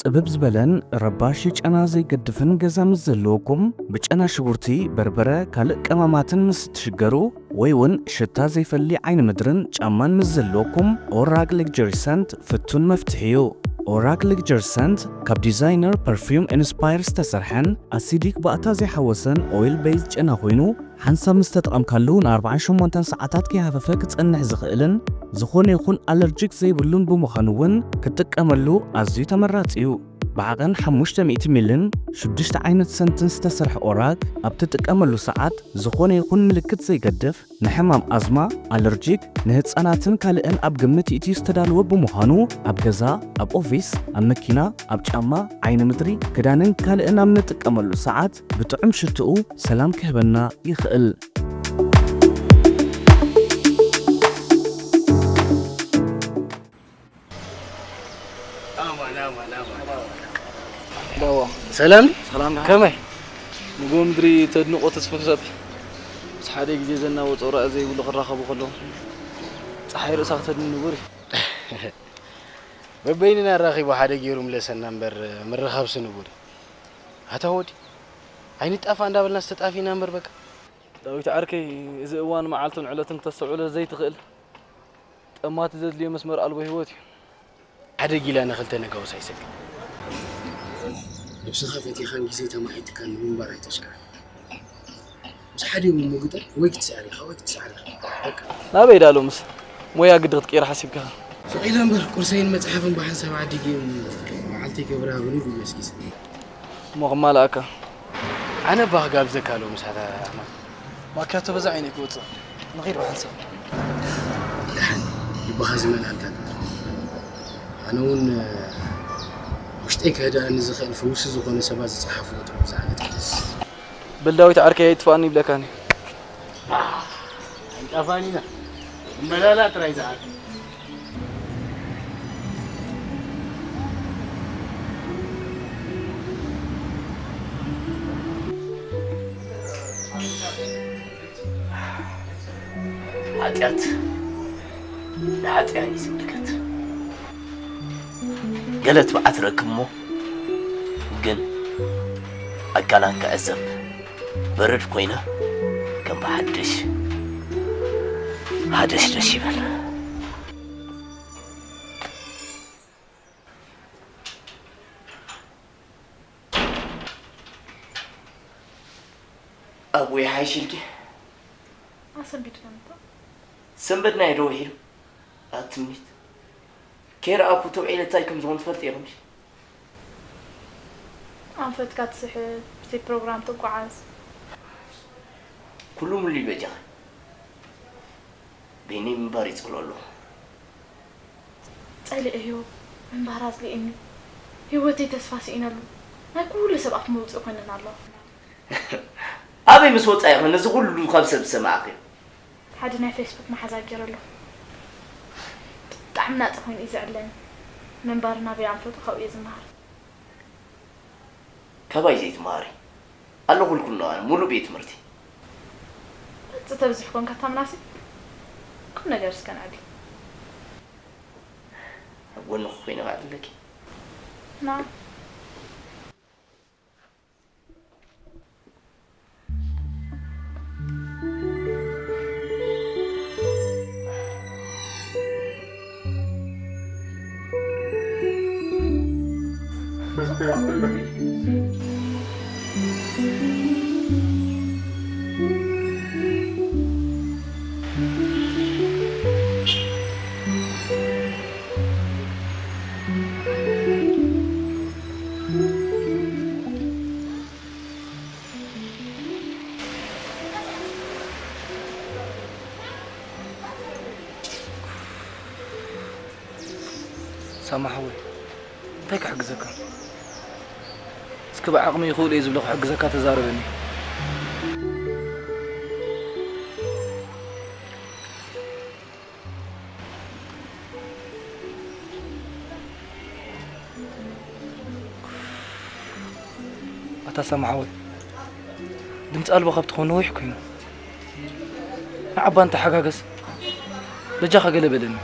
ጥብብ ዝበለን ረባሺ ጨና ዘይገድፍን ገዛ ምስ ዘለወኩም፣ ብጨና ሽጉርቲ፣ በርበረ፣ ካልእ ቀመማትን ምስ እትሽገሩ፣ ወይ እውን ሽታ ዘይፈሊ ዓይኒ ምድርን ጫማን ምስ ዘለወኩም፣ ኦራክ ሌክጀሪ ሰንት ፍቱን መፍትሒ እዩ። ኦራክ ሌክጀሪ ሰንት ካብ ዲዛይነር ፐርፊውም ኢንስፓየር ዝተሰርሐን ኣሲዲክ ባእታ ዘይሓወሰን ኦይል ቤዝ ጨና ኮይኑ፣ ሓንሳብ ምስ ተጠቐምካሉ ንኣርብዓን ሸሞንተን ሰዓታት ከይሃፈፈ ክጸንሕ ዝኽእልን ዝኾነ ይኹን ኣለርጂክ ዘይብሉን ብምዃኑ እውን ክትጥቀመሉ ኣዝዩ ተመራጺ እዩ። ብዓቐን ሓሙሽተ ሚእቲ ሚልን ሽዱሽተ ዓይነት ሰንትን ዝተሰርሐ ኦራክ ኣብ ትጥቀመሉ ሰዓት ዝኾነ ይኹን ምልክት ዘይገድፍ ንሕማም ኣዝማ፣ ኣለርጂክ፣ ንህጻናትን ካልእን ኣብ ግምት ይእትዩ ዝተዳለወ ብምዃኑ ኣብ ገዛ፣ ኣብ ኦፊስ፣ ኣብ መኪና፣ ኣብ ጫማ፣ ዓይኒ ምድሪ፣ ክዳንን ካልእን ኣብ ንጥቀመሉ ሰዓት ብጥዑም ሽትኡ ሰላም ክህበና ይኽእል። ሰላም ሰላም ከመይ ንጎ ምድሪ ተድንቆ ተስፍፍ ሰብ ምስ ሓደ ግዜ ዘናወጾ ራእ ዘይብሉ ክራኸቡ ከለዉ ፀሓይ ርእሳ ክተድኒ ንቡር እዩ። በበይንና ራኺቡ ሓደ ገይሩ ምለሰና እምበር ምርኻብሲ ንቡር እዩ። ኣታ ወዲ ኣይንጣፋ እንዳበልና ዝተጣፊና እምበር በቃ። ዳዊት ዓርከይ፣ እዚ እዋን መዓልቱን ዕለቱን ክተስተውዕሎ ዘይትኽእል ጠማቲ ዘድልዮ መስመር ኣልቦ ህይወት እዩ። ሓደ ጊላ ንኽልተ ነጋውስ ኣይሰግድ። ነብስኻ ፈቲኻን ግዜ ተማሒትካን ንምንባር ኣይተሽካዕን። ምስ ሓደ ይሙግጠ ወይ ክትስዕር ኢኻ ወይ ክትስዕር ኢኻ። በቃ። ናበይ ዳ ሎምስ? ሞያ ግዲ ክትቅይር ሓሲብካ ኢኻ? ስቕ ኢለ እምበር ቁርሰይን መጽሓፍን ብሓንሳብ ዓዲገ እየ መዓልተይ ከብርሃ ብንጉ ገስጊሰ። እሞ ክማልኣካ። ኣነ እባ ክጋብዘካ ሎምስ ኣታ ኣሕመድ። ማክያቶ በዛ ዓይነይ ክወፅእ። ንኺድ ብሓንሳብ። ደሓን ልብኻ ዝመልኣልካ ግበር። ኣነ እውን ውሽጠይ ከህድኣኒ ዝኽእል ፈውሲ ዝኾነ ሰባት ዝፀሓፍዎ ጥዑም ዝዓለት ክልስ። በል ዳዊት ዓርከይ ኣይጥፋኣኒ ይብለካኒ። ኣይንጣፋእን ኢና እምበላላ ጥራይ ዝዓል። ሓጢኣት ንሓጢኣን እዩ ዝምልከት። ገለ ትብዓት ረክብ እሞ ግን ኣካላን ክዕዘብ በረድ ኮይና ከም ብሓድሽ ሃደሽደሽ ይበል። ኣቦይ ሓይሽ ኢልኪ ኣሰንቢድና ምኳ። ሰንበድና እየ ዶ ውሒዱ? ኣትምኒት ከይረኣኹ ተውዒለ እንታይ ከም ዝኾን ትፈልጢ ኢኹም ድዩ? ኣንፈትካ ትስሕብ፣ ብዘይ ፕሮግራም ትጓዓዝ። ኩሉ ምሉእ በጃኺ። በይነይ ምንባር ይጽሎ ኣለኹ። ጸሊኤዮ፣ ምንባር ኣጽሊእኒ። ህይወተይ ተስፋ ስኢነሉ። ናይ ኩሉ ሰብ ኣፍ መውጽኢ ኮይነን ኣለዋ። ኣበይ ምስ ወጻ ኢኺ ነዚ ኩሉ ካብ ሰብ ዝሰማዕኺ? ሓደ ናይ ፌስቡክ መሓዛ ገይረ ኣለኹ። ብጣዕሚ ናጻ ኮይኑ እዩ ዘዕለኒ። ምንባር ናበይ ኣንፈቱ ካብኡ እየ ዝመሃር። ካባይ ዘይትመሃሪ ኣለኹልኩ ኣለዋ ሙሉእ ቤት ትምህርቲ። ቅጺ ተብዝሕ ኮንካ እታ ምናሴ ቁም ነገር እስከ ንዕቢ። ኣብ ጎንኺ ኮይነ ክዕልለኪ። ና። ሳማ ሓወይ፣ እንታይ ክሕግዘካ? እስኪ ብዓቕመይ ይኽእሎ እየ ዝብሎ ክሕግዘካ ተዛረበኒ። ኣታ ሳማ ሓወይ፣ ድምፂ ኣልቦ ካብ ትኾን ነዊሕ ኮይኑ። ንዓባ ንተሓጋገዝ። በጃኻ ገለ በለኒ።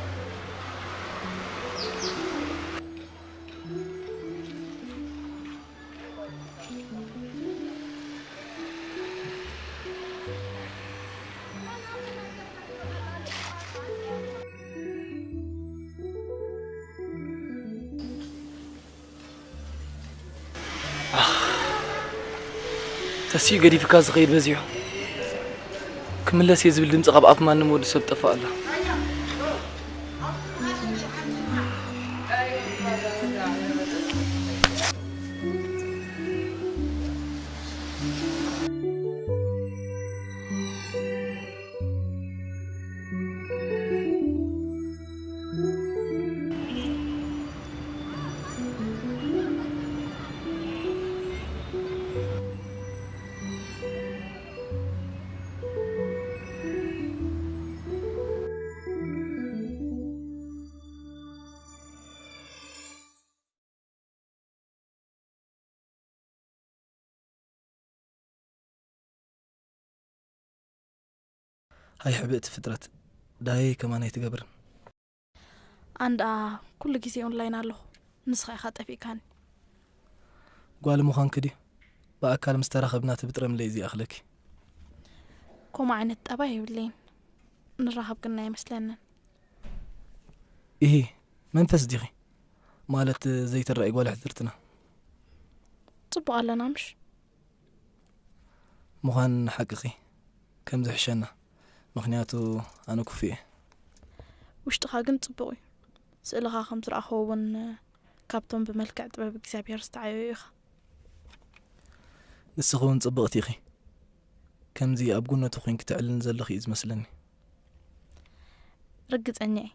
ተሲኡ ገዲፍካ ዝኸይድ በዚሑ። ክምለስ እየ ዝብል ድምፂ ካብ ኣፍ ማንም ወዲ ሰብ ጠፋእ ኣሎ። ሃይ ሕብእቲ ፍጥረት፣ ዳየይ ከማን ኣይትገብርን። ኣንዳ ኩሉ ግዜ ኦንላይን ኣለኹ፣ ንስኻ ኢኻ ጠፊእካኒ። ጓል ምዃንኪ ድዩ? ብኣካል ምስ ተራኸብና ትብጥረምለይ ዝኣኽለኪ። ከምኡ ዓይነት ጠባይ የብለይን። ንራኸብ ግን ኣይመስለንን። ኢሂ፣ መንፈስ ዲኺ? ማለት ዘይትረኣይ ጓል ሕድርትና። ጽቡቕ ኣለና ምሽ? ምዃን ሓቅኺ ከም ዝሕሸና፣ ምኽንያቱ ኣነ ክፉእ እየ። ውሽጥኻ ግን ጽቡቕ እዩ። ስእልኻ ከም ዝረኣኽዎ እውን ካብቶም ብመልክዕ ጥበብ እግዚኣብሔር ዝተዓየዩ ኢኻ። ንስኺ እውን ጽብቕቲ ኢኺ። ከምዚ ኣብ ጎነቱ ኮይንኪ ተዕልልኒ ዘለኺ እዩ ዝመስለኒ። ርግጸኛ እየ።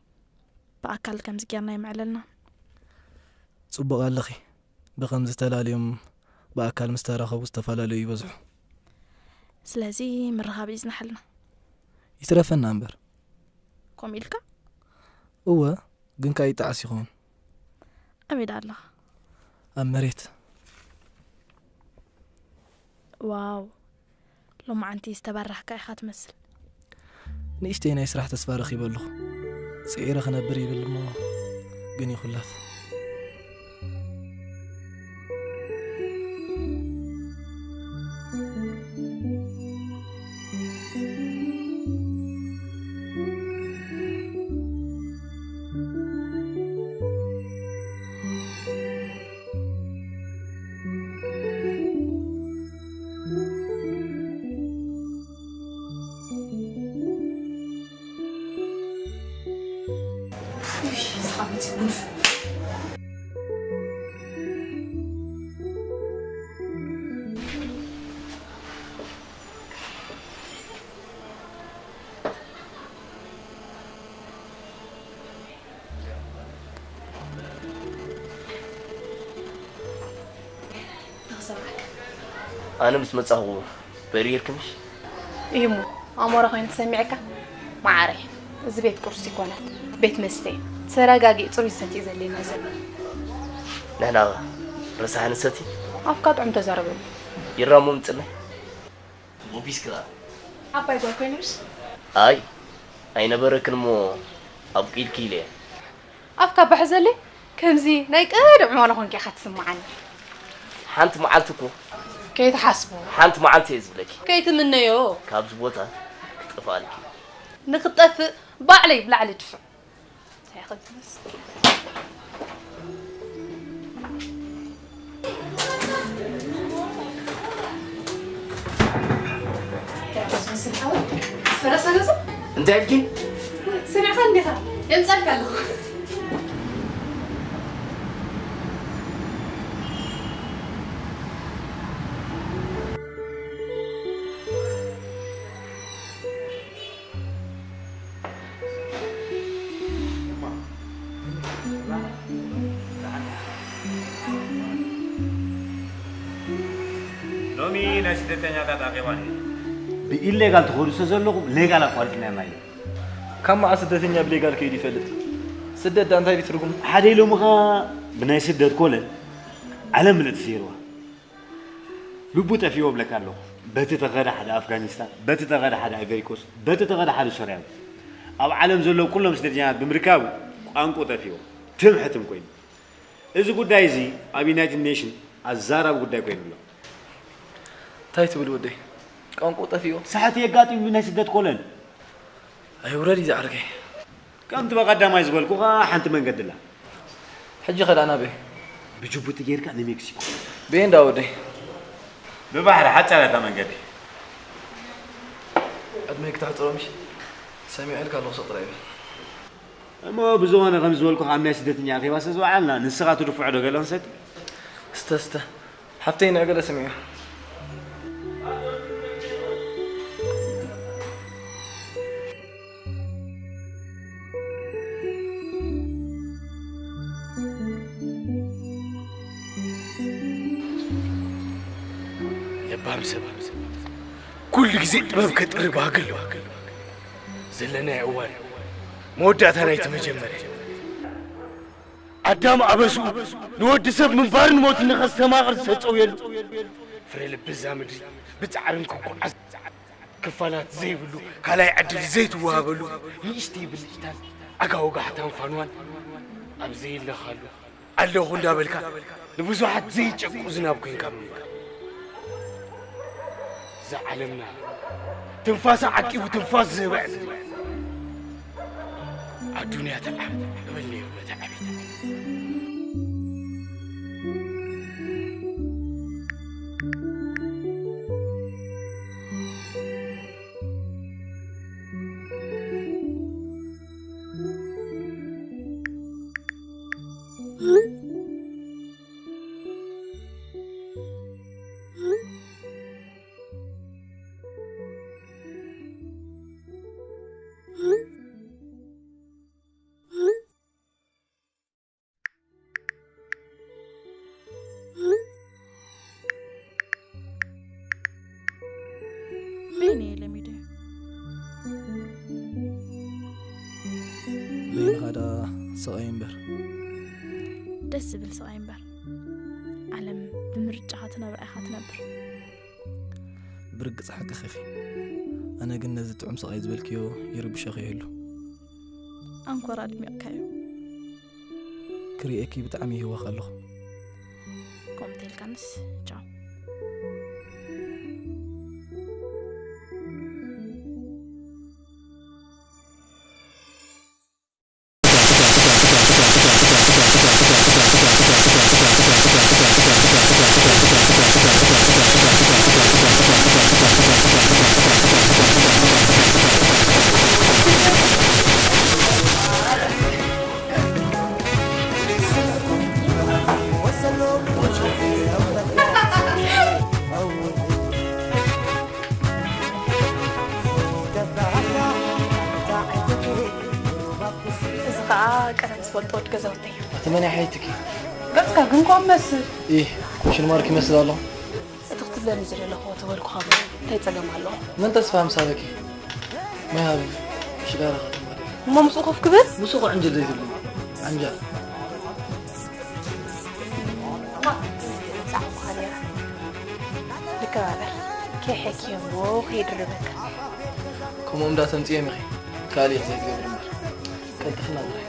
ብኣካል ከምዚ ጌርና የምዕለልና። ጽቡቕ ኣለኺ። ብኸምዚ ተላልዮም ብኣካል ምስ ተራኸቡ ዝተፈላለዩ ይበዝሑ። ስለዚ ምርኻብ ይጽናሓልና። ይትረፈና እምበር። ከምኡ ኢልካ? እወ፣ ግን ከኣ ይጠዓስ ይኸውን። ኣበይ ደኣ ኣለኻ? ኣብ መሬት። ዋው፣ ሎማዓንቲ ዝተባረኽካ ኢኻ ትመስል። ንእሽተይ ናይ ስራሕ ተስፋ ረኺበ ኣለኹ። ጽዒረ ክነብር ይብል እሞ ግን ይኹለፍ። ኣነ ምስ መጻኹ በሪርኪ ምሽ? እዩ እሞ ኣሞራ ኮይኑ ተሰሚዕካ? መዓረይ፣ እዚ ቤት ቁርሲ ይኮነት፣ ቤት መስተ እዩ። ተረጋጊእ፣ ጽሩይ ዝሰትዮ ዘድልየና ዘሎ። ንሕና ረሳሕ ንሰቲ? ኣፍካ ጥዑም ተዛረበሉ። ይራሞ ምጽናይ? ሞቢስካ? ዓባይ ጓል ኮይኑሽ? ኣይ፣ ኣይነበረክን እሞ ኣብቂልኪ ኢለ። ኣፍካ ባሕ ዘለ፣ ከምዚ ናይ ቀደም ዕማሎ ኮንኪ ኢኻ ትስምዓኒ። ሓንቲ መዓልቲ እኮ። ከይትሓስቦ። ሓንቲ መዓልቲ እየ ዝብለኪ። ከይትምነዮ። ካብዚ ቦታ ክጠፍኣልኪ። ንክጠፍእ ባዕለይ ብላዕሊ ድፍዕ። እንታይ ኢኻ ትመስል? እንታይ ትመስል ሓወይ? ፈረሰ ገዛ? እንታይ ኢልኪ? ሰሚዕካ እንዲኻ? የምጻልካ ኣለኹ። ሎሚ ናይ ስደተኛታት ኣኼባ ነይሩ። ብኢሌጋል ትኸዱ ስለ ዘለኹም ሌጋል ኣቋሪፅና ኢና ኢሎም። ካብ መዓስ ስደተኛ ብሌጋል ከይዱ ይፈልጥ? ስደት ዳ እንታይ እዩ ትርጉሙ? ሓደ ኢሎምኻ ብናይ ስደት ኮለል ዓለም ምልእቲ ዘይርዋ። ልቡ ጠፊዎ እብለካ ኣለኹ። በቲ ተኸደ ሓደ ኣፍጋኒስታን፣ በቲ ተኸደ ሓደ ኣይቨሪኮስ፣ በቲ ተኸደ ሓደ ሶርያዊ። ኣብ ዓለም ዘለዉ ኩሎም ስደተኛታት ብምርካቡ ቋንቁ ጠፊዎ። ትም ሕትም ኮይኑ። እዚ ጉዳይ እዚ ኣብ ዩናይትድ ኔሽን ኣዛራቢ ጉዳይ ኮይኑ ኣሎ። እንታይ ትብል ወደይ? ቋንቁ ጠፊዎ? ሳሕቲ የጋጢሙ ናይ ስደት ኮለል። ኣይውረድ እዩ ዝዓርከይ። ከምቲ በቐዳማይ ዝበልኩኻ ሓንቲ መንገዲ ኣላ። ሕጂ ኸ ደኣ ናበይ? ብጅቡቲ ጌርካ ንሜክሲኮ። ብኤንዳ ወደይ? ብባሕሪ ሓጻር እያ እታ መንገዲ። ዕድመይ ክተሕጽሮ ምሽ ሰሚዐልካ ኣለኹ፣ ስቕ ጥራይ በል። እሞ ብዝኾነ ከም ዝበልኩኻ ኣብ ናይ ስደተኛ ኣኼባ ስለ ዝወዓልና ንስኻ ትድፍዖ ዶ ገለ ክንሰቲ? ስተ ስተ ሓፍተይ ንዕገለ ስምዒ። ለባም ሰብ ኩሉ ግዜ ጥበብ ከጥሪ ባህጊ ኣለዎ። ዘለናዮ እዋን መወዳእታ ናይቲ መጀመርያ። ኣዳም ኣበስኡ ንወዲ ሰብ ምንባርን ሞትን ንኸስተማቕር ዝተጸውየሉ ፍረ ልቢ እዛ ምድሪ ብጻዕርን ክጓዓዝ ክፋላት ዘይብሉ ካልኣይ ዕድል ዘይትወሃበሉ ንእሽተይ ብልጭታን ኣጋውጋሕታን ፋንዋን ኣብ ዘየለኻሉ ኣለኹ እንዳበልካ ንብዙሓት ዘይጨቁ ዝናብ ኮይንካ ምንባር። እዛ ዓለምና ትንፋሳ ዓቂቡ ትንፋስ ዝህባ እያ። ኣዱንያ ተዓብ እብል ነይሩ በቲ ዓቢት። በይነ የለ ሚድያ በይንኻ ደኣ ስቓይ እምበር። ደስ ዝብል ስቓይ እምበር። ዓለም ብምርጫኻ ትነብራ ኢኻ ትነብር። ብርግጽ ሓቅኺ ኢኺ። ኣነ ግን ነዚ ጥዑም ስቓይ ዝበልክዮ ይርብሸኺ ይህሉ። ኣንኮር ኣድሚቕካዮ። ክርእየኪ ብጣዕሚ ይህወኽ ኣለኹ። ከምኡ ተልካንስ ቻው። እዚ ከዓ ቀደም ዝፈልጦ ወዲ ገዛውተይ እዩ። እቲ መን ሓይትኪ? ገፅካ ግን ኮ መስል። ኢህ፣ ኮሽን ማርክ ይመስል ኣሎ። እቲ ክትብለኒ ዝደለኹ ተበልኩኻ እሞ እንታይ ፀገም ኣለዎ? መን ተስፋ ምሳለኪ? ማይ ሃቢ ሽጋራ ከተማሪ። እሞ ምስኡ ኮፍ ክብል? ምስኡ ኮ ዕንጀል ዘይትብሉ። ዓንጃል። ንከባበር። ከይሐኪ እሞ ከይድርበካ። ከምኦም እንዳተምፅኦም ኢኺ። ካልእ ኢኺ ዘይትገብሪ እምበር። ቀልጥፍና ጥራይ።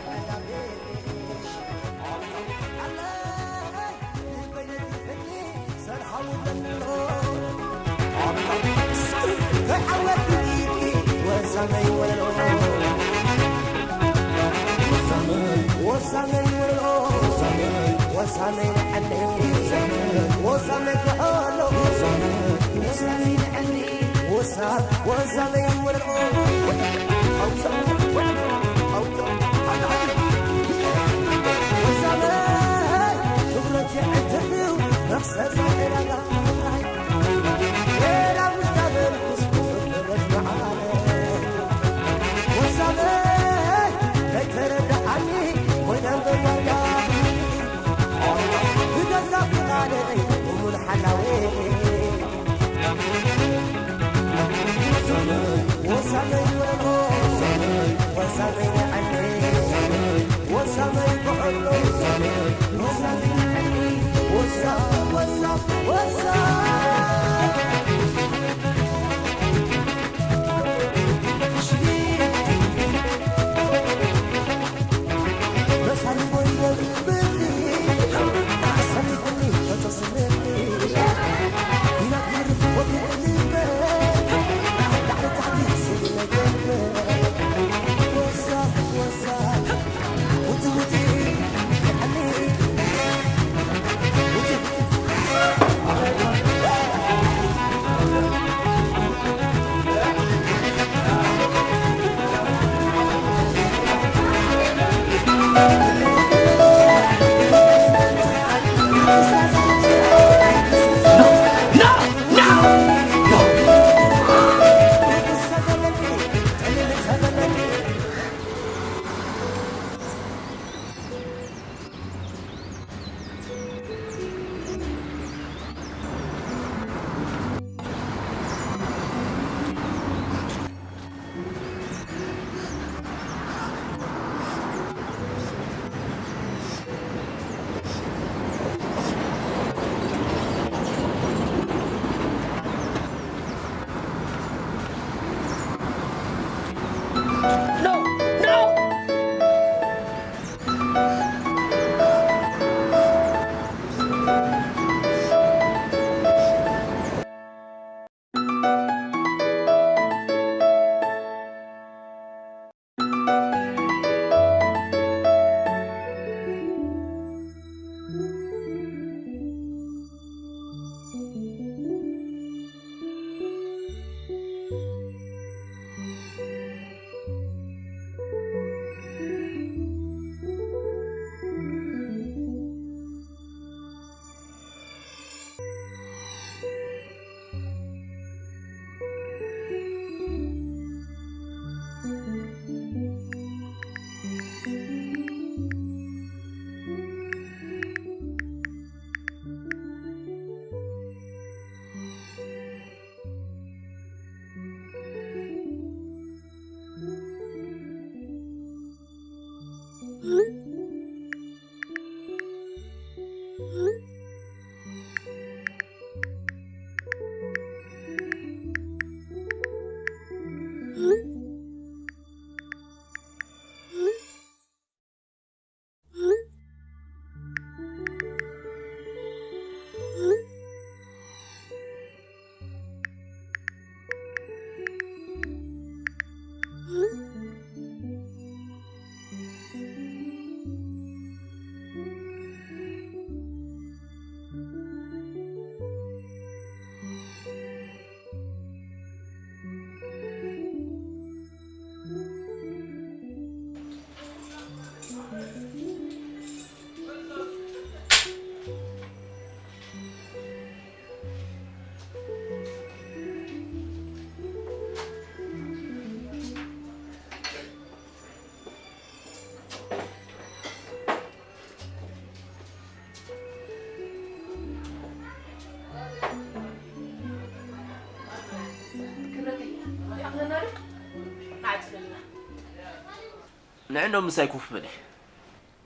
ንዕንዶ ምሳይ ኮፍ በሊ።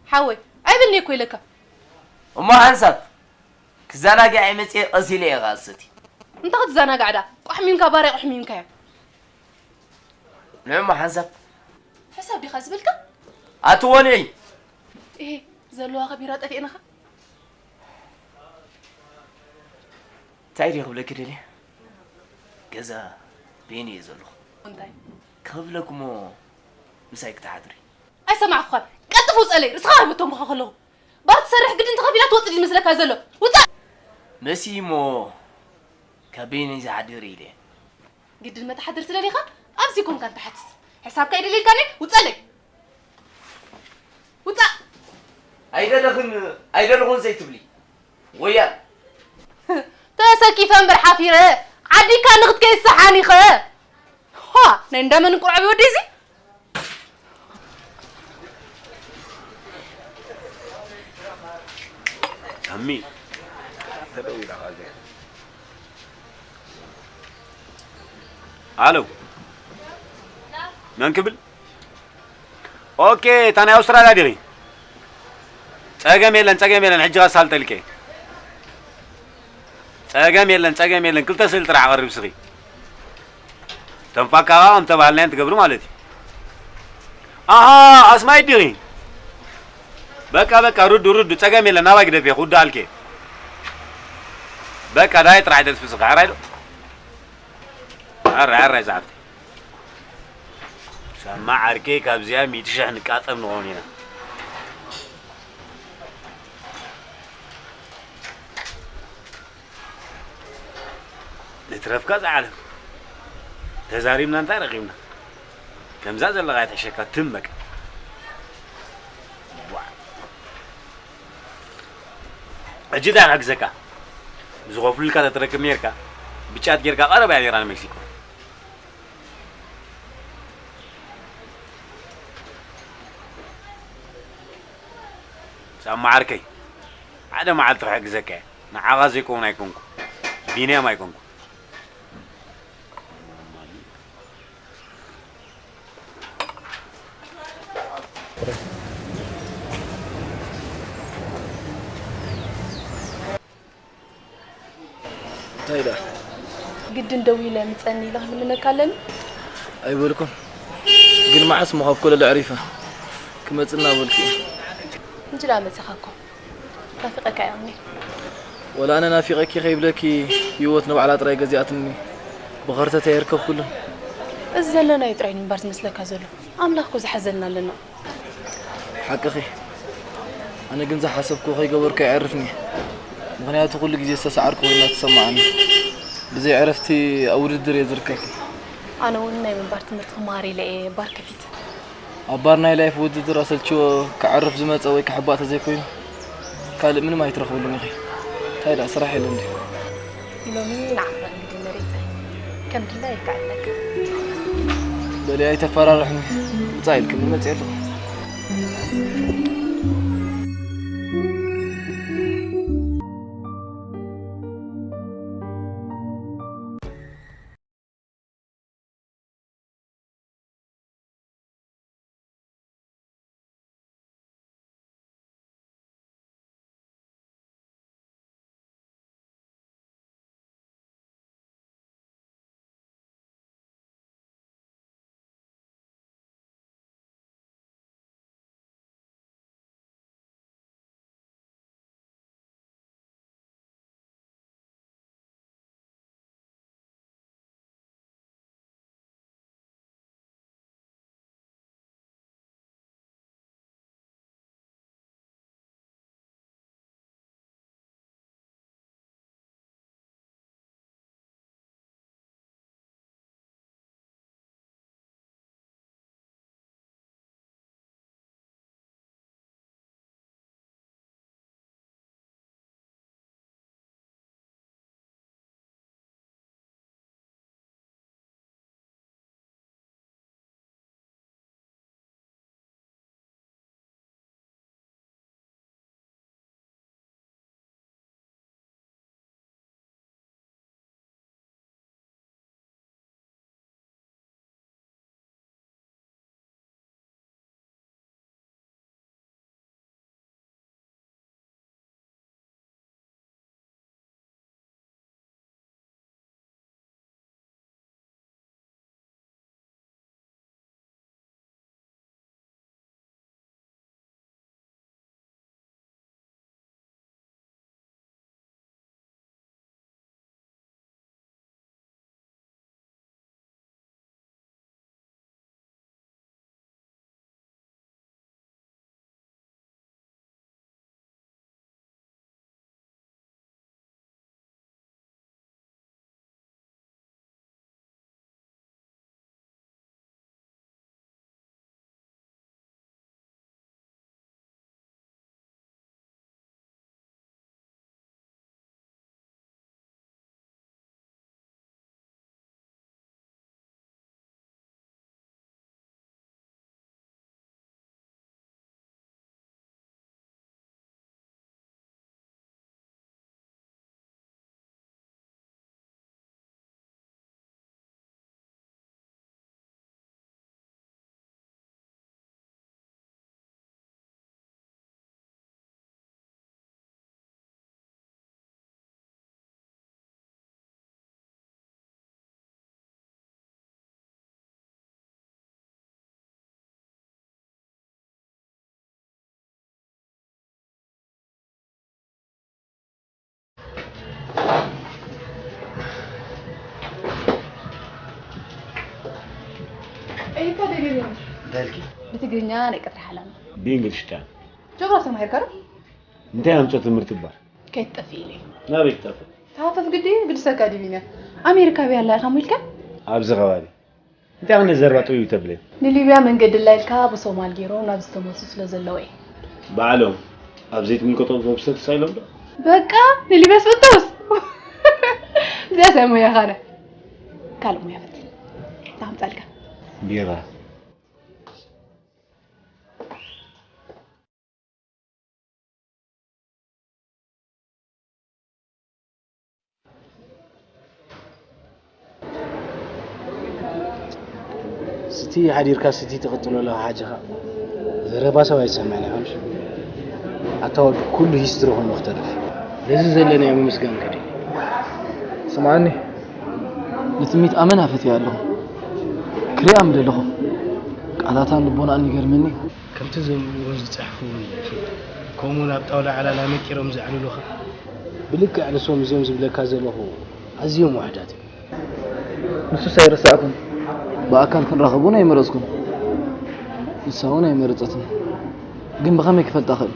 ሓወይ፣ ኣይብልኒ እኮ ኢለካ። እሞ ሓንሳብ ክዘናግዕ እየ መፅየ፣ ቀስ ኢለ እየ ኸኣ ዝሰቲ። እንታይ ክትዘናጋዕ ደኣ? ቋሕሚምካ ባርያ ቋሕሚምካዮ። ንዕሞ ሓንሳብ። ሕሳብ ዲኻ ዝበልካ? ኣቲ ወንዒ። እሄ፣ ዘለዋ ቢራ ጠፊእናኻ? እንታይ ድየ ክብለኪ ደልየ? ገዛ በይነይ እየ ዘለኹ። እንታይ? ክብለኪ እሞ ምሳይ ክትሓድሪ። ኣይሰማዕኩኻን። ቀልጥፍ ውፀለይ። ርእስኻ ኣይበተንኩኻ ከለኹ። ባር ትሰርሕ ግድን ተኸፊላ ትወፅእ ድዩ ዝመስለካ ዘሎ? ውፃእ! መሲ እሞ ካብ በይነይ ዝሓድር ኢለ። ግድን መተሓድር ትደሊኻ? ኣብዚ ኮንካ እንተሓትት። ሕሳብካ ይደልየልካኒ? ውፀለይ! ውፃእ! ኣይደለኽን፣ ኣይደለኹን ዘይትብሊ። ወያል። ተሰኪፈ እምበር ሓፊረ። ዓዲካ ንኽትከይድ ሰሓን ኢኸ። ሆ፣ ናይ እንዳመን እንቁርዓብ ወዲ እዚ? ሳሚ፣ ተደዊላ ኻዘ። ኣሎ። መን ክብል? ኦኬ፣ እታ ናይ ኣውስትራልያ ዲኺ? ጸገም የለን፣ ጸገም የለን፣ ሕጂ ከሳልጠልኪ። ጸገም የለን፣ ጸገም የለን፣ ክልተ ስእሊ ጥራሕ ኣቕርቢ እስኺ። ተንፋካ ኸዓ ከም ተባህልናየን ትገብሪ ማለት እዩ። ኣሃ፣ ኣስማይት ዲኺ? በቃ፣ በቃ፣ ርዱ፣ ርዱ፣ ጸገም የለን፣ ናባይ ግደፍየ፣ ክውድኣልኪ። በቃ፣ ዳይ ጥራሕ ደልፊ እስኺ፣ ሕራይ ዶ? ሕራይ፣ ሕራይ፣ ዝሓፍተይ። ሰማዕ ዓርከይ፣ ካብዚኣ ሚእቲ ሽሕ ንቃጠም ንኾን ኢና። ንትረፍካ እዛ ዓለም። ተዛሪብና እንታይ ረኺብና? ከምዛ ዘለኻ ይትሕሸካ፣ ትም በቃ። ሕጂ እንታይ ክሕግዘካ? ዝኸፍሉልካ ተትረክብ ነርካ፣ ብጫት ጌርካ ቀረባ እያ ነይራ ንሜክሲኮ። ሳማ ዓርከይ፣ ሓደ መዓልቲ ክሕግዘካ እየ። ንዓኻ ዘይከውን ኣይኮንኩ፣ ቢንያም ኣይኮንኩ። እንታይ ደኣ? ግድን ደው ኢለ ምጸኒ ኢለ ክልምነካ ኣለኒ? ኣይበልኩን። ግን መዓስ እሞ ካብ ኮለል ኣዕሪፈ ክመጽእ እናበልኩ እየ። ሕጂ ደኣ መጺኻ እኮ። ናፊቐካ እየ እኒ። ወላ ኣነ ናፊቐኪ ከይብለኪ ህይወት ንባዕላ ጥራይ ገዚኣትኒ። ብኸርተት ኣይርከብኩሉን። እዚ ዘለናዮ ጥራይ እዩ እምበር ዝመስለካ ዘሎ። ኣምላኽ እኮ ዝሓዘልና ኣለና። ሓቅኺ። ኣነ ግን ዝሓሰብክዎ ከይገበርኩ ኣየዕርፍን እየ። ምኽንያቱ ኩሉ ግዜ ዝተሰዓርኩ ኮይኑ እናተሰማዓኒ። ብዘይ ዕረፍቲ ኣብ ውድድር እየ ዝርከብ። ኣነ እውን ናይ ምንባር ትምህርቲ ክመሃር ኢለ እየ ባር ከፊተ። ኣብ ባር ናይ ላይፍ ውድድር ኣሰልችዎ ከዕርፍ ዝመጸ ወይ ክሕባእ ተዘይኮይኑ ካልእ ምንም ኣይትረኽብሉን ኢኺ። እንታይ ደኣ ስራሕ የለን ድዩ? ሎሚ ንዓኻ እንግዲ መሪጸ ከም ድላይካ ኣለካ። በሊ ኣይተፈራርሕኒ። ውጻእ ኢልክኒ መጽየ ኣለኹ። እንታይ ኢልኪ? ብትግርኛ ናይ ቀትሪ ሓላማ። ብእንግሊሽ ዳን። ጆግራፊ ተማሂርካ ዶ? እንታይ ኣምጾ ትምህርቲ እባ? ከይትጠፍእ ኢለ። ናበይ ክጠፍእ? ተሃፈፍ ግዲ ግድሰካ ድዩ ቢንያ? ኣሜሪካ ኣበይ ኣላ ኢኻ ኢልካ? ኣብዚ ከባቢ። እንታይ ዓይነት ዘረባ ጠቢቡ ተብለኒ? ንሊብያ መንገዲ ኣላ ኢልካ ብሶማል ገይሮም ናብ ዝተመልሱ ስለ ዘለዉ እየ። ባዕሎም ኣብ ዘይትምልከቶ ዌብሳይት ተሳኢሎም ዶ? በቃ ንሊበስ ፍቱስ። እዚኣ ሰብ ሙያ ኻነ። ካልእ ሙያ ፈትን። ላምጻልካ። ቢራ። ስቲ ሓዲርካ ስቲ ትቕጽሎ ኣለኻ ሓጅኻ። ዘረባ ሰብ ኣይሰማዕን ይኾንሽ። ኣታ ወዲ ኩሉ ሂስትሪ ኮይኑ ክተርፍ። ነዚ ዘለናዮ ምምስጋን ግዲ። ስምዓኒ። ንጥሚት ኣመና ፈትያ ኣለኹ። ክሪኣ ምደለኹ። ቃላታን ልቦናን ይገርመኒ። ከምቲ ዘንብብዎን ዝጸሕፍዎን ይፈልጥ። ከምኡ ናብ ጣውላ ዕላል ኣመቂሮም ዘዕልሉኻ። ብልክዕ ንሶም እዚኦም ዝብለካ ዘለኹ ኣዝዮም ውሑዳት እዮም። ንሱስ ኣይረሳዕኩን። ብኣካል ክንራኸብ እውን ኣይመረጽኩን። ንሳ እውን ኣይመረጸትን። ግን ብኸመይ ክፈልጣ እኽእል?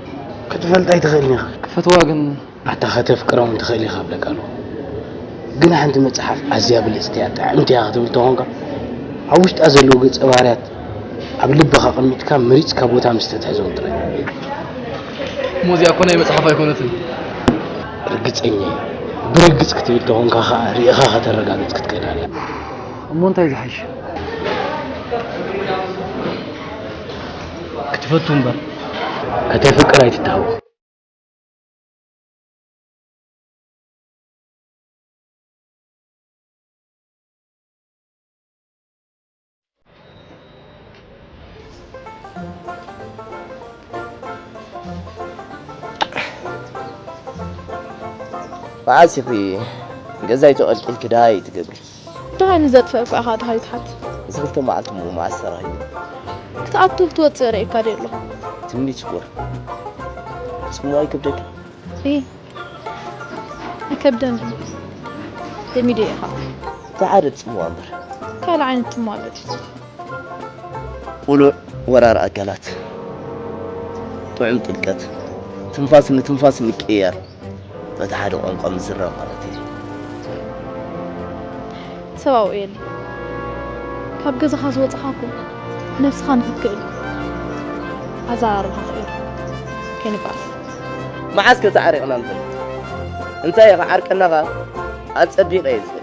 ክትፈልጣ ኣይትኽእልን ኢኻ። ክፈትዋ ግን ኣታ ከተፍቅራ እውን ትኽእል ኢኻ እብለካ ኣለኹ። ግን ሓንቲ መጽሓፍ ኣዝያ ብልጽቲ እያ፣ ጥዕምቲ እያ ክትብል ተኾንካ፣ ኣብ ውሽጣ ዘለዉ ገጸ ባህርያት ኣብ ልብኻ ኣቐሚጥካ መሪጽካ ቦታ ምስ ተትሕዞም ጥራይ። እሞ እዚኣ እኮ ናይ መጽሓፍ ኣይኮነትን። ርግጸኛ እየ። ብርግጽ ክትብል ተኾንካ ኸኣ ርኢኻ ከተረጋግጽ ክትክእል ኣለካ። እሞ እንታይ ዝሓይሽ? ክትፈቱ እምበር። ከተፍቅር ኣይትተሃወኽ። መዓስ ኢኺ ገዛይ ተቐልቂልኪ ደሃይ ትገብሪ? ደሃይ ንዘጥፍአ እኮ ኢኻ ደሃይ ትሓት። እዚ ክልተ መዓልቲ እሞ መዓስ ተራኺቡ? ክትኣቱ ክትወጽእ ርእየካ ድየ ኣለኹ? ትምኒት ሽኮር። ጽምዋ ይከብደኪ? እይ፣ ኣይከብደንን። ደሚደ ኢኻ። እንታይ ዓይነት ጽምዋ እምበር? ካልእ ዓይነት ጽምዋ ኣሎ ድዩ? ቅሉዕ ወራር ኣካላት፣ ጥዑም ጥልቀት፣ ትንፋስ ንትንፋስ ምቅይያር፣ በቲ ሓደ ቋንቋ ምዝራብ ማለት እዩ። ሰብ ኣብኡ የለን። ካብ ገዛኻ ዝወጻኻ እኮ ነብስኻ ንኽትክእል ኣዘራርባኻ ክእል ከይንበኣስ። መዓስ ከ ተዓሪቕና ንፈልጥ? እንታይ ኢኻ ዓርቀና ኸኣ ኣጸቢቐ እየ ዝፈልጥ።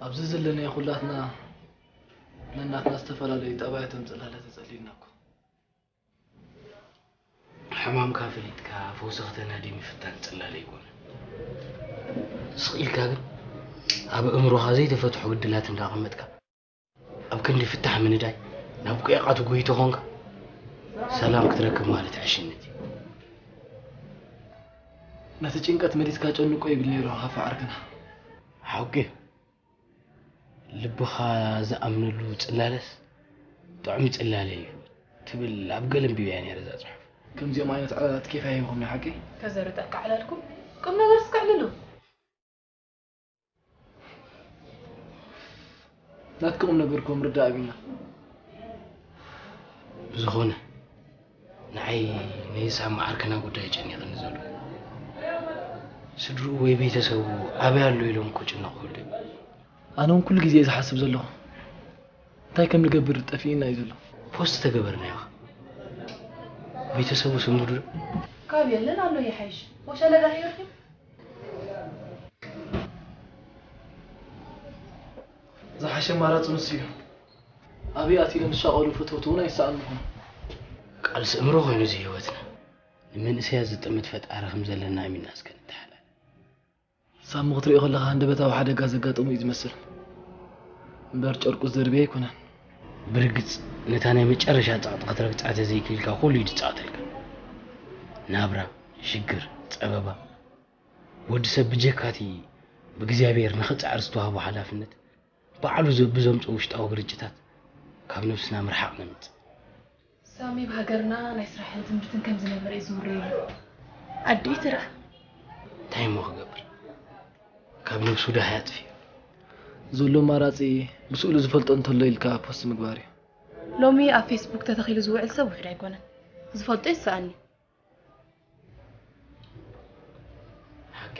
ኣብዚ ዘለናዮ ኩላትና ነናትና ዝተፈላለዩ ጠባያትን ጽላለ ተጸሊልና እኮ። ሕማምካ ፈሊጥካ ፈውሲ ከተናዲ ምፍታን ጽላለ ኣይኮነን። ስቕ ኢልካ ግን ኣብ ኣእምሮኻ ዘይተፈትሑ ዕድላት እንዳቐመጥካ ኣብ ክንዲ ፍታሕ ምንዳይ ናብ ቁያቓ ትጎይ ተኾንካ ሰላም ክትረክብ ማለት ዕሽነት እዩ። ነቲ ጭንቀት መሊስካ ጨንቆ ይብል ነይሩ ሃፋ ዓርክና። ሓቂ እዩ። ልብኻ ዝኣምነሉ ጽላለስ ጥዑም ጽላለ እዩ ትብል ኣብ ገለ ኣንቢበያ ነይረ እዛ ጽሑፍ። ከምዚኦም ዓይነት ዕላላት ኬፍ ኣይህብኹም ናይ ሓቂ። ከዘርጠካ ዕላልኩም ቁም ነገር እስከ ዕልሉ። ናትኪ ቁም ነገር እኮ ምርዳእ ኣቢልና። ብዝኾነ ንዓይ ናይ ሳሚ ዓርክና ጉዳይ ጨኒቕኒ ዘሎ። ስድርኡ ወይ ቤተሰቡ ኣበይ ኣሎ ኢሎም ክጭነቑ ይኽእሉ እዮም። ኣነ እውን ኩሉ ግዜ እየ ዝሓስብ ዘለኹ። እንታይ ከም ንገብር ጠፊእና እዩ ዘሎ። ፖስት ተገበርናዮ። ቤተሰቡ ስንብዱ ዶ? ካብ የለን ኣሎ ይሓይሽ። ወሸለ ዳሕዮ ርኪብ። ዝሓሸ ኣማራጺ ንሱ እዩ። ኣበይ ኣትዮም ዝሻቐሉ ፈተውቲ እውን ኣይሰኣኑኹም። ቃልሲ እምሮ ኮይኑ እዚ ህይወትና። ንመንእሰያት ዝጥምት ፈጣሪ ከም ዘለና ኣሚንና እስከ ንተሓላለ። ሳሚ ክትሪኦ ከለኻ ሃንደበታዊ ሓደጋ ዘጋጠሞ እዩ ዝመስል። እምበር ጨርቁ ዝደርበየ ኣይኮነን። ብርግጽ ነታ ናይ መጨረሻ ጸቕጢ ክትረግጻ ተዘይክኢልካ ኩሉ እዩ ዝጻወተልካ። ናብራ፣ ሽግር፣ ጸበባ፣ ወዲ ሰብ ብጀካቲ ብእግዚኣብሔር ንኽጻዕር ዝተዋህቦ ሓላፍነት፣ ባዕሉ ዘ-፣ ብዘምጽኦ ውሽጣዊ ግርጭታት ካብ ነብስና ምርሓቕ ነምጽእ። ሳሚ፣ ኣብ ሃገርና ናይ ስራሕን ትምህርትን ከም ዝነበረ እዩ ዝውረየሉ። ኣዲኡ ትርኣ። እንታይ እሞ ክገብር? ካብ ነብሱ ደሃይ ኣጥፊኡ። ዘሎ ኣማራጺ ብስእሉ ዝፈልጦ እንተሎ ኢልካ ፖስት ምግባር እዩ። ሎሚ ኣብ ፌስቡክ ተተኺሉ ዝውዕል ሰብ ውሑድ ኣይኮነን። ዝፈልጦ ይሰኣኒ። ሓቂ።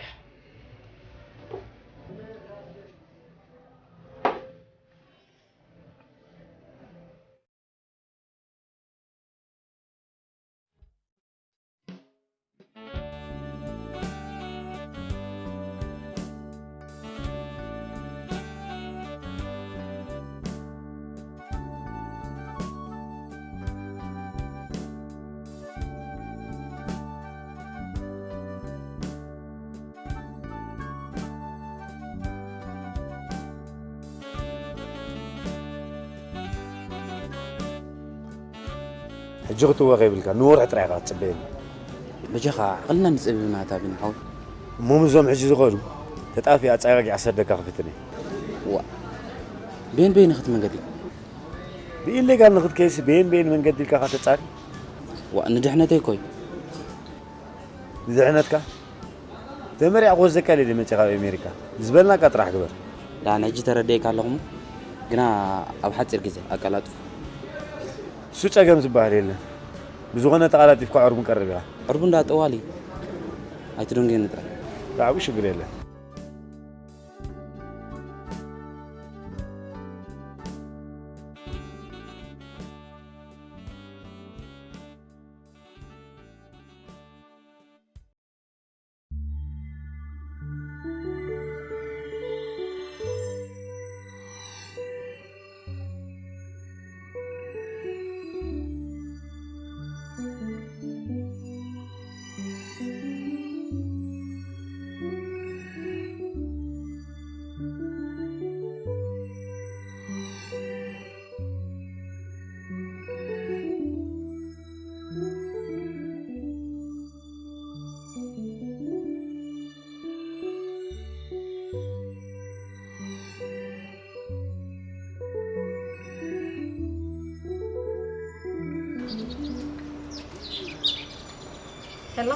ሕጂ ክትወ ከይብልካ ንወርሒ ጥራይ ኢኻ ክትጽበየኒ። በጃኻ ዓቕልና ንጽበብ ናታ ቢኒ ሓወይ። እሞ ምስዞም ሕጂ ዝኸዱ ተጣፊ ኣጻጋጊ ኣሰደካ ክፍትን እየ። ዋ፣ በየን በየን ኢኻ እቲ መንገዲ? ብኢሌጋል ንኽትከይሲ በየን በየን መንገዲ ኢልካ ኢኻ ተጻሪ? ዋ፣ ንድሕነተይ እኮ እዩ። ንድሕነትካ? ተመሪዕኩ ወዘካ ኢለ መጺእ ካብ ኣሜሪካ ዝበልናካ ጥራሕ ግበር። ዳን ሕጂ ተረዲኤካ ኣለኹ፣ ግና ኣብ ሓጺር ግዜ ኣቀላጥፉ። እሱ ጸገም ዝበሃል የለን። ብዝኾነ ተቐላጢፍካ ዕርቡን ቀርብ ኢኻ። ዕርቡን ዳ ጠዋሊ ኣይትደንግየኒ ጥራይ። ብዓብኡ ሽግር የለን። ሄሎ።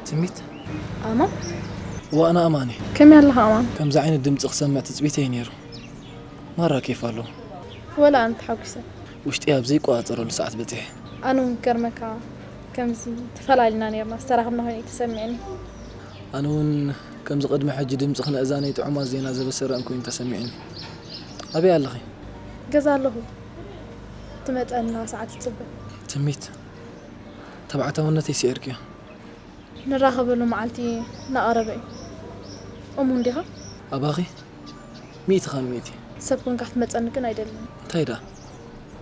ትሚት? ኣማን? ዋና ኣማን እዩ። ከመይ ኣለኻ ኣማን? ከምዚ ዓይነት ድምፂ ክሰምዕ ትፅቢተይ ነይሩ። ማራ ኬፍ ኣለዎ። ወላ ኣነ ተሓጒሰ። ውሽጢ ኣብ ዘይቆፃፀረሉ ሰዓት በፂሐ። ኣነ እውን ክገርመካ ከምዚ ተፈላሊና ነርና ዝተራኸብና ኮይኑ እዩ ተሰሚዕኒ። ኣነ እውን ከምዚ ቅድሚ ሕጂ ድምፂ ክነእዛነይ ጥዑማት ዜና ዘበሰረ እንኮይኑ ተሰሚዕኒ። ኣበይ ኣለኺ? ገዛ ኣለኹ። ትመፀና ሰዓት ይፅበ። ትሚት፣ ተባዕታውነተይ ስዒርክዮ። ንራኸበሉ መዓልቲ እናቐረበ እዩ። እሙን ዲኻ? ኣባኺ? ሚእቲ ካብ ሚእቲ። ሰብ ኮንካ ክትመጸኒ ግን ኣይደልን። እንታይ ደኣ?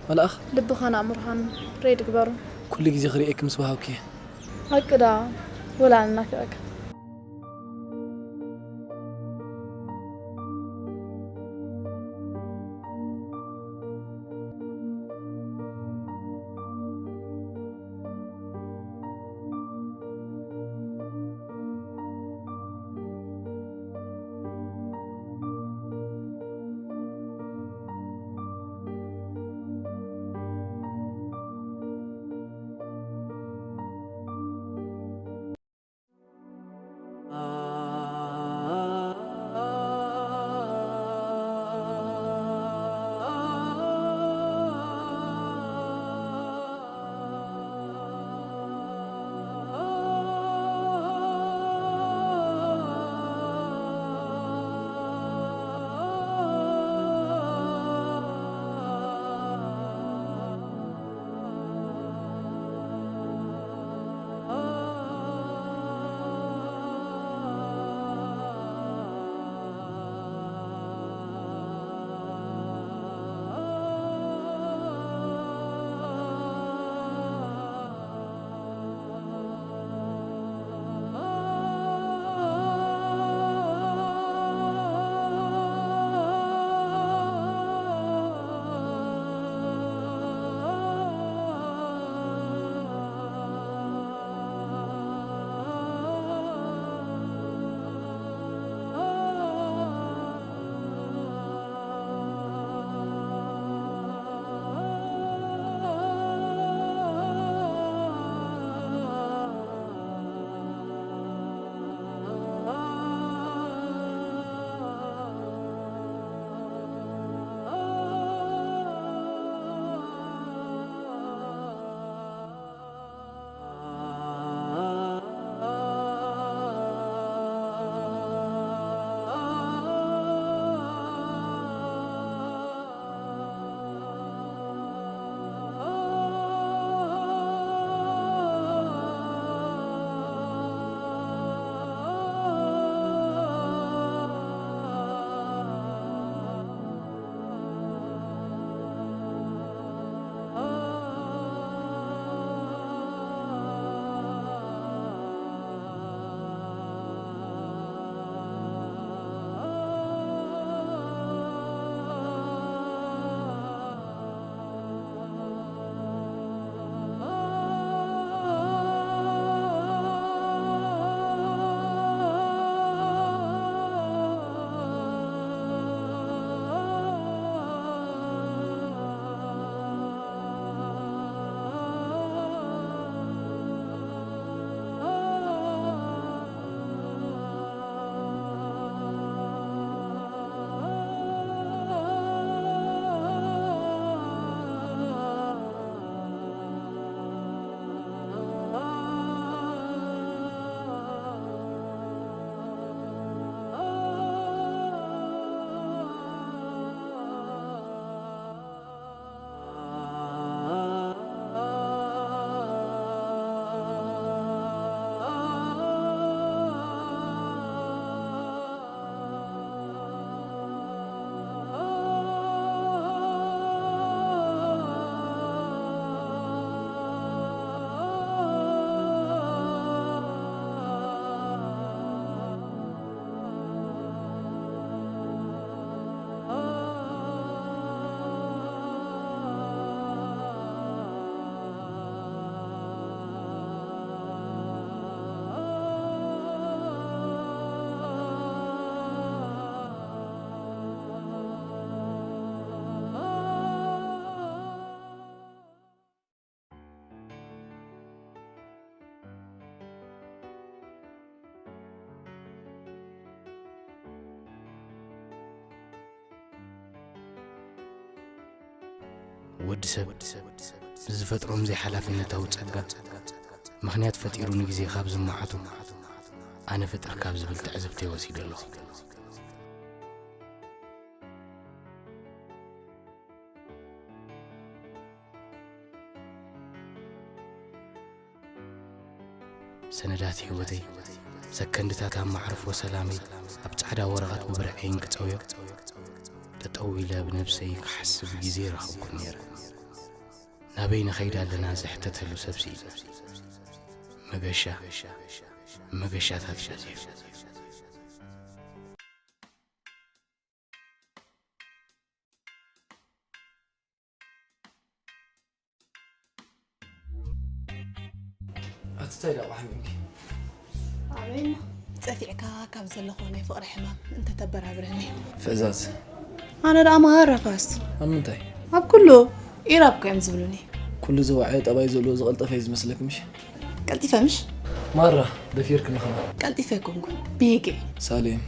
መልኣኽ? ልብኻን ኣእምሮኻን ሬድ ግበሩ። ኩሉ ግዜ ክርእየኪ ምስ በሃውኪ። ሓቂ ደኣ ወላ ኣነ ናፊቐካ። ወዲ ሰብ ብዝፈጥሮም ዘይሓላፍነታዊ ጸጋ ምኽንያት ፈጢሩ ንግዜ ካብ ዝመዓቱ፣ ኣነ ፈጠርካ ኣብ ዝብል ትዕዝብተይ ወሲደ ኣለኹ። ሰነዳት ህይወተይ፣ ሰከንድታት ኣብ መዕርፎ ሰላመይ ኣብ ጻዕዳ ወረቐት ብብርዐይን ክጸውዮ፣ ጠጠው ኢለ ብነብሰይ ክሓስብ ግዜ ረኸብኩን ነይረ። ናበይ ንኸይድ ኣለና ዝሕተተሉ ሰብ ስኢነ። መገሻ፣ መገሻታት በዚሑ። ኣቲ እንታይ ደኣ ሓሚምኪ? ኣበይ እሞ? ጸፊዕካ ካብ ዘለኹ ናይ ፍቕሪ ሕማም እንተተበራብረኒ። ፍእዛዝ። ኣነ ደኣ መሃረፋስ። ኣብ ምንታይ? ኣብ ኩሉ። ኢራብ እኮ እዮም ዝብሉኒ። ኩሉ ዝወዓየ ጠባይ ዘለዎ ዝቐልጠፈ እዩ ዝመስለክ ምሽ? ቀልጢፈ ምሽ? ማራ፣ ደፊርክኒ ኸማ። ቀልጢፈ ኣይኮንኩን። ብሂገ። ሳሌም።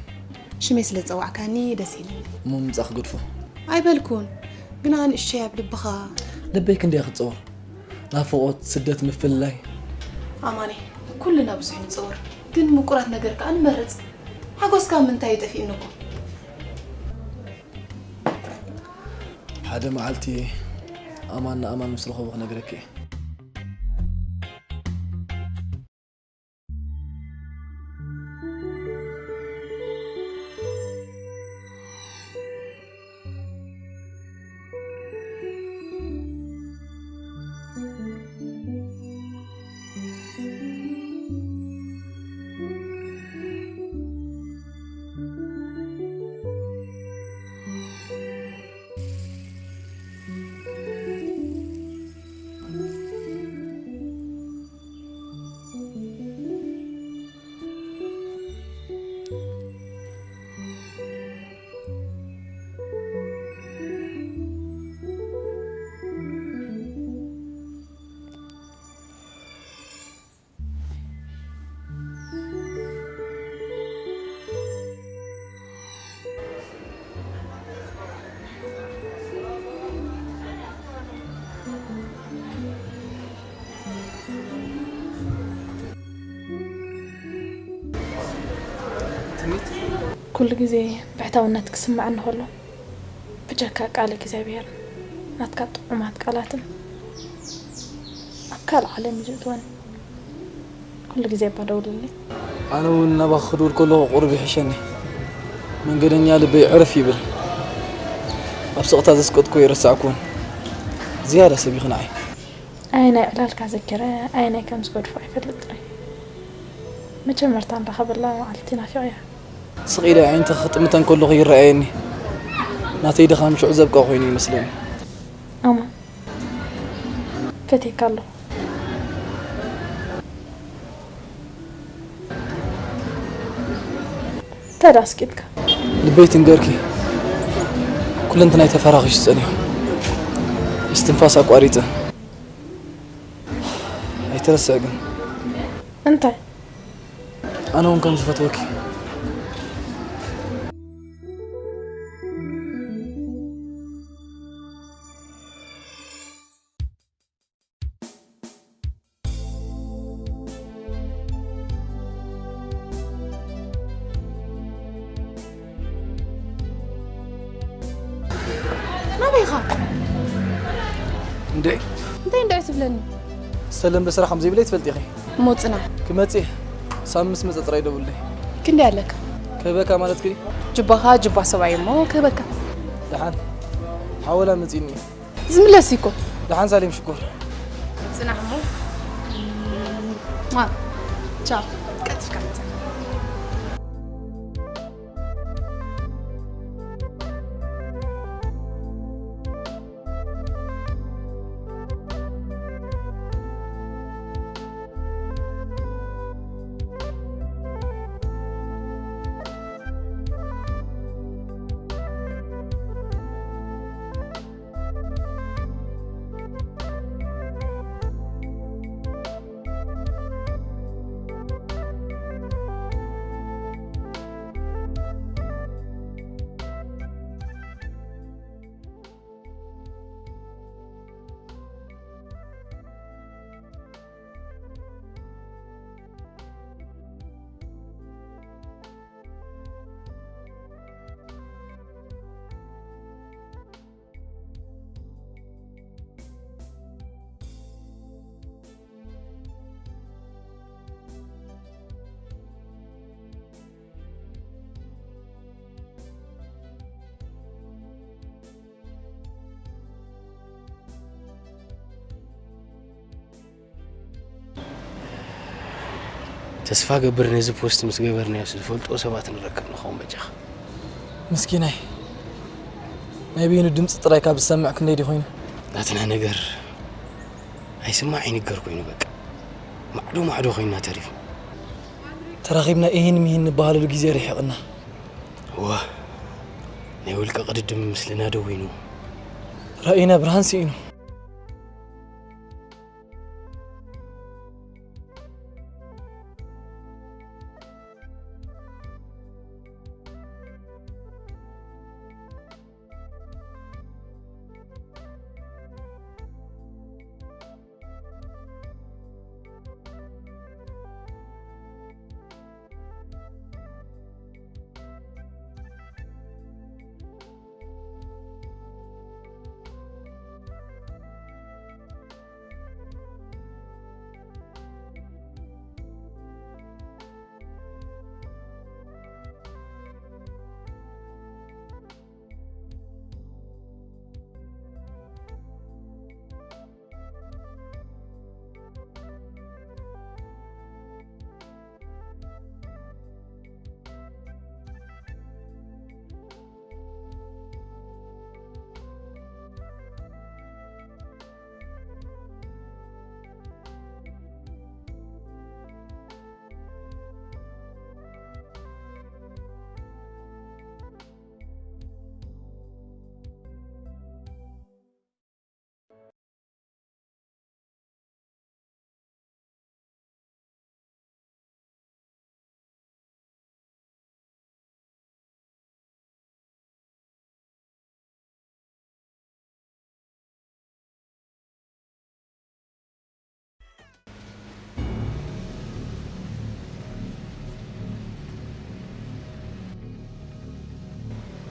ሽመይ ስለ ዝጸዋዕካኒ ደስ ኢሉኒ። እሞ ምምጻእ ክገድፎ? ኣይበልኩን። ግና ንእሽተይ ኣብ ልብኻ። ልበይ ክንደይ ክትጸውር? ናፍቖት፣ ስደት፣ ምፍልላይ። ኣማኔ፣ ኩልና ብዙሕ ንጽውር፣ ግን ምቁራት ነገር ከኣ ንመርጽ። ሓጎስካ ምንታይ እዩ ጠፊእኒ እኮ። ሓደ መዓልቲ ኣማን ንኣማን ምስ ረኸቡ ክነግረኪ እየ። ትምኒት? ኩሉ ግዜ ብሕታውነት ክስምዓኒ ከሎ፣ ብጀካ ቃል እግዚኣብሔር ናትካ ጥዑማት ቃላትን ኣብ ካልእ ዓለም እዩ ዝእትወኒ። ኩሉ ግዜ እባ ደውልለይ። ኣነ እውን ናባኺ ክድውል ከለኹ ቁሩብ ይሕሸኒ። መንገደኛ ልበይ ዕርፍ ይብል። ኣብ ስቕታ ዘስቀጥኩ ይረሳዕኩን። ዝያዳ ሰቢኺ ንዓይ። ኣየናይ ዕላልካ ዘኪረ ኣየናይ ከም ዝገድፎ ኣይፈልጥን እየ። መጀመርታ ንራኸበላ መዓልቲ ናፊቐያ። ስቕ ኢለ ኣዒንቲ ክጥምተን ከለኹ ይረኣየኒ። ናተይ ድኻም ሽዑ ዘብቃ ኮይኑ ይመስለኒ። ኣማን፣ ፈትየካ ኣለኹ። እንታይ ደኣ ኣስቂጥካ? ልበይ ትንገርኪ። ኩለንትናይ ተፈራኺሱ ጸኒሑ። እስትንፋስ ኣቋሪጸ። ኣይትረስዕ ግን። እንታይ? ኣነ እውን ከም ዝፈትወኪ። ናበይ ኢኻ? እንዴ? እንታይ እንዴ ትብለኒ? ዝተለምደ ስራሕ ከም ዘይብለይ ትፈልጢ ኢኺ። እሞ ጽናሕ። ክመጽእ እየ። ሳሚ ምስ መጸ ጥራይ ደውለይ። ክንደይ ኣለካ? ክህበካ ማለት ክዲ? ጅባኻ ጅባ ሰብኣይ እሞ ክህበካ። ደሓን። ሓወላ መጺእኒ። ዝምለስ እኮ። ደሓን ሳሌም ሽኮር። ጽናሕ እሞ። ማ። ቻው። ቀልጢፍካ ምጻእ። ተስፋ ገብር ነዚ ፖስት ምስ ገበርናዮ ዝፈልጥዎ ሰባት ንረክብ ንኸውን በጃኻ። ምስኪናይ፣ ናይ በይኑ ድምፂ ጥራይ ካብ ዝሰምዕ ክንደይ ድዩ ኮይኑ? ናትና ነገር ኣይስማዕ ኣይንገር ኮይኑ በቃ ማዕዶ ማዕዶ ኮይንና ተሪፍና። ተራኺብና ኢሂን ሚሂን ንበሃለሉ ግዜ ርሒቕና። እዋ፣ ናይ ውልቀ ቅድድም ምስልና ደዊኑ። ራእይና ብርሃን ስኢኑ።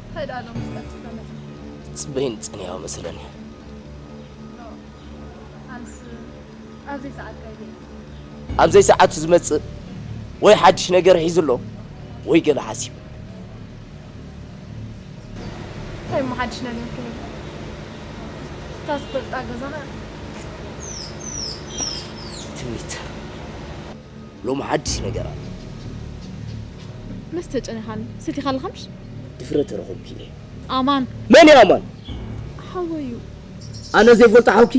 እንታይ ደኣ ሎምስ ቀልጢፍካ መጺእካ? ጽበይን ጸኒሖ መስለኒ። ኣንስ ኣብ ዘይሰዓትካ ይበይ? ኣብ ዘይሰዓቱ ዝመጽእ ወይ ሓድሽ ነገር ሒዙ ኣሎ ወይ ገለ ሓሲቡ። እንታይ እሞ ሓድሽ ነገር ክህሉ? እታ ትፈልጣ ገዛኻ? ትምኒት፣ ሎሚ ሓድሽ ነገር ኣሎ። መስተጨኒኻኒ፣ ሰቲኻ ኣለኻ ምሽ? ድፍረት ረኸብኪ ኢለ። ኣማን። መን እዩ ኣማን? ሓወይ እዩ። ኣነ ዘይፈልጦ ሓውኪ?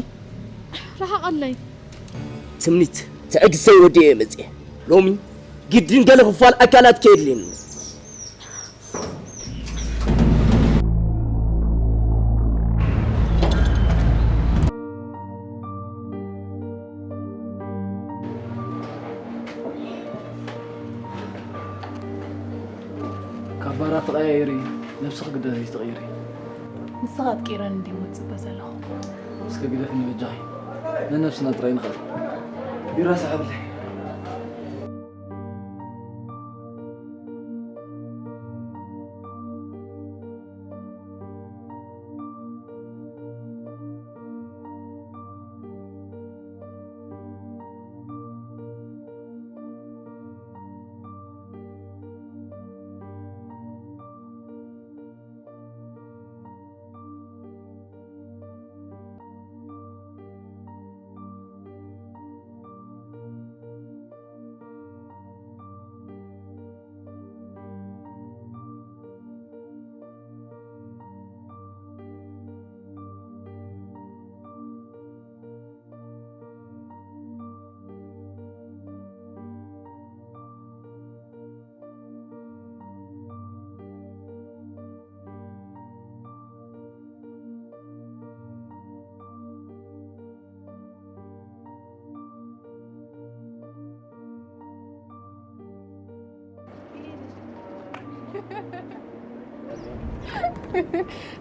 ርሓቐለይ። ትምኒት፣ ትዕግስተይ ወዲኤ እየ መጺኤ። ሎሚ ግድን ገለ ክፋል ኣካላት ከየድልየኒ። ካብ ባራት ተቐያይሪ፣ ነብስኺ ግዳ ዘይትቕይሪ። ንስኻ ኣጥቂረን እንድየ ዝጽበ ዘለኹ። እስከ ግደፍኒ በጃኺ። ነነብስና ጥራይ ንኽእል። ቢራ ስሓብለይ።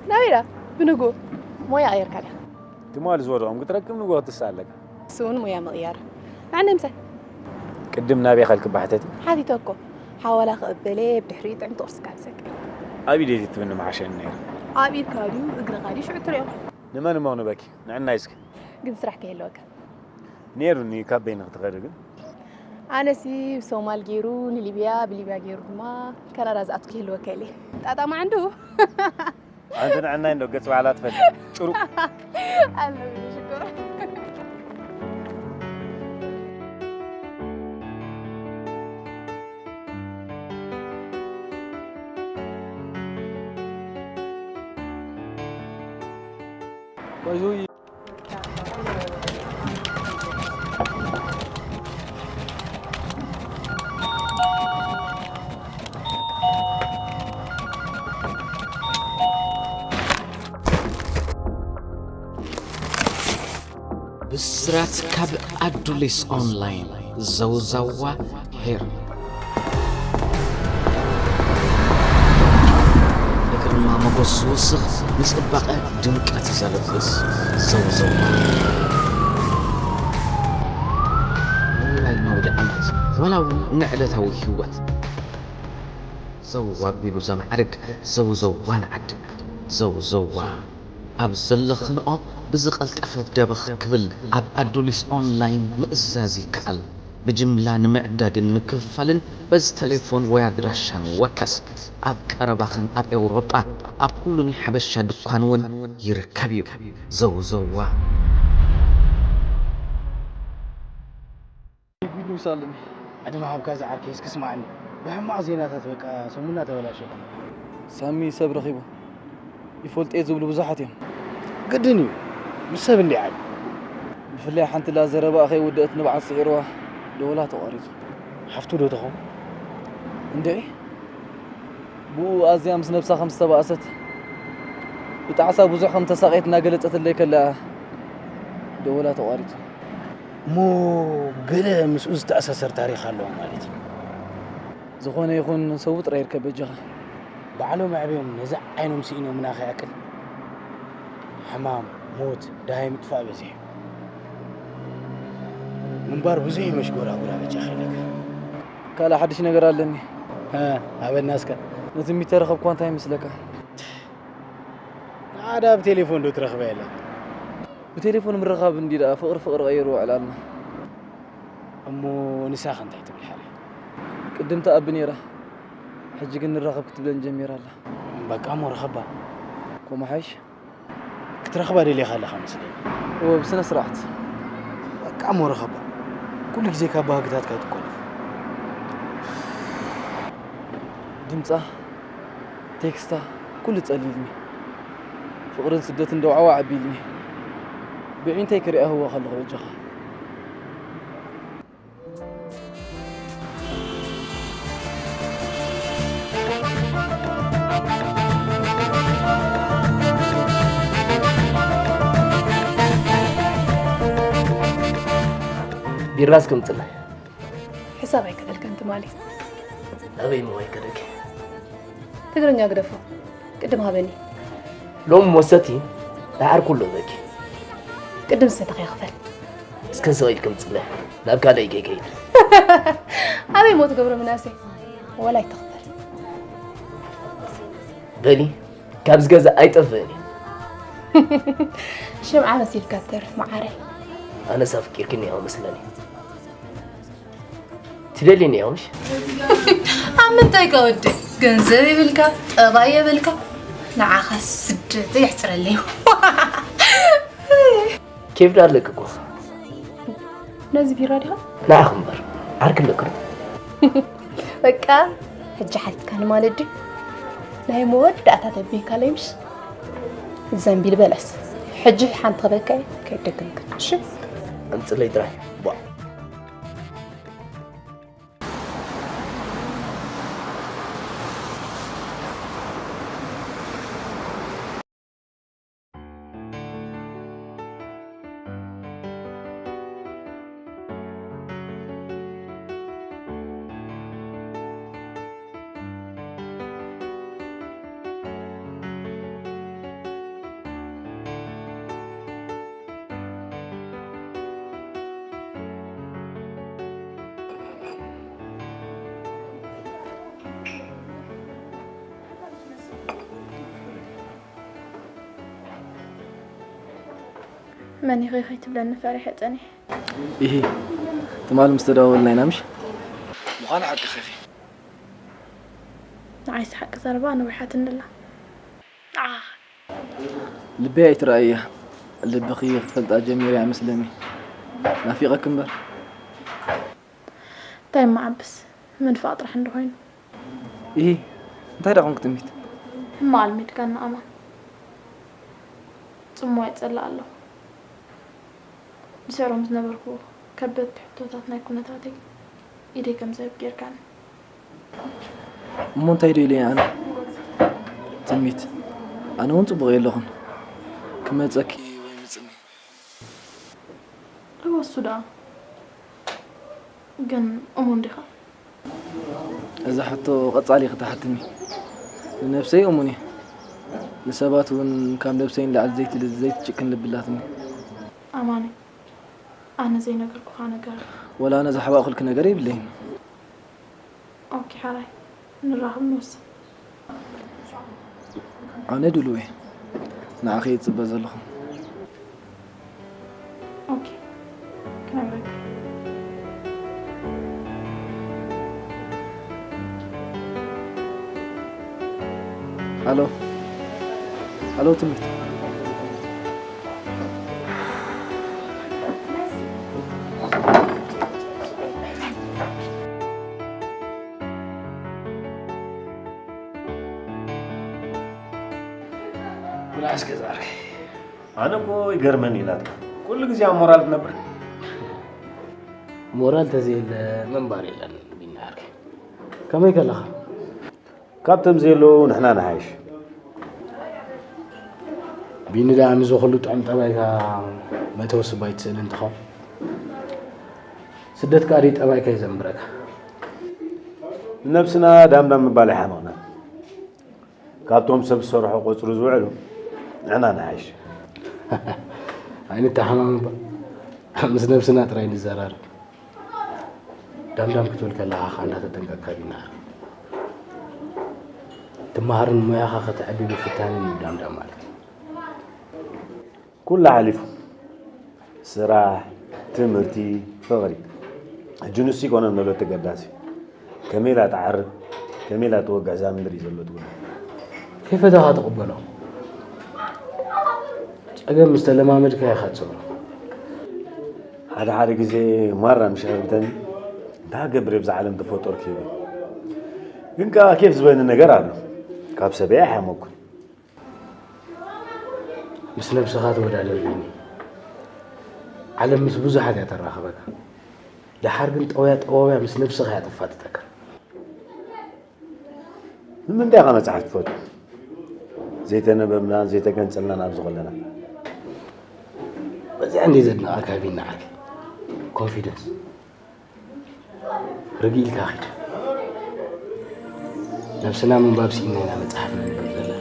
ናበይ ኢላ? ብንግኡ ሞያ ቀይርካ ዲኻ? ትማሊ ዝወደቖም ክትረክብ ንግሆ ክትስእ ኣለካ። ንሱ እውን ሞያ ምቕያር። ንዓና ምሳይ። ቅድም ናበይ ከልክባ ሕተቲ? ሓቲተ እኮ። ሓዋላ ክቕበል እየ፣ ብድሕሪኡ ጥዕምቲ ቁርሲ ጋብዘካ። ኣብ ኢደይ ትብኒ መዓሸኒ ነይሩ። ኣብ ኢድካ ድዩ እግርኻ ድዩ ሽዑ ትሪኦ? ንመን እሞ ክንበኪ? ንዕናይ እስኪ። ግን ስራሕ ከይህልወካ። ነይሩኒ ካብ በይኒ ክትኸዲ ግን። ኣነሲ ብሶማል ገይሩ ንሊብያ፣ ብሊብያ ገይሩ ድማ ካናዳ ዝኣቱ ክህልወካ ኢለ። ጣጣ ማዕንዱ። ኣንቲ ንዕናይ እንዶ ገጽ ባዕላ ትፈልጥ። ጭሩ። ኣለኒ ሽኮር። ባይዞይ። ብስራት ካብ ኣዱሊስ ኦንላይን። ዘውዘዋ ሄር። ንግርማ ሞገስ ዝውስኽ፣ ንጽባቐ ድምቀት ዘልብስ። ዘውዘዋ። ንላይና ወደ ዓመት፣ ዋላ እውን ንዕለታዊ ህይወት። ዘውዋ ኣቢሉ ዘማዕርግ፣ ዘውዘዋ ንዓድና። ዘውዘዋ ኣብ ዘለኽንኦ ብዝቐልጠፈ ደበኽ ክብል ኣብ ኣዱሊስ ኦንላይን ምእዛዝ ይከኣል። ብጅምላ ንምዕዳግን ምክፍፋልን በዚ ተሌፎን ወይ ኣድራሻ ንወከስ። ኣብ ቀረባኽን ኣብ ኤውሮጳ ኣብ ኩሉ ናይ ሓበሻ ድኳን እውን ይርከብ እዩ። ዘውዘዋ። ይጉድሉ ይሳለኒ። ዕድመ ሃብካ ዝዓርከይ እስኪ ስማዕኒ። ብሕማቕ ዜናታት በቃ ሰሙና ተበላሸኹም። ሳሚ ሰብ ረኺቡ። ይፈልጦ እየ ዝብሉ ብዙሓት እዮም። ግድን እዩ። ምስ ሰብ እንዲዓል። ብፍላይ ሓንቲ ላ ዘረባኣ ከይወደአት ንብዓት ስዒርዋ ደወላ ተቋሪጹ። ሓፍቱ ዶ ትኸውን? እንድዒ። ብኡ ኣዝያ ምስ ነብሳ ከም ዝተባእሰት ብጣዕሳ ብዙሕ ከም ተሳቐየት እናገለጸትለይ ከላ ደወላ ተቋሪጹ። እሞ ገለ ምስኡ ዝተኣሳሰር ታሪኽ ኣለዎ ማለት እዩ። ዝኾነ ይኹን ሰው ጥራይ ይርከብ በጃኻ። ባዕሎም ኣዕብዮም ነዚ ዓይኖም ስኢኖምና ከይኣክል ሕማም፣ ሞት፣ ደሃይ ምጥፋእ በዚሑ። ምንባር ብዙሕ እዩ መሽጎራጉራ በጃኻ ኢለካ። ካልእ ሓድሽ ነገር ኣለኒ። እ፣ ኣበና እስከ። ነቲ ሚተር ረኸብኳ እንታይ ይመስለካ? ንዓዳ ብቴሌፎን ዶ ትረኽባ የለን? ብቴሌፎን ምርኻብ እንዲ ደኣ ፍቕሪ ፍቕሪ ቀይሩ ውዕል ኣልና። እሞ ንሳኸ እንታይ ትብል ሓራይ? ቅድም ትኣቢ ነይራ፣ ሕጂ ግን ንራኸብ ክትብለኒ ጀሚራ ኣላ። በቃ እሞ ርኸባ። ከምኡ ሓይሽ? ክትረኽባ ደሊኻ ኣለኻ መስለኒ። እወ፣ ብስነ ስርዓት። በቃ እሞ ርኸባ። ኩሉ ግዜ ካብ ባህግታትካ ኣይትኮነፍ። ድምጻ፣ ቴክስታ፣ ኩሉ ጸሊልኒ። ፍቕርን ስደትን ደው ዓዋ ኣቢልኒ። ብዒንተይ ክሪኣ ህወ ከለኹ በጃኻ። ቢራስ ከምጽላይ። ሕሳብ ኣይከደልከን ትማሊ። ኣበይ ምዋይ ከደኪ? ትግርኛ ግደፎ። ቅድም ሃበኒ። ሎም ወሰቲ ዳዓር ኩሎ በኪ። ቅድም ዝሰተኸ ክፈል። እስከ ሰው ኢልኩም ጽለ ናብ ካልእ ከይከይድ። ኣበይ ሞት ገብረ ምናሴ? ወላ ይተኽፈል። በሊ ካብዚ ገዛ ኣይጠፍእን እዩ። ሽምዓ መሲልካ ትተርፍ መዓረይ። ኣነስ ኣፍቂርክኒ ያው መስለኒ። ትደልኒ ያውሽ? ኣብ ምንታይ ከወዲ? ገንዘብ የብልካ፣ ጠባይ የብልካ። ንዓኻ ስደት የሕፅረለይ። ኬፍ ዶ ኣለክ እኮ። ነዚ ቢራ ዲኻ? ንዓኹም እምበር ዓርኪ ኣለክ ዶ? በቃ ሕጂ ሓቲትካኒ ማለት ድዩ? ናይ መወዳእታ ተቢካለይ ምሽ? ዘንቢል በለስ። ሕጂ ሓንቲ ክበካ እየ ከይደገምክን። እሺ? ኣምፅለይ ጥራይ። ቧ። መን ኢኺ ከይትብለኒ ፈሪሐ ጸኒሐ። ኢሂ፣ ትማሊ ምስ ተደዋወልና ኢና ምሽ? ምዃኑ ሓቅኺ ኢኺ። ንዓይስ ሓቂ ዘረባ ነዊሓትኒ ኣላ። ንዓኻ ልበይ ኣይትረኣያ። ልብኺ ክትፈልጣ ጀሚረ እያ መስለኒ። ናፊቐኪ እምበር። እንታይ እሞ ዓብስ፣ ምንፋቕ ጥራሕ እንዶ ኮይኑ። ኢሂ፣ እንታይ ደኣ ኮንክ ትምኒት? እሞ ኣልሚድካና ኣማን። ጽምዋ ይጸልእ ኣለኹ። ብስዕሮም ዝነበርኩ ከበድቲ ሕቶታት ናይ ኩነታተይ ኢደይ ከም ዝህብ ጌርካኒ። እሞ እንታይ ዶ ኢለ ኣነ? ትምኒት፣ ኣነ እውን ጽቡቕ የለኹን። ክመጸኪ ወይ ምጽኒ። እወ እሱ ደኣ ግን እሙን ዲኻ? እዛ ሕቶ ቀጻሊ ክትሓትኒ። ንነብሰይ እሙን እየ። ንሰባት እውን ካብ ነብሰይ ንላዕሊ ዘይትል- ዘይትጭክን ልቢ ኣላትኒ። ኣማኒ፣ ኣነ ዘይነገርኩኻ ነገር። ወላ ኣነ ዝሓባእኹልኪ ነገር የብለይን። ኦኬ ሓራይ፣ ንራኸብ ንወስን። ኣነ ድሉው እየ። ንዓኺ እየ ዝጽበ ዘለኹ። ኦኬ፣ ክነግረካ። ሃሎ፣ ሃሎ ትምኒት። ብላዕስ ገዛ ዓርከይ። ኣነ እኮ ይገርመኒ ናትካ። ኩሉ ግዜ ኣብ ሞራል ትነብር። ሞራል ተዘየለ ምንባር የለን ቢኒ ዓርከይ። ከመይ ከለኻ? ካብቶም ዘየለዉ ንሕና ንሓይሽ። ቢኒ ደኣ ምስዚ ኩሉ ጥዑም ጠባይካ መእተዊ ስባ ኣይትስእንን ትኸውን። ስደት ከኣ ደይ ጠባይካ እዩ ዘንብረካ። ንነብስና ዳምዳም ምባል ይሓመቕና። ካብቶም ሰብ ዝሰርሖ ቆጽሩ ዝውዕሉ ንሕና ንሓይሽ። ኣይንተሓማም እባ። ምስ ነብስና ጥራይ ንዘራረብ። ዳምዳም ክትብል ከለኻ ከኣ እንዳተጠንቀቕካ ቢኒ ዓርከይ። ትመሃርን ሞያኻ ከተዕቢ ምፍታንን እዩ ዳምዳም ማለት። ኩሉ ሓሊፉ ስራሕ፣ ትምህርቲ፣ ፍቕሪ። ሕጂ ንሱ ይኮነን መበል ተገዳሲ። ከመይ ኢላ ትዓርብ፣ ከመይ ኢላ ትወግሕ እዛ ምድሪ ዘሎ ትውልዲ። ከይፈተኻ ትቕበሎ። ጸገም ምስ ተለማመድካ ኢኻ ትሰብሮ። ሓደ ሓደ ግዜ ማራ ምሽ ከብተኒ እንታይ ክገብር እየ ብዛ ዓለም ተፈጠርኩ ይብል። ግን ከኣ ኬፍ ዝበኒ ነገር ኣሎ። ካብ ሰበይ ኣይሓመኩን። ምስ ነብስኻ ተወዳደር ቢኒ። ዓለም ምስ ብዙሓት እያ ተራኽበካ። ደሓር ግን ጠውያ ጠዋውያ ምስ ነብስኻ እያ ተፋጥጠካ። ንምንታይ ኢኻ መጽሓፍ ትፈትው? ዘይተነበብናን ዘይተገንጸልናን ኣብዚ ከለና። በዚኣ እንደ ዘድንቓካ ቢኒ ዓርከይ። ኮንፊደንስ። ርግእ ኢልካ ኺድ። ነብስና ምንባብ ስኢንና ኢና መጽሓፍ ነንብብ ዘለና።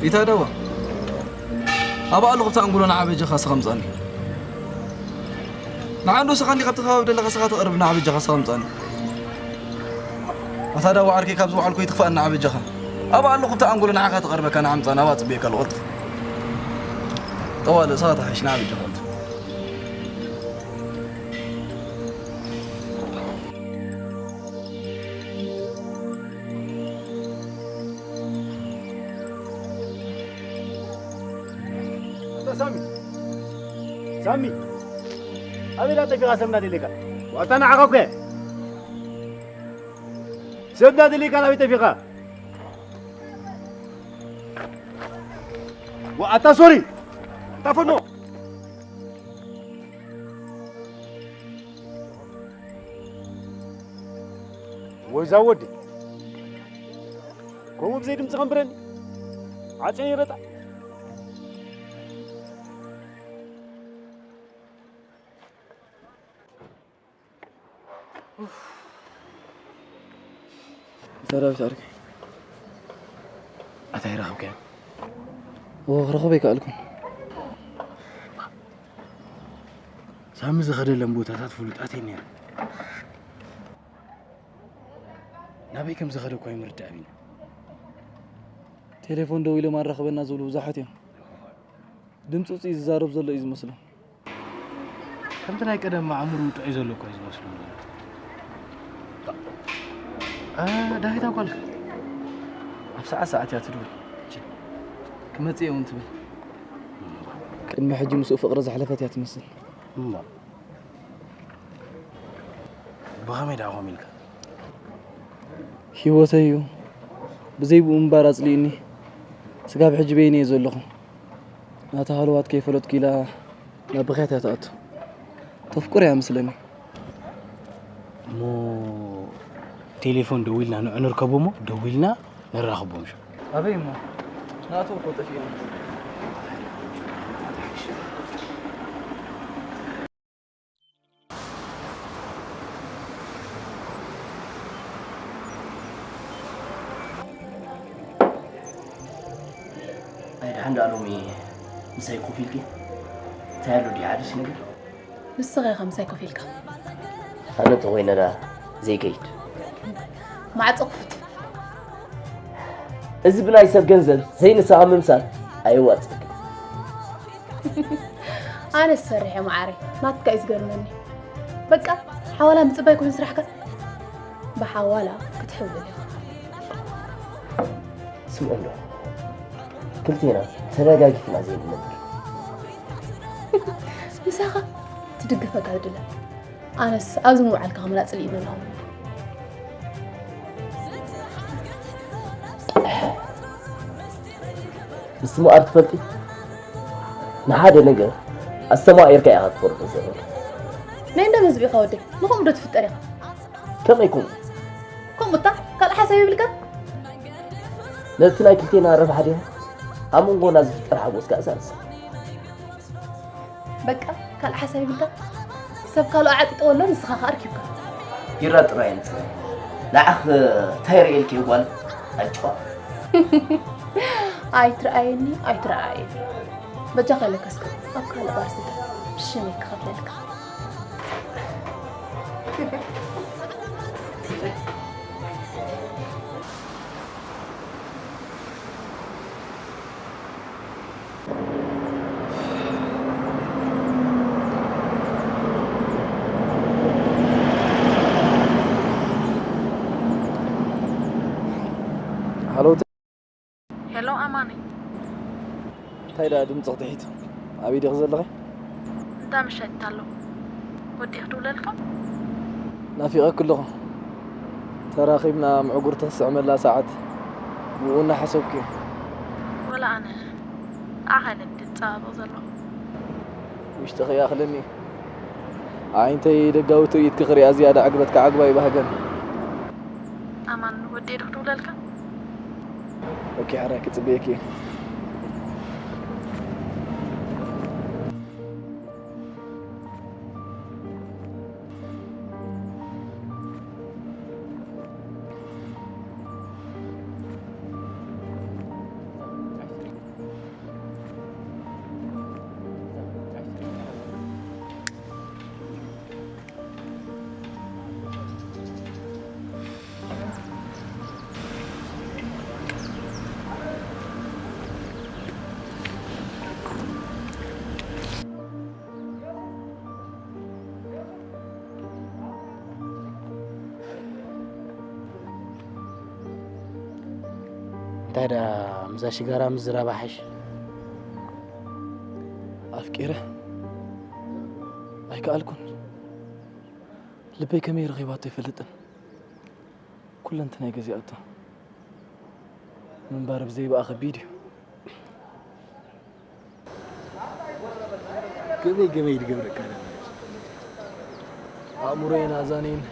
ኢታ ደዋ። ኣብ ኣለኹ ኣብታ ኣንጎሎ ንዓ በጃኻ ስኻ ምጻኒ። ንዓ እንዶ ስኻ እንዲ ካብቲ ከባቢ ደለኻ ስኻ ተቐርብ ንዓ በጃኻ ስኻ ምጻኒ። ኣታ ደዋ ዓርከይ ካብ ዝወዓልኩ ይትኽፋእ ንዓ በጃኻ። ኣብ ኣለኹ ኣብታ ኣንጎሎ ንዓኻ ተቐርበካ ንዓ ምጻኒ። ኣብ ኣጽብየካ ኣለኹ ቅልጥፍ። ጠዋለ ስኻ ተሓሽ ንዓ በጃኻ። ኣታ ሳሚ፣ ሳሚ፣ ኣበይ ዳ ጠፊኻ? ሰብ እናደለየካ። ዋታ ንዓኻ እኮ እየ። ሰብ እናደለየካ ናበይ ጠፊኻ? ዋታ ሶሪ፣ ኣታ ፈኖ። ወይዛ ወዲ፣ ከምኡ ብዘይ ድምፂ ከንብረኒ? ዓጨን ይረጣ። ሰራዊት ዓርከይ፣ ኣታ ይረኸብካዮ? እዎ፣ ክረኽቦ ኣይከኣልኩን። ሳሚ ዝኸደለን ቦታታት ፍሉጣት እየን ነይረን። ናበይ ከም ዝኸደ እኳ ኣይምርዳእ ቢኒ። ቴሌፎን ደዊሎም ኣራኽበና ዝብሉ ብዙሓት እዮም። ድምፂ ውፅኢ ዝዛረብ ዘሎ እዩ ዝመስሎም። ከምቲ ናይ ቀደም ኣእምርኡ ጥዑይ ዘሎ እኳ እዩ ዝመስሎም ዘሎ። እ፣ ዳዊት ኣጓልካ ኣብ ሰዓት ሰዓት እያ ትድውል። ክመፅእ እውን ትብል። ቅድሚ ሕጂ ምስኡ ፍቕሪ ዘሕለፈት እያ ትመስል። እሞ ብኸመይ ደኣ ከምኡ ኢልካ? ህይወተይ እዩ። ብዘይ ብኡ ምንባር ኣጽሊእኒ። ስጋብ ሕጂ በይነይ እየ ዘለኹ። ናታ ሃለዋት ከይፈለጥኩ ኢላ ናብ ብኽያት እያ ትኣቱ። ተፍቅሮ እያ መስለኒ። እሞ ቴሌፎን ደዊልና ንዑ ንርከቦ እሞ ደዊልና ነራኽቦም ሸ። ኣበይ እሞ? ናቱ እኮ ጠፊእና። ኣይ፣ ደሓን ደኣ ሎሚ ምሳይ ኮፍ ኢልኪ? እንታይ ኣሎ ድዩ ሓድሽ ነገር? ንስኻ ኢኻ ምሳይ ኮፍ ኢልካ። ኣነ እንተኾይነ ደኣ ዘይከይድ። ማዕጾ ክፉት። እዚ ብናይ ሰብ ገንዘብ ዘይንስኻ ምምሳል ኣየዋጽእን። ኣነስ ሰሪሐ መዓረይ፣ ናትካ እዩ ዝገርመኒ። በቃ፣ ሓዋላ ምጽባይ ኮይኑ ስራሕካ። ብሓዋላ ክትሕውል ኢኻ። ስምዖ ኣሎ። ክልቴና ተደጋጊፍና ዘይንነብር። ምሳኻ ትድግፈካ ዝድለ። ኣነስ ኣብዚ ምውዓልካ ክምላእ ጽሊእኒ ኣለኹ። ምስቲ ምቕኣር ትፈልጢ? ንሓደ ነገር ኣስተማቒርካ ኢኻ ክትፈርዶ ዘለካ። ናይ እንዳ ህዝቢ ኢኻ ወደይ፣ ንኸምኡ ዶ ትፍጠር ኢኻ? ከመይ ከምኡ? ከምኡ እታ ካልእ ሓሳብ የብልካን? ነቲ ናይ ክልቴና ረብሓ ድዩ? ኣብ መንጎና ዝፍጠር ሓጎስ ከኣ ሳልስ። በቃ፣ ካልእ ሓሳብ የብልካ? ሰብ ካልእ ዓጢጥዎ ኣሎ፣ ንስኻ ከኣ ኣርኪብካ። ቢራ ጥራይ ንጽበ። ንዓኽ እንታይ ርእየልኪ ጓል ኣጭዋ? ኣይትረኣየኒ፣ ኣይትረኣየኒ። በጃኻ ኢለካ እስከ ኣብ ካልእ ባር ስተ ብሽመይ ክኸፍለልካ። ሃሎ፣ ተ- ሄሎ ኣማኒ። እንታይ ደኣ ድምፂ ክትሒት? ኣበይ ዲኺ ዘለኺ? እንዳ ምሸት ኣሎ። ወዲእ ክድውለልካ? ናፊቐኪ ኣለኹ። ተራኺብና ምዕጉርቲ ክስዕመላ ሰዓት ብኡ እናሓሰብኩ እየ። ወላ ኣነ ንዓኻ ኢለ ድጻባበቕ ዘለኹ። ውሽጥኺ ይኣኽለኒ። ኣዒንተይ ደጋዊ ትርኢትኪ ክሪኣ ዝያዳ ዕግበት ክዓግባ ይባህገን። ኣማን ወዲኤ ዶ ክድውለልካ? ኦኬ፣ ሕራይ ክጽበየኪ እየ። እንታይ ደኣ፣ ምዛ ሽጋራ ምዝራብ ይሓይሽ። ኣፍቂረ ኣይከኣልኩን። ልበይ ከመይ ረኺባቶ ኣይፈልጥን። ኩለንትናይ ገዚኣቶ። ምንባር ብዘይ ብኣ ከቢድ እዩ። ገመይ ገመይ ድገብረካ ደመ። ኣእምሮየን ኣዛነይን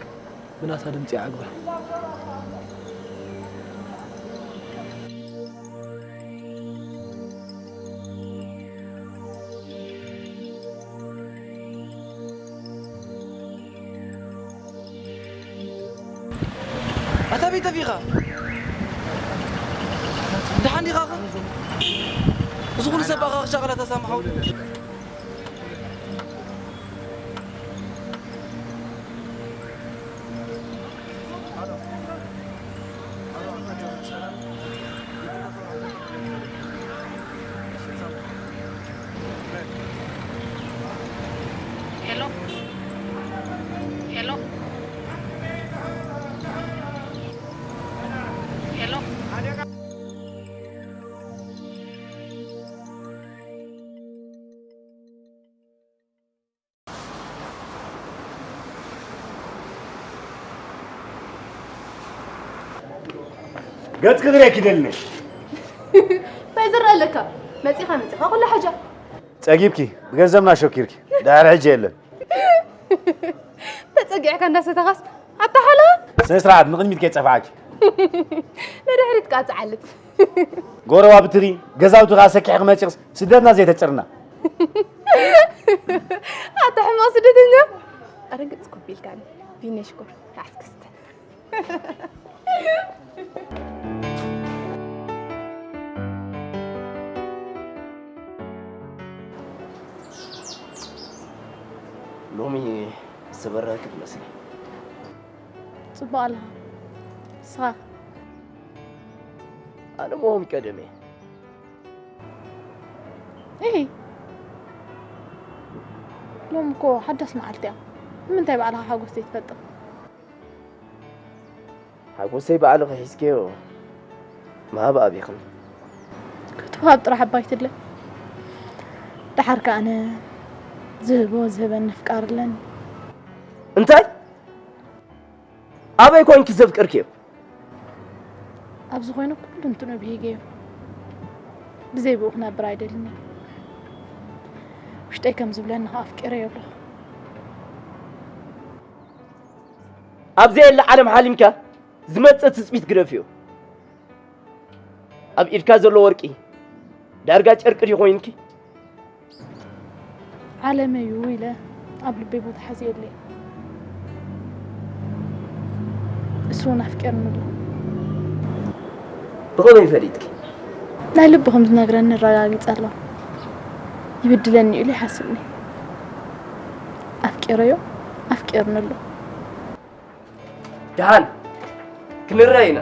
ብናታ ድምፂ ይዓግባ። ኣታ ቤት ኣቢኻ? ደሓን ዲኻ ኸ? እዚ ኩሉ ሰብ ብኣኻ ክሻቐላ ተሳምሓው? ሄሎ፣ ሄሎ፣ ሄሎ። ገጽ ክግሬ ኪደልኒ። እንታይ ዝረአ ኣለካ? መጺኻ መጺኻ ኩሉ ሓጃ። ጸጊብኪ፣ ብገንዘብና ሸኪርኪ። ድሕሪ ሕጂ የለን። ተጸጊዕካ እንዳሰተኻስ ኣታ ሓለዋ። ስነ ስርዓት፣ ንቕድሚት ከይጸፋዕኪ። ንድሕሪት ከኣ ጸዓልት። ጎረባብትኺ፣ ገዛውቲ ከኣ ሰኪሕኪ መጺኽስ ስደትና ዘይተጽርና። ኣታ ሕማቕ ስደተኛ። ኣረ ገጽ ኮፍ ኢልካኒ። ቢኒ ሽኮር፣ ከዓስክስተ። ሎሚ ዝተበረኸ ክትመስሊ። ጽቡቕ ኣለኻ። ንስኻ? ኣነ ምሆም ቀደም እየ። እሂ። ሎሚ እኮ ሓዳስ መዓልቲ እያ። ንምንታይ ባዕልኻ ሓጎስ ዘይትፈጥር? ሓጎሰይ ባዕልኺ ሒዝክዮ ምሃብ ኣቢኽኒ። ክትወሃብ ጥራሕ እባ ኣይትድለ። ደሓር ከኣ ኣነ ዝህቦ ዝህበኒ ኣፍቃሪ ኣለኒ። እንታይ? ኣበይ ኮንኪ ዘፍቀርክዮ? ኣብዚ ኮይነ ኩሉ እንትንኡ ብሂገዮ። ብዘይ ብኡ ክነብር ኣይደልን እየ። ውሽጠይ ከም ዝብለኒ ከኣ ኣፍቂረዮ ኣለኹ። ኣብ ዘየለ ዓለም ሓሊምካ ዝመጽእ ትጽቢት ግደፍዮ። ኣብ ኢድካ ዘሎ ወርቂ ዳርጋ ጨርቂ ድዩ ኮይንኪ? ዓለመይ እዩ ኢለ ኣብ ልበይ ቦታ ሓዚኤለይ። እሱ እውን ኣፍቂርኒ ኣሎ። ብኸመይ ፈሊጥኪ? ናይ ልቡ ከም ዝነግረኒ ኣረጋጊጸ ኣለኹ። ይብድለኒ ኢሉ ይሓስብኒ። ኣፍቂረዮ፣ ኣፍቂርኒ ኣሎ። ደሓን ክንረኣይ ኢና።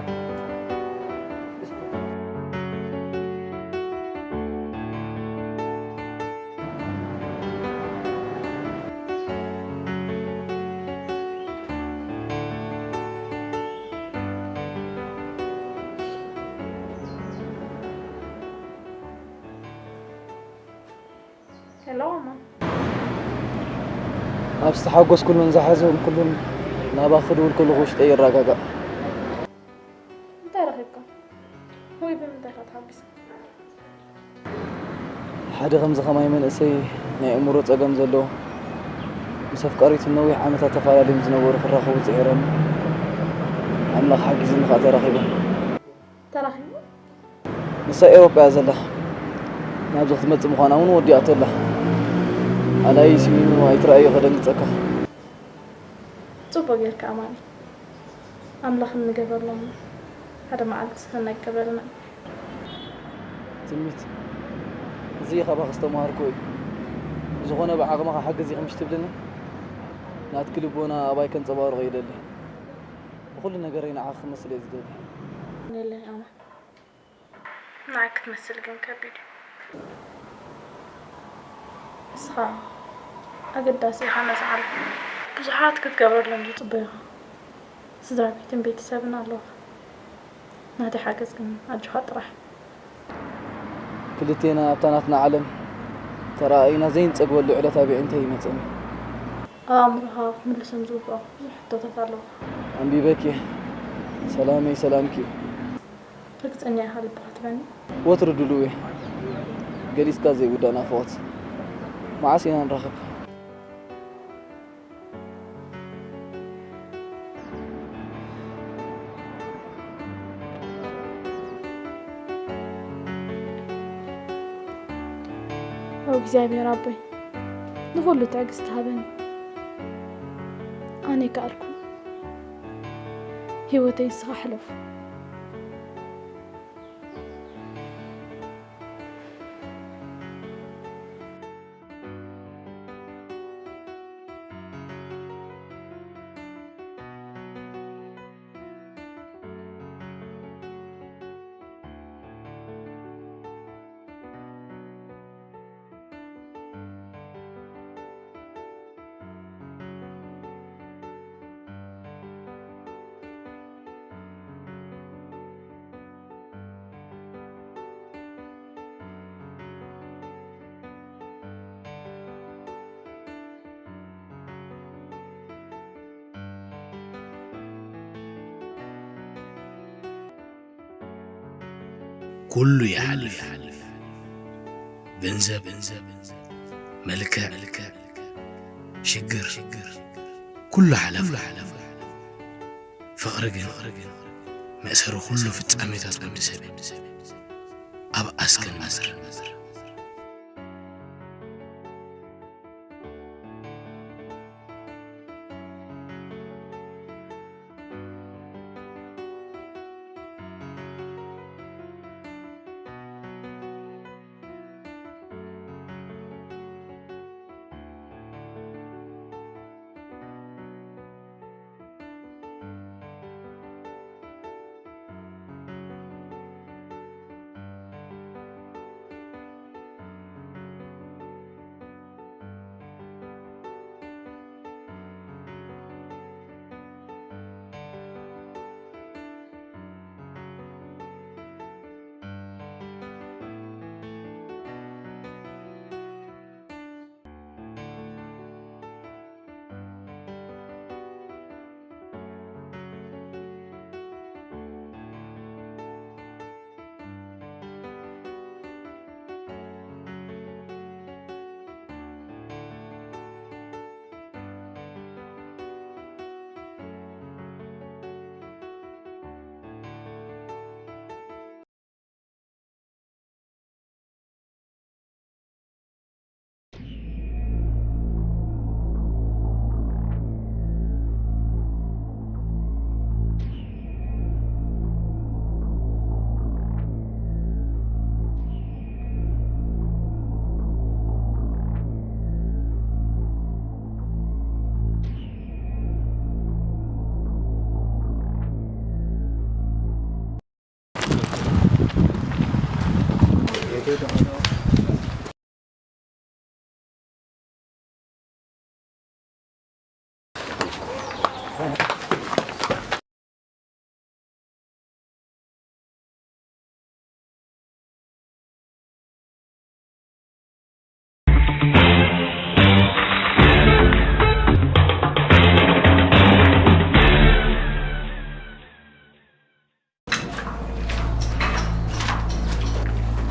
ሄሎ ማማ። ኣብ ዝተሓጎስኩሉን ዝሓዘንኩሉን ናባኺ ክድውል ከለኹ ውሽጠይ ይረጋጋእ። እንታይ ረኺብካ? ወይ ብምንታይ ኢኻ ተሓጒስካ? ሓደ ከምዚ ከማይ መንእሰይ ናይ ኣእምሮ ጸገም ዘለዎ ምስ ኣፍቃሪቱ ነዊሕ ዓመታት ተፈላለዮም ዝነበሩ ክራኸቡ ጽዒሮም ኣምላኽ ሓጊዙኒ ከኣ ተራኺቦም። ተራኺቡ? ንሳ ኤውሮጳ እያ ዘላ። ናብዚ ክትመጽእ ምዃና እውን ወዲኣቶ ኣላ። ኣላይ ስሚኑ ኣይትረኣዮ ከደንግጸካ። ጽቡቕ ጌርካ ኣማኒ። ኣምላኽ ንገበርሎም ሓደ መዓልቲ ሰናይ ክገብረልና። ትምኒት፣ እዚ ካባኺ ዝተማሃርኩ እዩ። ብዝኾነ ብዓቕምኻ ሓግዝ ኢኺ ምሽ ትብልኒ? ናትኪ ልቦና ኣባይ ከንጸባርቖ ይደሊ። ብኹሉ ነገረይ ንዓኺ ክመስል እየ ዝደሊ። የለን ኣማ። ንዓይ ክትመስል ግን ከቢድ እዩ። ንስኻ ኣገዳሲ ኢኻ ነዚ ዓለም። ብዙሓት ክትገብረሎም ዝጽበዩኻ ስድራ ቤትን ቤተሰብን ኣለዉኻ። ናተይ ሓገዝ ግን ኣጆኻ ጥራሕ። ክልቴና ኣብታ ናትና ዓለም ተረኣኢና ዘይንጸግበሉ ዕለት ኣበይ እንታይ ይመጸኒ? ኣብ ኣእምሮኻ ክትምልሶም ዝግብኦም ብዙሕ ሕቶታት ኣለዉ። ኣንቢበኪ እየ። ሰላመይ ሰላምኪ እዩ። ርግጸኛ ኢኻ ልብኻ ትበኒ? ወትሩ ድሉው እየ። ገሊጽካ ዘይውዳእ ናፍቖት። መዓስ ኢና ንራኸብ? ኦ እግዚኣብሔር ኣቦይ፣ ንኹሉ ትዕግስቲ ሃበኒ። ኣነ ኣይከኣልኩን። ህይወተይ ንስኻ ሕለፎ። ኩሉ ይሓልፍ። ገንዘብ፣ መልክዕ፣ ሽግር፣ ኩሉ ሓለፋ። ፍቕሪ ግን መእሰሪ ኩሉ ፍጻሜታት ወዲ ሰብ እዩ። ኣብ ኣስከን ምድሪ።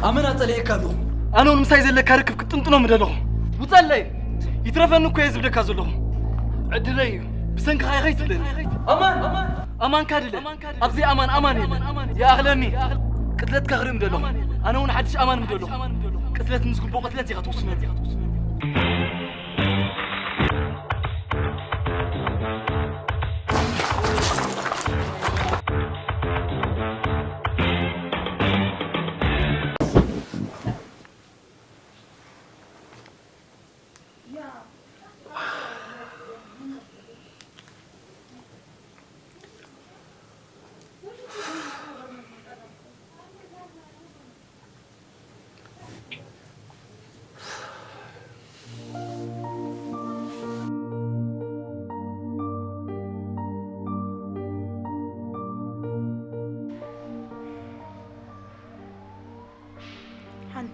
ኣመና ጸሊኤካ ኣለኹ። ኣነ እውን ምሳይ ዘለካ ርክብ ክትጥንጥኖ ምደለኹ። ውጸለይ! ይትረፈኒ እኮ እየ ዝብለካ ዘለኹ። ዕድለይ እዩ። ብሰንክኻ ኢኻ ይትብለኒ። ኣማን! ኣማንካ ድለ። ኣብዚ ኣማን ኣማን የለን። ይኣኽለኒ። ቅትለትካ ክርኢ ምደለኹ። ኣነ እውን ሓድሽ ኣማን ምደለኹ። ቅትለት ምስ ግቡእ ቅትለት ኢኻ ትውስነሉ።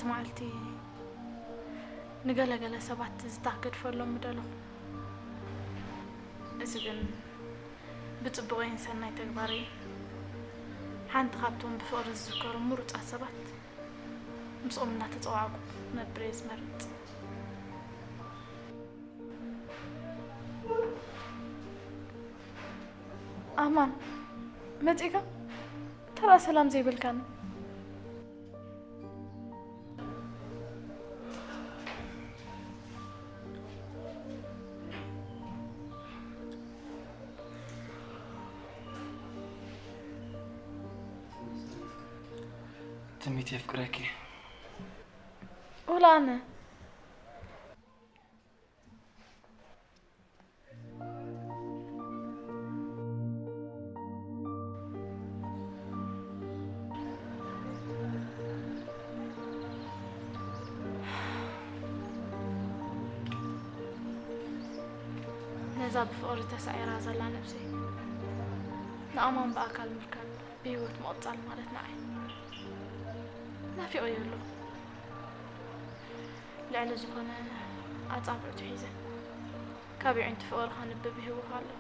መዓልቲ ንገለገለ ሰባት ዝታገድፈሎም ምደለኹ። እዚ ግን ብጽቡቐይን ሰናይ ተግባረይ ሓንቲ ካብቶም ብፍቕሪ ዝዝከሩ ምሩጻት ሰባት ምስኦም እናተጸዋዕኩ ክነብር እየ ዝመርጽ። ኣማን፣ መጺእካ? ተራ ሰላም ዘይብልካኒ። ትምኒት የፍቅረኪ። ወላ ኣነ። ነዛ ብፍቕሪ ተሳዒራ ዘላ ነብሰይ ንኣማን ብኣካል ምርካብ ብህይወት ምቕጻል ማለት ንዓይ ናፊቐዮ ኣለኹ። ልዕሊ ዝኾነ ኣጻብዕቱ ሒዘ ካብ የዒንቲ ፍቕሪ ከንብብ ይህውኽ ኣለኹ።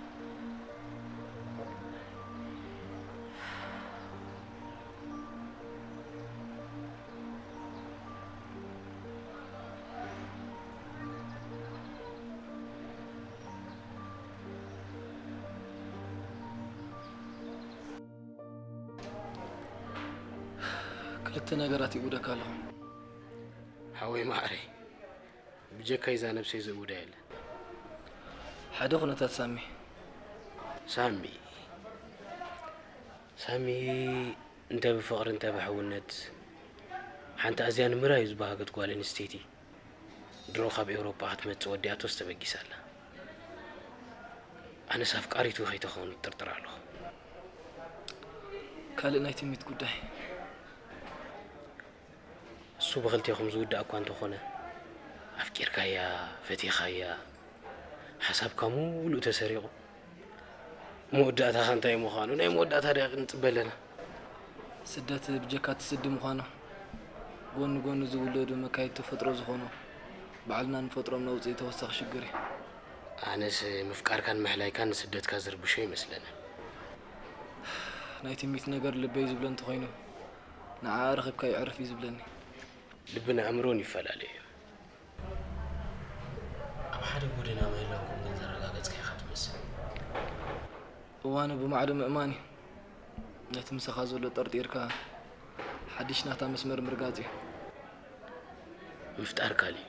ክልተ ነገራት ይእውደካ ኣለኹ። ሓወይ ማዕረይ፣ ብጀካይ እዛ ነብሰይ ዝእውዳ የለን። ሓደ ኩነታት ሳሚ። ሳሚ፣ ሳሚ፣ እንተ ብፍቕሪ እንተ ብሕውነት ሓንቲ ኣዝያ ንምራዩ ዝበሃገት ጓል ኣንስተይቲ ድሮ ካብ ኤውሮጳ ክትመጽእ ወዲኣቶስ ተበጊሳ ኣላ። ኣነስ ኣፍቃሪቱ ከይትኸውን እጥርጥር ኣለኹ። ካልእ ናይ ትምኒት ጉዳይ። እሱ ብኽልቴኹም ዝውዳእ እኳ እንተኾነ፣ ኣፍቂርካያ፣ ፈቲኻያ፣ ሓሳብካ ሙሉእ ተሰሪቑ፣ መወዳእታኻ እንታይ ምዃኑ ናይ መወዳእታ ደቂቕ ንጽበ ኣለና። ስደት ብጀካ እቲ ስዲ ምዃኑ፣ ጎኒ ጎኒ ዝውለዱ መካይድ ተፈጥሮ ዝኾኑ፣ ባዕልና ንፈጥሮም ነውጽእ ተወሳኺ ሽግር እዩ። ኣነስ ምፍቃርካን ምሕላይካን ንስደትካ ዝርብሾ ይመስለኒ። ናይ ትምኒት ነገር ልበይ ዝብሎ እንተኾይኑ፣ ንዓኣ ረኺብካ የዕርፍ እዩ ዝብለኒ። ልብን ኣእምሮን ይፈላለዩ እዮም። ኣብ ሓደ ጎደና ምህላውኩም ግን ዘረጋገጽካ ኢኻ ትመስል። እዋኑ ብማዕዶ ምእማን እዩ። ነቲ ምሳኻ ዘሎ ጠርጢርካ ሓድሽ ናታ መስመር ምርጋጽ እዩ። ምፍጣር ካልእ እዩ።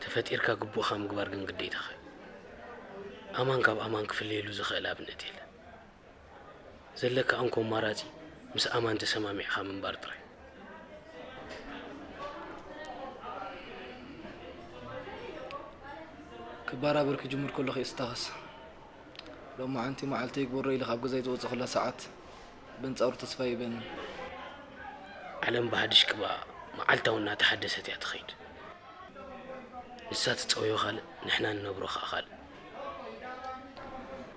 ተፈጢርካ ግቡእኻ ምግባር ግን ግዴታኻ እዩ። ኣማን ካብ ኣማን ክፍለየሉ ዝኽእል ኣብነት የለን። ዘለካ እንኮ ኣማራጺ ምስ ኣማን ተሰማሚዕኻ ምንባር ጥራይ። ክበራበር ክጅምር ከለኹ እየ ስታኸስ። ሎማዓንቲ መዓልተይ ይግበሮ ኢለ ካብ ገዛይ ዝወጸኹላ ሰዓት በንጻሩ ተስፋ ይህበኒ። ዓለም ብሓድሽ ቅብኣ መዓልታዊ እናተሓደሰት እያ ትኸይድ። ንሳ ትጸውዮ ካልእ፣ ንሕና ንነብሮ ኸኣ ካልእ።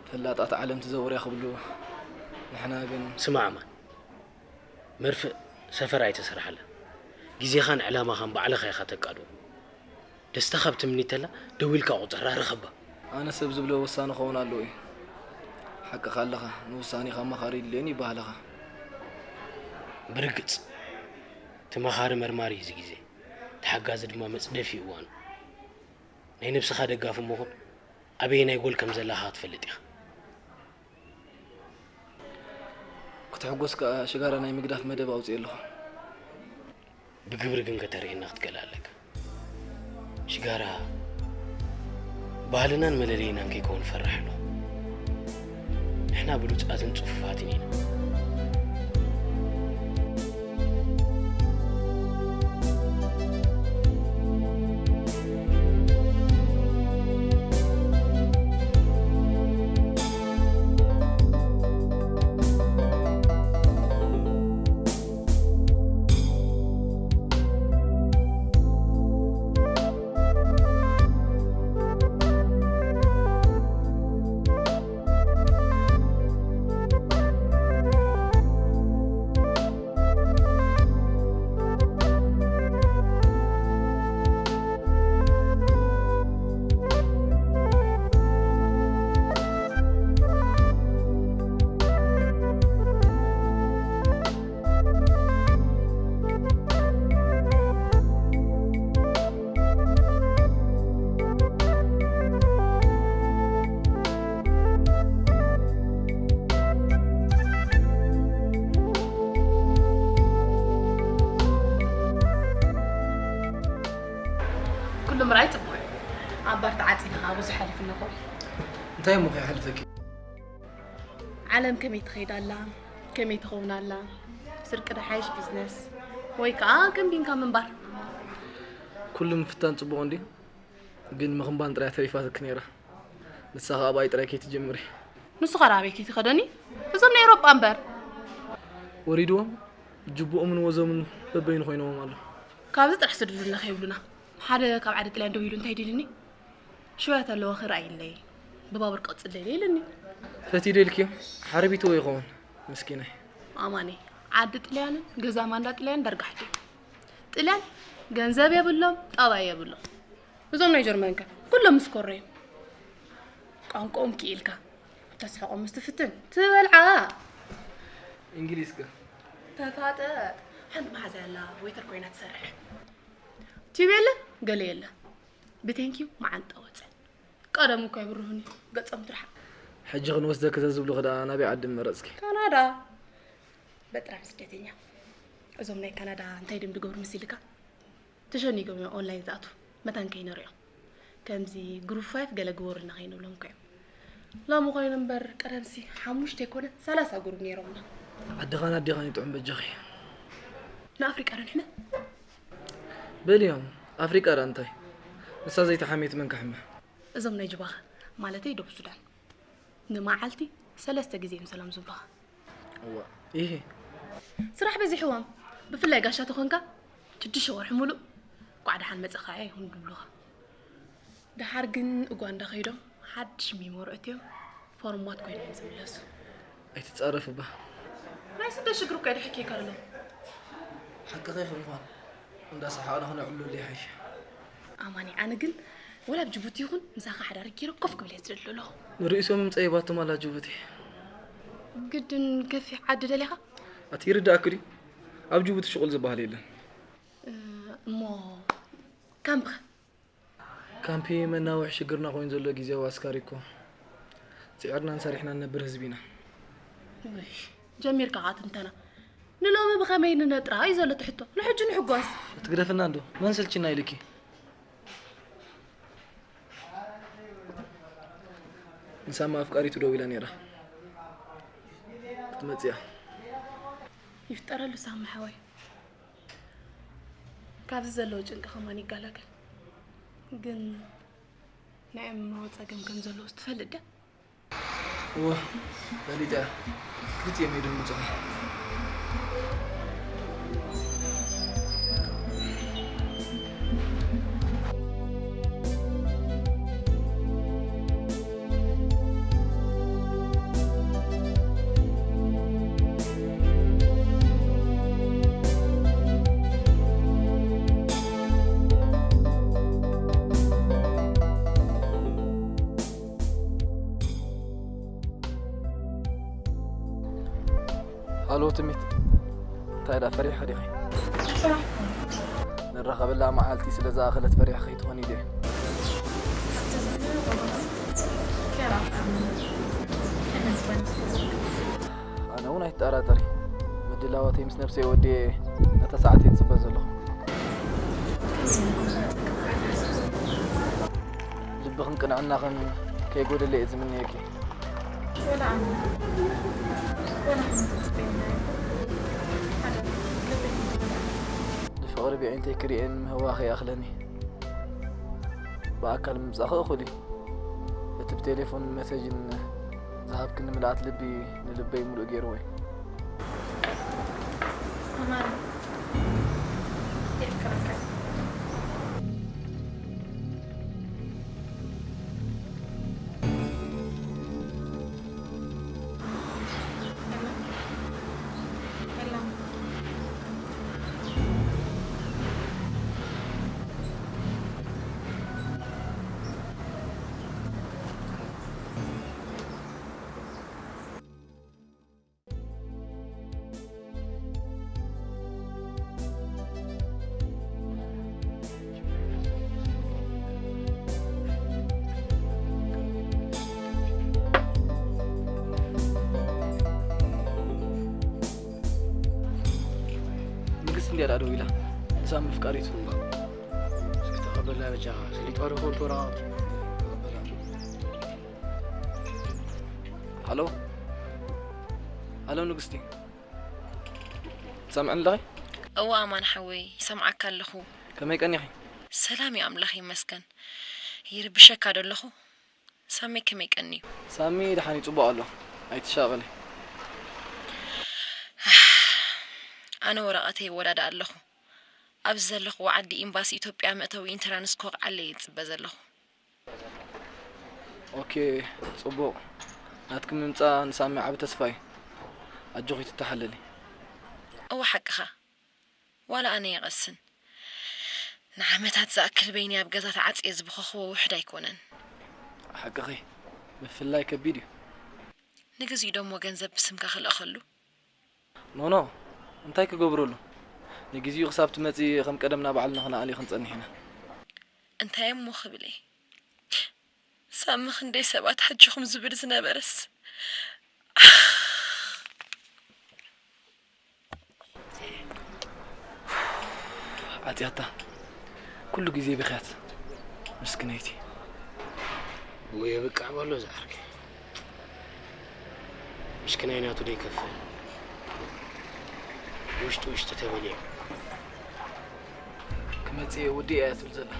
ፈላጣት ዓለም ትዘውር እያ ክብሉ፣ ንሕና ግን ስማዕ ኣማን፣ መርፍእ ሰፈር ኣይተሰርሓላን። ግዜኻን ዕላማኻን ባዕልኻ ኢኻ ተቃድቦ። ደስታኻ ብትምኒት ተላ ደዊልካ ቁጸራ ርኸባ። ኣነ ሰብ ዝብሎ ወሳኒ ክኸውን ኣለዎ እዩ። ሓቅኻ ኣለኻ፣ ንውሳኔኻ ኣማኻሪ ይድልየኒ ይበሃለኻ። ብርግጽ፣ እቲ መኻሪ መርማሪ እዩ እዚ ግዜ፣ እቲ ሓጋዚ ድማ መጽደፊ እዩ እዋኑ። ናይ ነብስኻ ደጋፊ እሞ ኩን፣ ኣበየናይ ጎል ከም ዘለኻ ክትፈልጥ ኢኻ። ክትሕጎስ ከኣ ሽጋራ ናይ ምግዳፍ መደብ ኣውጽኤ ኣለኹ። ብግብሪ ግን ከተርእየና ክትክእል ኣለካ። ሽጋራ ባህልናን መለለይናን ከይከውን እፈርሕ ኣለኹ። ንሕና ብሉጻትን ጽፉፋትን ኢና። ዓፂኻ ብዙሕ ሓሊፍና እኮ። እንታይ እሞ ከይሓልፈኪ? ዓለም ከመይ ትኸይድ ኣላ? ከመይ ትኸውን ኣላ? ስርቂ ዶ ሓይሽ ቢዝነስ? ወይ ከዓ ከንቢንካ ምንባር? ኩሉ ምፍታን ፅቡቕ እንድዩ፣ ግን ምኽንባን ጥራይ ተሪፋትኪ ነይራ። ንሳ ከዓ ብኣይ ጥራይ ከይትጅምሪ። ንሱ ኸ ኣበይ ከይትኸደኒ? እዞም ናይ ኤውሮጳ እምበር። ወሪድዎም፣ ጅቡኦምን ወዞምን በበይኑ ኮይኖም ኣለዉ። ካብዚ ጥራሕ ስድዱልና ከይብሉና። ሓደ ካብ ዓዲ ጥልያን ደዊሉ እንታይ ደልኒ? ሽወያ ተለዋ ክረኣይለይ፣ ብባቡር ቀጽለለይ ኢልኒ። ፈትዩ ደልክዮ? ሓርቢትዎ ይኸውን፣ ምስኪናይ። ኣማኒ፣ ዓዲ ጥልያንን ገዛ ማንዳ ጥልያን ደርጋሕቲ። ጥልያን ገንዘብ የብሎም፣ ጠባይ የብሎም። እዞም ናይ ጀርመን ከ ኩሎም ምስኮሮ እዮም። ቋንቋኦም ክኢልካ፣ ተስሕቖም ምስ ትፍትን ትበልዓ። እንግሊዝ ከ? ተፋጠጥ። ሓንቲ መሓዛ ያላ ዌተር ኮይና ትሰርሕ። ቲቪ የለ፣ ገለ የለ። ብቴንኪዩ መዓንጣ ወፀ። ቀደም እኮ ይብርሁኒ፣ ገጾም ትርሓቕ። ሕጂ ክንወስደኪ ተዝብሉኺ ደኣ ናበይ ዓዲ ምመረጽኪ? ካናዳ። በጥራም ስደተኛ። እዞም ናይ ካናዳ እንታይ ድም ድገብሩ መሲልካ? ተሸኒጎም እዮም ኦንላይን ዝኣትዉ። መታን ከይንሪኦም። ከምዚ ግሩፕ ፋይፍ ገለ ግበሩልና ከይንብሎም እኮ እዮም። ሎሚ ኮይኑ እምበር ቀደምሲ ሓሙሽተ ኣይኮነ፣ ሰላሳ ግሩፕ ነይሮምና። ዓድኻን ኣዴኻን ይጥዑም በጃኺ። ንኣፍሪቃ ዶ ንሕመ? በልዮም፣ ኣፍሪቃ ደኣ እንታይ? ንሳ ዘይተሓመየት መን ክሕመ? እዞም ናይ ጅባኸ፣ ማለተይ ደቡብ ሱዳን፣ ንመዓልቲ ሰለስተ ግዜ እዮም ሰላም ዝብሉኻ። እዋ፣ ኢሂ። ስራሕ በዚሕዎም፣ ብፍላይ ጋሻ ተኾንካ፣ ሽዱሽተ ወርሒ ሙሉእ፣ "እንኳዕ ደሓን መጻኻ" ይኹን ዝብሉኻ። ደሓር ግን ኡጋንዳ ከይዶም፣ ሓድሽ ሚሞሪ ኣእትዮም፣ ፎርማት ኮይኖም ዝምለሱ። ኣይትጻረፍ እባ። ናይ ስደት ሽግር እኮ የድሕከካ ኣሎ። ሓቅኺ ኢኺ ምዃን፣ እንዳሰሓቕና ክነዕልለሉ ይሓይሽ። ኣማኒ፣ ኣነ ግን ወላ ኣብ ጅቡቲ ይኹን ምሳኻ ሓዳር ገይረ ኮፍ ክብል እየ ዝደሊ ዘለኹ። ንርእሶም ጸይባቶም ኣላ ጅቡቲ። ግድን ገፊሕ ዓዲ ደሊኻ? ኣቲ ይርዳእኪ ድዩ? ኣብ ጅቡቲ ሽቑል ዝበሃል የለን። እ፣ እሞ ካምፕኸ? ካምፒ መናውሒ ሽግርና ኮይኑ ዘሎ ግዜያዊ ኣስካሪ እኮ። ጽዒርናን ሰሪሕናን ንነብር ህዝቢ ኢና። ውይ፣ ጀሚርካ ኸዓ ትንተና። ንሎሚ ብኸመይ ንነጥራ እዩ ዘሎ ትሕቶ። ንሕጂ ንሕጓስ። ትግደፍና እንዶ? መን ሰልችና ኢልኪ? ንሳማ ኣፍቃሪቱ ደው ኢላ ነይራ። ክትመጽእ እያ። ይፍጠረሉ ሳሚ ሓወይ። ካብዚ ዘለዎ ጭንቂ ከማን ይገላገል። ግን ናይ ኣእምሮ ጸገም ከም ዘለዎስ ትፈልጥ ድያ? እወ፣ ፈሊጠ እየ። ክልቲኦም እዮም ደንግጹኻ። ሃሎ ትሚት፣ እንታይ ደኣ ፈሪሕኺ ዲኺ? ንራኸበላ መዓልቲ ስለ ዝኣኸለት ፈሪሕኺ ትኾኒ ኢለ። ኣነ እውን ኣይትጠራጠሪ፣ ምድላዋተይ ምስ ነብሰይ ወዲየ ነታ ሰዓት እየ ዝጽበ ዘለኹ። ልብኽን ቅንዕናኽን ከይጎደለ እየ ዝምነየኪ። ወላ ኣነ፣ ወላ ሓንቲ ትጽበየና እያ። ሓደ፣ ከመይ ትብላ? ንፍቕሪ ብዒንተይ ክርእየን ምህዋኽ ይኣኽለኒ። ብኣካል ምምጻእኺ እኹል እዩ። እቲ ብቴሌፎን መሰጅን ዝሃብክኒ ምልኣት ልቢ ንልበይ ምሉእ ገይርዎ እዩ። ኣማረ፣ የፍቅረካ። ንግስቲ እንድያ ደኣ ደው ኢላ፣ ንሳ ምፍቃሪቱ እምባ። እስኪ ተቐበልና በጃኻ፣ ሰሊጣ ዶ ኮንቶ ወረቓቕቲ? ኣሎ። ኣሎ ንግስቲ፣ ትሰምዕኒ ኣለኺ? እወ ኣማን ሓወይ፣ ይሰምዓካ ኣለኹ። ከመይ ቀኒኺ? ሰላም እዩ ኣምላኽ ይመስገን። ይርብሸካ ዶ ኣለኹ? ሳሚ ከመይ ቀንዩ? ሳሚ ደሓን እዩ፣ ጽቡቕ ኣሎ። ኣይትሻቐሊ። ኣነ ወረቐተይ ይወዳዳእ ኣለኹ። ኣብዚ ዘለኹዎ ዓዲ ኤምባሲ ኢትዮጵያ መእተዊ ኢንትራንስ ክወቕዓለይ እየ ዝጽበ ዘለኹ። ኦኬ፣ ጽቡቕ። ናትኪ ምምጻእ ንሳሚ ዓቢ ተስፋ እዩ። ኣጆኺ ትተሓለሊ። እወ ሓቅኻ። ዋላ ኣነ ይቐስን። ንዓመታት ዝኣክል በይነይ ኣብ ገዛ ተዓጽየ ዝበኸኽዎ ውሑድ ኣይኮነን። ሓቅኺ። ምፍላይ ከቢድ እዩ። ንግዚኡ ደሞ ገንዘብ ብስምካ ክልእኸሉ? ኖኖ፣ እንታይ ክገብረሉ? ንግዚኡ ክሳብ ትመጺ ከም ቀደምና ባዕልና ክነኣሊ ክንጸንሕ ኢና። እንታይ እሞ ክብል እየ? ሳሚ ክንደይ ሰባት ሓጅኹም ዝብል ዝነበረስ። ዓጽያታ። ኩሉ ግዜ ብኽያት። ምስክነይቲ። ብኡ የብቅዕ በሎ ዝዓርከይ። ምሽክናይ ናቱ ደይከፍል። ውሽጢ ውሽጢ ተበሊዑ። ክመጽእ እየ፣ ወዲኣ እያ ትብል ዘላ።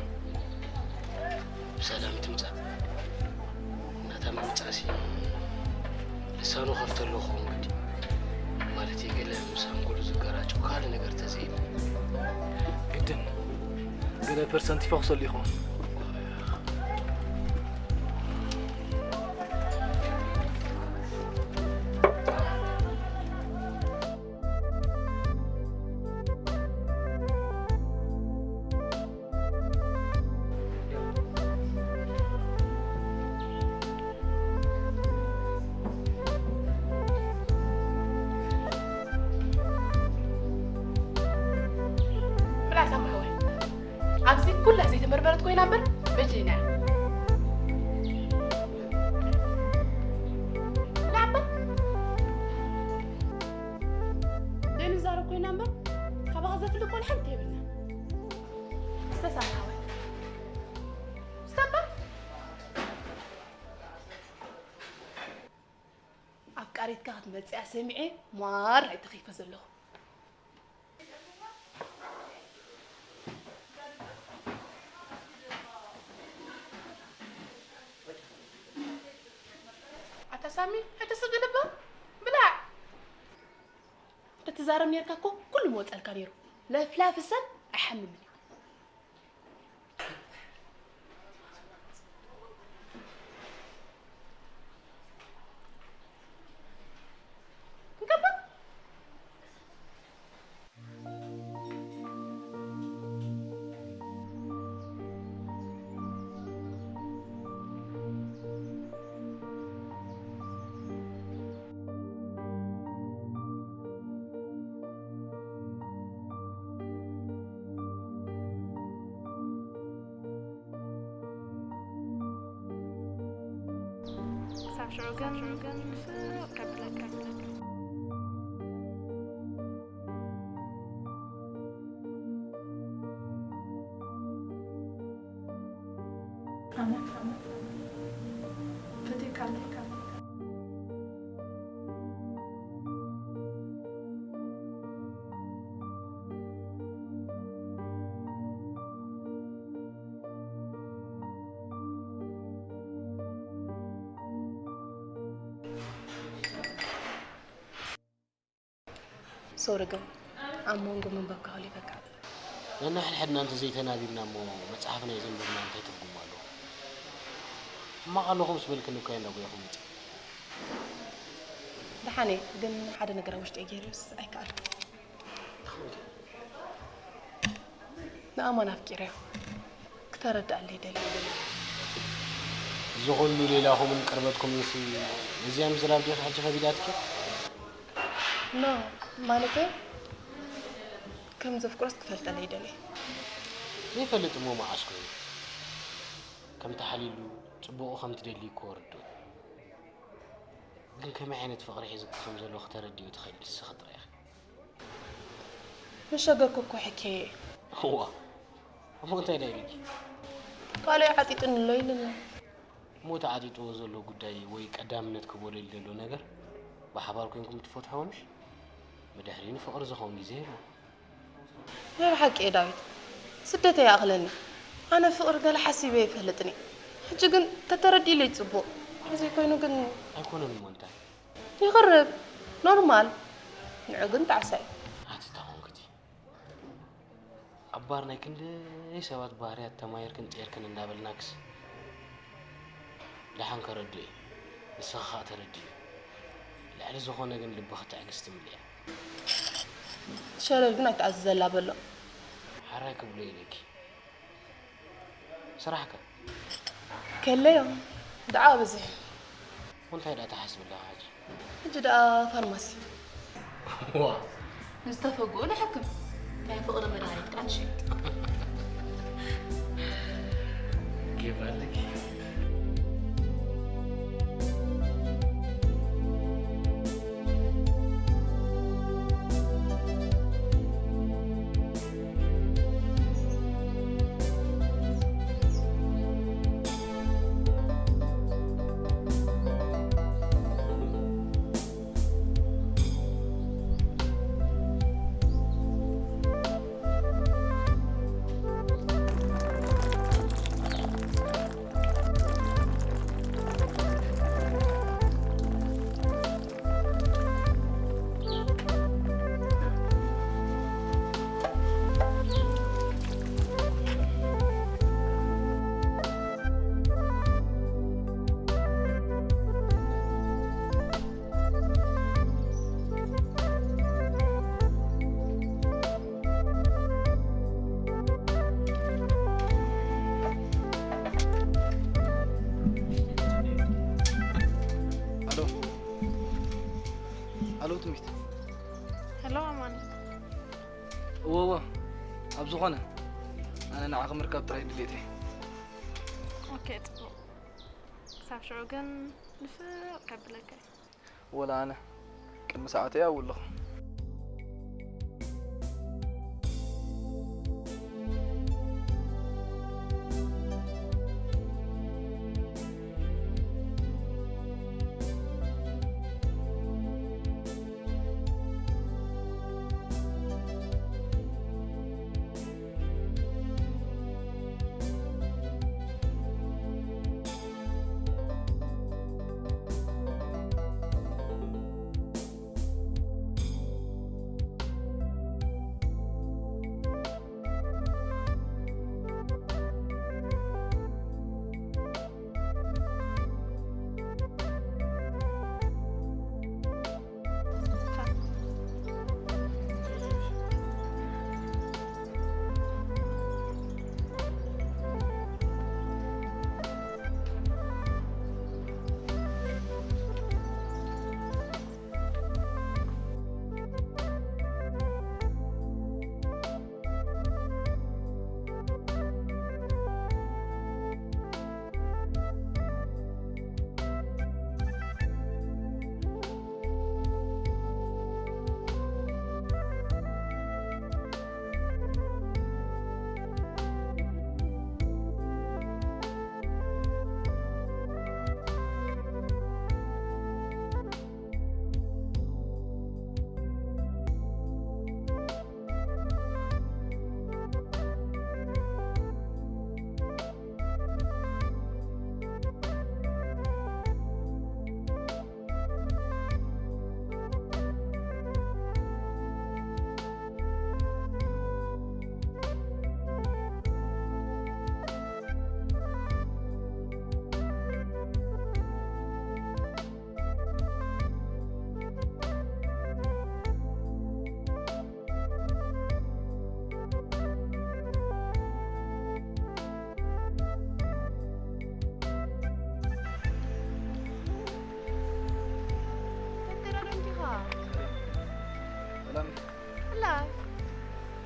ብሰላም ትምጻእ። ናታ ምምጻእሲ ልሳኑ ከፍተሉ ክኸውን ግዲ። ማለት ገለ ምስ ኣንጎሉ ዝገራጮ ካልእ ነገር ተዘይሉ። ግድን ገለ ፐርሰንት ይፈኽሰሉ ይኸውን። ብላ ሳሚ ሓወይ፣ ኣብዚ ኩላ ዘይተመርመረት ኮይና እምበር በጀይና እያ። ብላ እምበር ዘይንዛረብ ኮይና እምበር ካባኻ ዘፍሊ እኮ ሓንቲ የብልና። እስተ ሳሚ ሓወይ፣ እስተ እምበር። ኣፍቃሪትካ ክትመጽእ እያ ሰሚዐ ሟር ኣይተኺፈ ዘለኹ። ኣታ ሳሚ፣ ኣይተስግእ ልባ ብላዕ። እንተትዛረብ ኔርካ እኮ ኩሉ ምወጸልካ ኔሩ። ለፍላፊ ሰብ ኣይሓምምን እዩ። ክሳብ ሽዑ ግን ስቕ ከብለካ። ኣነ ፈትየካ ኣለኹ። ሶሪ ግን ኣብ መንጎ ምንባብካ ኣውሊበካ። ነንሕድሕድና እንተዘይተናቢብና እሞ መጽሓፍና የዘንበብና እንታይ ትርጉም ኣለዎ? ሕማቕ ኣለኹ ምስ በልክኒ እኮ እየ እንዳጎየኹ መጽእ። ደሓን እየ፣ ግን ሓደ ነገር ኣብ ውሽጠይ ገይረዮስ ኣይከኣልኩን። ንኣማን ኣፍቂረዮ። ክተረድኣለይ ደልየ። እዚ ኹሉ ሌላኹምን ቅርበትኩምንሲ ነዚኣ ምዝራብ ዲኺ ሕጂ ከቢዳትኪ? ኖ፣ ማለተይ ከም ዘፍቅሮስ ክፈልጠለይ ደልየ። ዘይፈልጥ እሞ መዓስ ኮይኑ? ከም ተሓልዩሉ ጽቡቑ ከም ትደሊ እኮ ርዱእ። ግን ከመይ ዓይነት ፍቕሪ ሒዙ ከም ዘሎ ክተረድዮ ትኽእል ንስኺ ጥራይ ኢኺ። ምሸገርኩ እኮ ሕኬ። እዋ፣ እሞ እንታይ ደኣ ኢሉኪ? ካልኦይ ዓጢጡኒ ኣሎ ኢሉኒ። እሞ ተዓጢጥዎ ዘሎ ጉዳይ ወይ ቀዳምነት ክህቦ ደልዩ ዘሎ ነገር ብሓባር ኮይንኩም ትፈትሕዎ ምሽ? ብድሕሪኡ ንፍቕሪ ዝኸውን ግዜ የለን። ናይ ብሓቂ እየ ዳዊት፣ ስደተይ ይኣኽለኒ። ኣነ ፍቕሪ ገለ ሓሲበ ኣይፈልጥን እየ። ሕጂ ግን ተተረዲእለይ ጽቡቕ። እንተዘይኮይኑ ግን ኣይኮነን እሞ እንታይ? ይቕርብ፣ ኖርማል። ንዑ ግን ጣዕሳ እዩ። ኣቲ ተኾንክቲ ኣብ ባር ናይ ክንደይ ሰባት ባህርያት ተማሂርክን ጤርክን እንዳበልናክስ፣ ደሓን ከረድኦ እዩ። ንስኻ ኸኣ ተረድዮ። ልዕሊ ዝኾነ ግን ልብኺ ትዕግስቲ ምልእያ። ሸለል ግን ኣይትኣዝዘላ በሎ። ሓራይ ክብሎ ኢለኪ። ስራሕከ? ከለዮ፣ ደዓ በዚሑ። እንታይ ደኣ ትሓስቢ ኣለኺ ሕጂ? ሕጂ ደኣ ፋርማሲ። ዋ! ንዝተፈግኡ ንሕክም። ናይ ፍቕሪ መድሃኒት ቃል ሽየጥ። ኬፍ ኣለኪ። ኣሎ። ኣሎ ትምቢት። ሄሎ ኣማን። እወ፣ እወ። ኣብ ዝኾነ ኣነ ንዓኺ ምርካብ ጥራይ ድሌተይ። ኦኬ፣ ጽቡቕ። ክሳብ ሽዑ ግን ንፍቕ ከብለካ እየ። ወላ ኣነ ቅድሚ ሰዓተይ ኣብኡ ኣለኹ። ሰላም።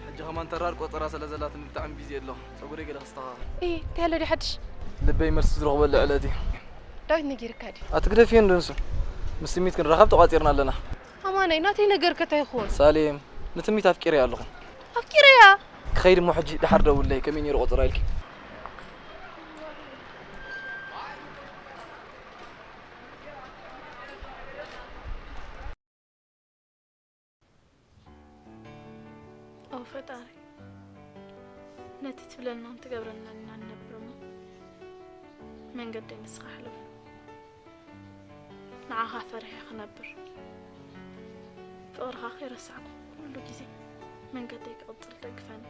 ሕጂ ከማን ተራር ቆጸራ ስለ ዘላትኒ ብጣዕሚ ቢዚ ኣለኹ። ጸጉረይ ገለ ክስተኻኸል። እይ፣ እንታይ ኣሎ ድዩ ሓድሽ? ልበይ መልሲ ዝረኽበሉ ዕለት እዩ። ዳዊት ነጊርካ ድዩ? ኣትግደፍዮ እንዶ ንሱ። ምስ ትምኒት ክንራኸብ ተቋጺርና ኣለና። ኣማነይ፣ ናተይ ነገር ከ እንታይ ይኾን? ሳሌም፣ ንትምኒት ኣፍቂረያ ኣለኹ። ኣፍቂረያ? ክኸይድ እሞ ሕጂ ደሓር ደውለይ፣ ከመይ ነይሩ ቆጸራ ኢልኪ? ፈጣሪ፣ ነቲ ትብለናን ትገብረናን ኢና ንነብር እሞ፣ መንገደይ ንስኻ ሕለፍ። ንዓኻ ፈሪሐ ክነብር፣ ፍቕርኻ ከይረሳዕኩ ኩሉ ግዜ መንገደይ ክቕጽል ደግፈኒ።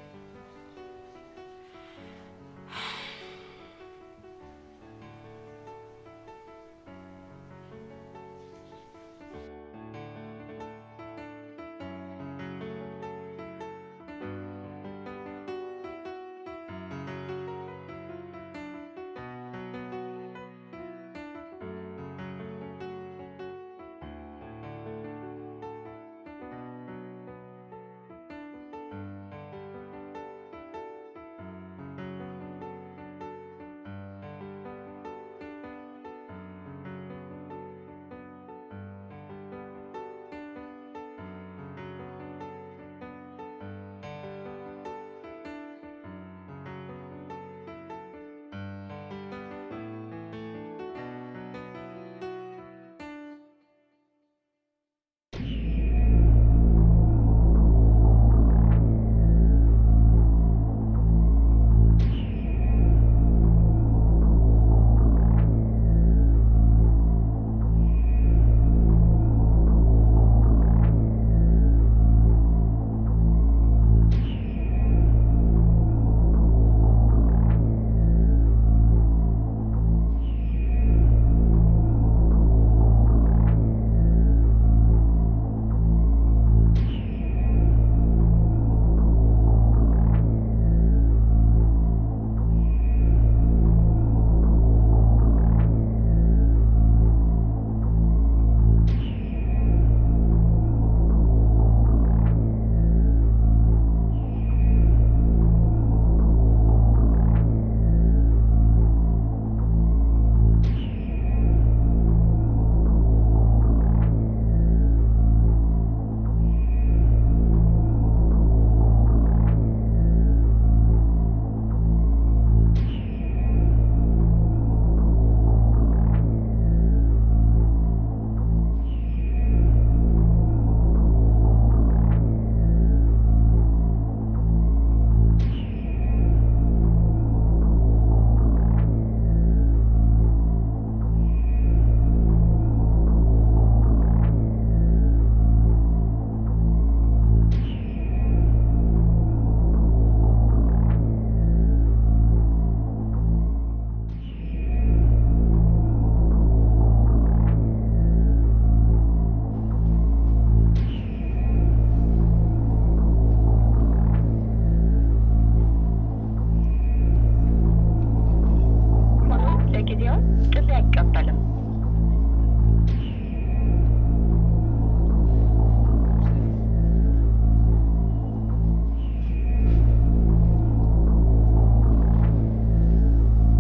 ሆኖም ለጊዜው ጥሪ ኣይቀበልም።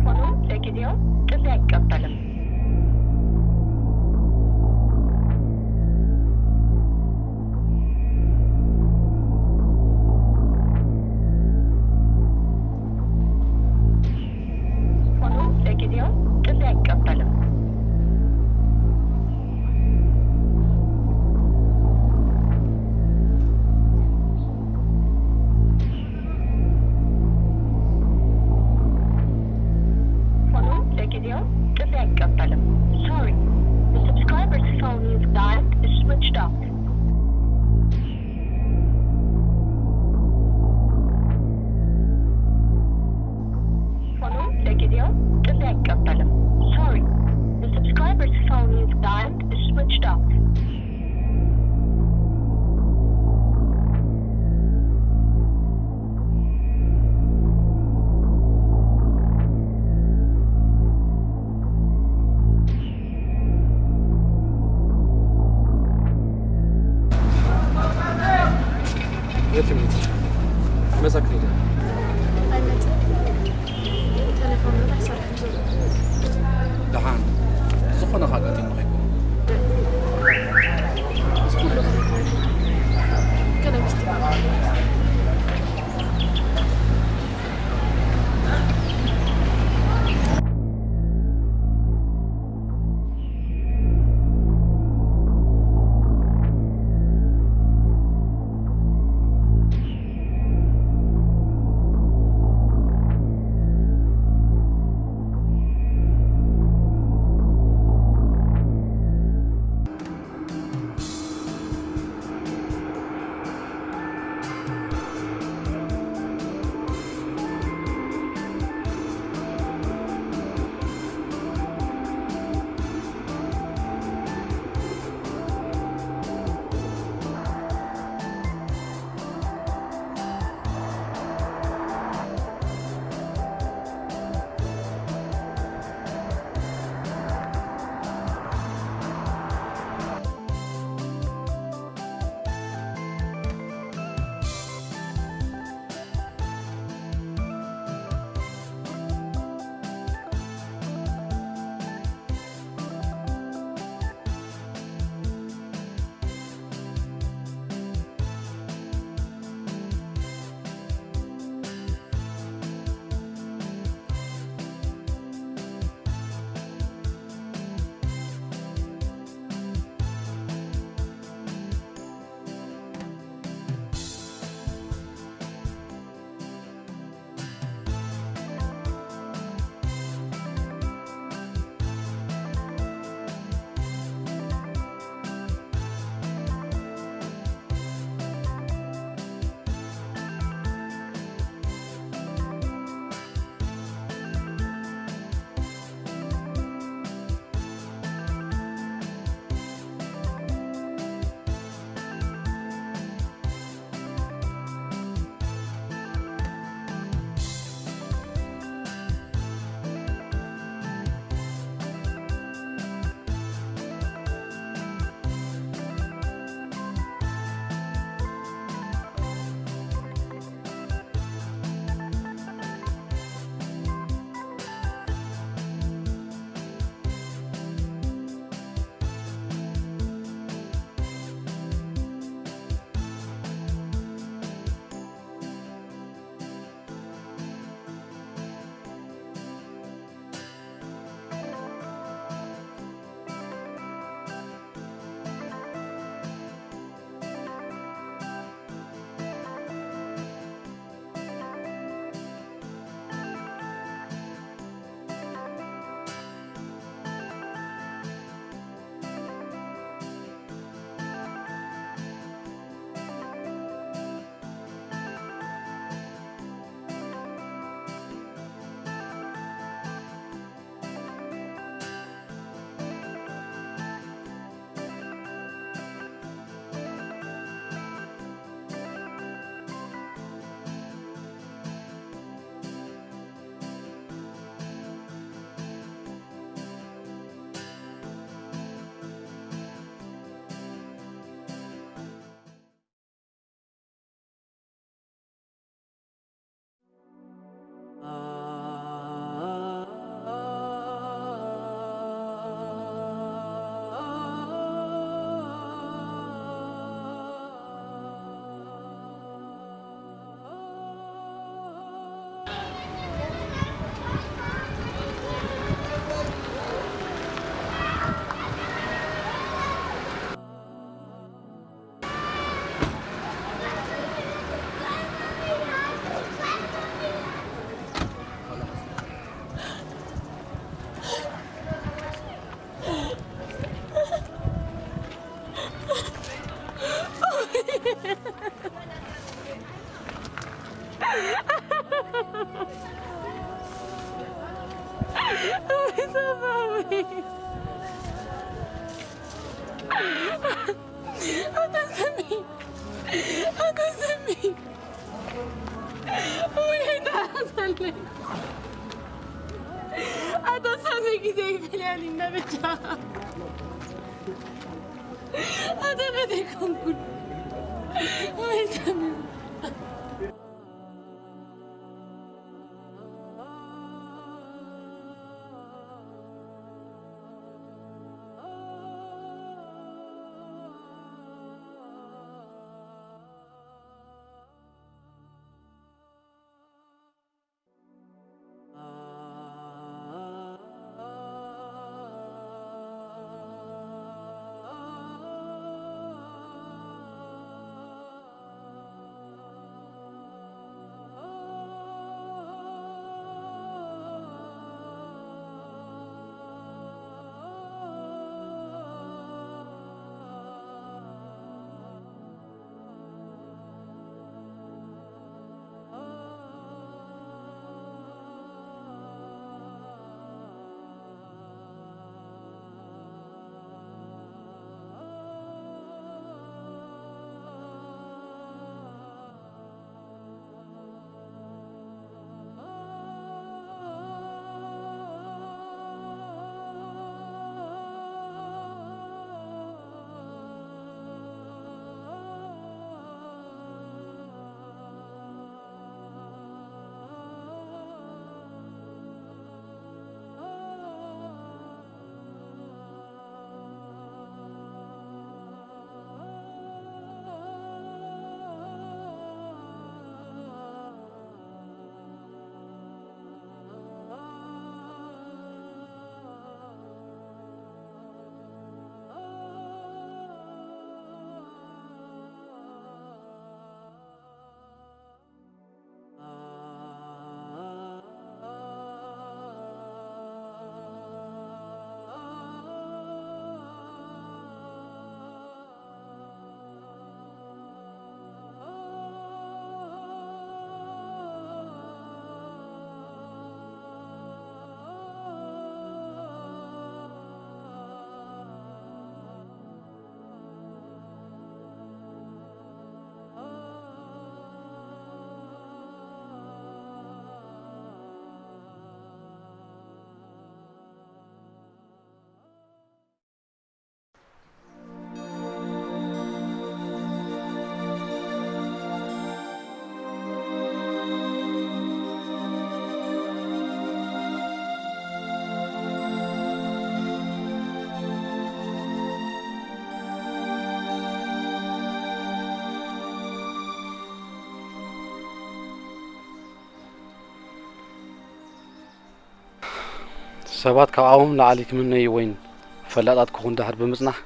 ሆኖም ለጊዜው ጥሪ ኣይቀበልም። ሆኖም ለጊዜው ጥሪ አይቀበልም። ሆኖም ለጊዜው ጥሪ አይቀበልም። Sorry, the subscriber's phone you've dialed is switched off. ሆኖም ለጊዜው ጥሪ አይቀበልም። Sorry, the subscriber's phone you've dialed is switched off. የት ይሙት መሳክሪዳ ኣይመጽእ። ቴሌፎን እውን ኣይሰርሕን ዘሎ። ደሓን ዝኾነ ካጋጢሙ ከይኮነ። እዚ ኩሉ ከመይ ኮይኑ? ገለ ሚስጢር ኣሎ። ሰለይ ኣታ ሳሚ ግዜ ይፈልያኒ መበጃ ኣታ በተይ ኮንኩን ወይ ሳሚ ሰባት ካብኣም ንላዕሊ ትምነይወይን ፈላጣት ክኹን ድሕር ብምጽናሕ፣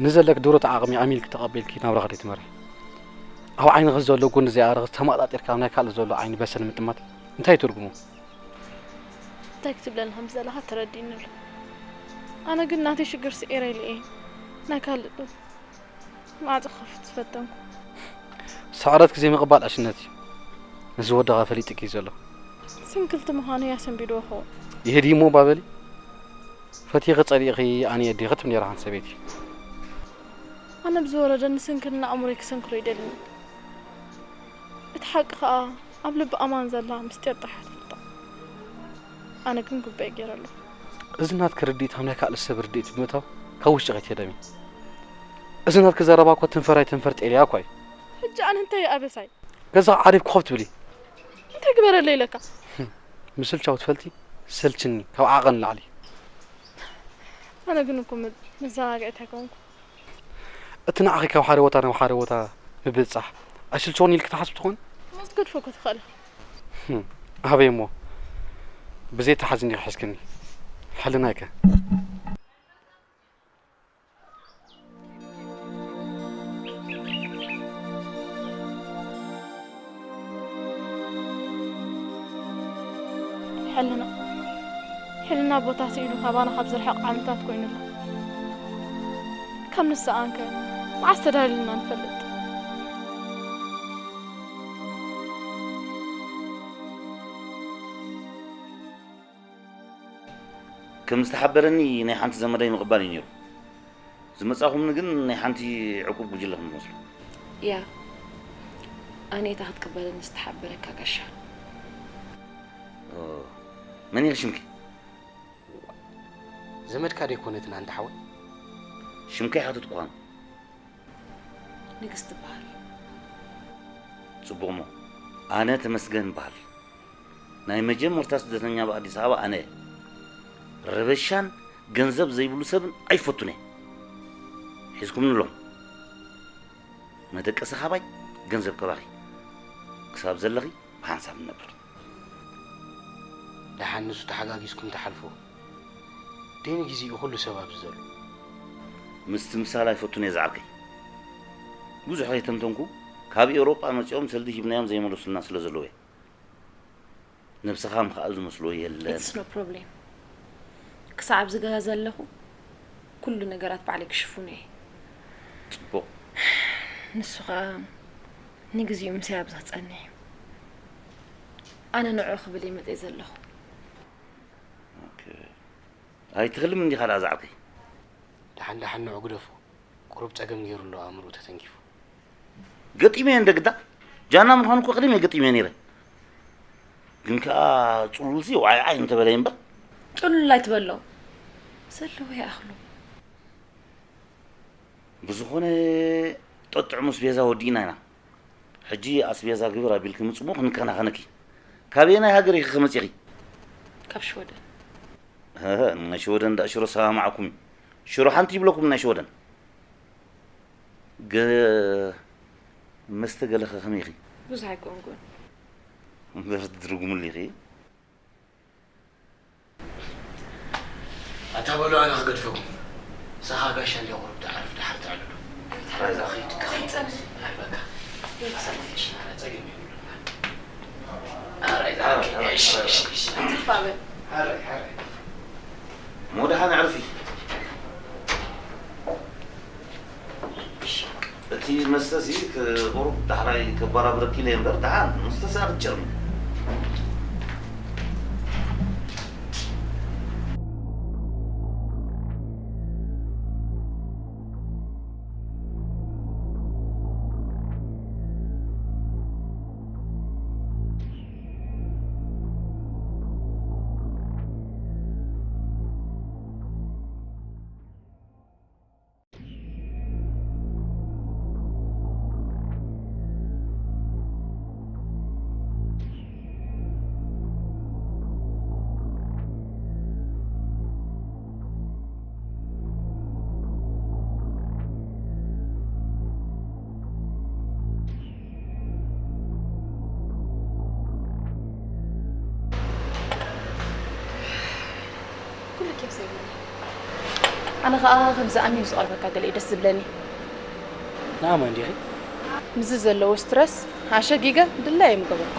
ንዘለኪ ድሩት ዓቕሚ ኣሚልኪ ተቐቢልኪ ናብራኺ ደይትመርሒ። ኣብ ዓይንኺ ዘሎ ጎኒ ዘይኣረኺ ተመጣጢርካ ኣብ ናይ ካልእ ዘሎ ዓይኒ በሰል ምጥማት እንታይ እዩ ትርጉሙ? እንታይ ክትብለኒ ከም ዝደለኻ ተረዲእኒ ኣሎ። ኣነ ግን ናተይ ሽግር ስዒረ ኢለ እየ ናይ ካልእ ማዕጾ ክኸፍት ዝፈተንኩ። ስዕረትኪ ዘይምቕባል ዕሽነት እዩ። ነዚ ወድኻ ፈሊጥኪ እዩ ዘሎ። ስንክልቲ ምዃነይ ኣሰንቢድዎ ኸውን። ይህዲ እሞ ባበሊ። ፈቲኺ ጸሊእኺ ኣነ የዲኺ ትብል ነይራ ሓንቲ ሰበይቲ። ኣነ ብዝወረደኒ ስንክልና ኣእምሮይ ክሰንክሎ ይደልኒ። እቲ ሓቂ ኸኣ ኣብ ልቢ ኣማን ዘላ ምስጢር ጥራሕ እያ ትፍለጥ። ኣነ ግን ግቡእ ገይረ ኣለኹ። እዚ ናትኪ ርድኢት ኣብ ናይ ካልእ ሰብ ርድኢት ብምእታው ካብ ውሽጢ ከይትህደሚ። እዚ ናትኪ ዘረባ እኮ ትንፈር ኣይትንፈር ጤልያ እኳ እዩ። ሕጂ ኣነ እንታይ እየ ኣበሳይ? ገዛ ዓሪብ ኮፍ ትብሊ። እንታይ ግበረለይ ኢለካ? ምስልቻው ትፈልጢ? ሰልችኒ፣ ካብ ዓቐን ንላዕሊ። ኣነ ግን እኮ መ-፣ መዘናግዒት ኣይኮንኩ። እቲ ንዓኺ ካብ ሓደ ቦታ ናብ ሓደ ቦታ ምብጻሕ ኣይስልችዎን ኢልኪ ትሓስቢ ትኾን? ምስ ክትገድፎ እኮ ትኽእል ኢኻ። ህም፣ ኣበይ እሞ? ብዘይ ተሓዚኒ ሒዝክኒ። ሕልናይከ? ሕልና፣ ሕልና ቦታ ስኢኑ ካባና ካብ ዝርሕቕ ዓመታት ኮይኑ ኣሎ። ከም ንስኣንከ መዓስ ተዳሊልና ንፈልጥ? ከም ዝተሓበረኒ ናይ ሓንቲ ዘመደይ ምቕባል እዩ ነይሩ። ዝመጻኹምኒ ግን ናይ ሓንቲ ዕቁብ ጉጅለ ከም ዝመስሉ። ያ፣ ኣነ እታ ክትቅበለኒ ዝተሓበረካ ጋሻ። ኦ፣ መን ኢኺ ሽምኪ? ዘመድካ ዶ ኣይኮነትን ኣንታ ሓወይ? ሽምኪ ኣይሓተትኩኻን። ንግስቲ በሃል። ጽቡቕ እሞ፣ ኣነ ተመስገን በሃል። ናይ መጀመርታ ስደተኛ ኣብ ኣዲስ ኣበባ ኣነ እየ። ረበሻን ገንዘብ ዘይብሉ ሰብን ኣይፈቱን እየ። ሒዝኩምኒ ኣለኹም። መደቀሲ ካባይ፣ ገንዘብ ካባኺ። ክሳብ ዘለኺ ብሓንሳብ ንነብር። ደሓን ንሱ ተሓጋጊዝኩም ትሓልፎ። ደይ ንግዜኡ ኩሉ ሰብ ኣብዚ ዘሎ። ምስትምሳል ኣይፈቱን እየ ዝዓርከይ። ብዙሕ ከይተንተንኩ፣ ካብ ኤውሮጳ መጺኦም ሰልዲ ሂብናዮም ዘይመለሱልና ስለ ዘለዉ እየ። ነብስኻ ምኽኣል ዝመስሎ የለን። It's no problem። ክሳዕ ኣብዚ ገዛ ዘለኹ ኩሉ ነገራት ባዕለይ ክሽፍኖ እየ። ጽቡቕ። ንሱ ኸኣ ንግዚኡ ምሳይ ኣብዚ ክጸንሕ እዩ። ኣነ ንዕኡ ክብል እየ መጺአ ዘለኹ። ኦኬ። ኣይትኽልም እንዲኻ ደኣ ዝዓርከይ። ደሓን ደሓን ንዑ ግደፎ። ቁሩብ ጸገም ገይሩ ኣሎ ኣእምርኡ ተተንኪፉ። ገጢመዮ እንደ ግዳ ጃና ምዃኑ እኮ ቅድም ገጢመዮ ነይረ። ግን ከኣ ጽሉልሲ ዋይ ዓይ እንተበለ እምበር። ጽሉል ኣይትበሎ። ዘለዎ ይኣኽሎ። ብዝኾነ ጠጥዕሙ ኣስቤዛ ወዲእና ኢና። ሕጂ ኣስቤዛ ግብር ኣቢልኪ ምጽሞ ክንከናኸነኪ። ካበየናይ ሃገር ኢኺ ክመጺኺ? ካብ ሽወደን። ህህ፣ ናይ ሽወደን ዳ ሽሮ ሰማማዕኩም እዩ። ሽሮ ሓንቲ ይብለኩም ናይ ሽወደን። ገ መስተ ገለኸ ከመይ ኢኺ? ብዙሕ ኣይኮንኩን። እምበር ትድርጉምሉ ኢኺ። ኣታ በሉ ኣነ ክገድፈኩም። ሳኻ ጋሻ እንደ ቁሩብ ትዓርፍ ድሓር ትዕልሉ። ሓራይ ዛኺ ትከኺ። ኣይ በቃ። ኣረ ጸገም የብሉን። ኣረ ዛኺ። እሺ፣ እሺ፣ እሺ። ትፋበል። ሓራይ፣ ሓራይ። ሞ ደሓን ኣዕርፊ። እቲ መስተ እዚ ቁሩብ ዳሕራይ ከባራብረኪ ኢለ እምበር ደሓን መስተ ሰኣ ክትጨርሚ። ኩሉ ኬፍ ዘይብሉ። ኣነ ኸኣ ከምዚ ኣሚኑ ዝቐርበካ ገለ እዩ ደስ ዝብለኒ። ንኣማ እንዲኺ? ምስዚ ዘለዎ ስትረስ ኣሸጊገ ድላየ ምገበርኩ።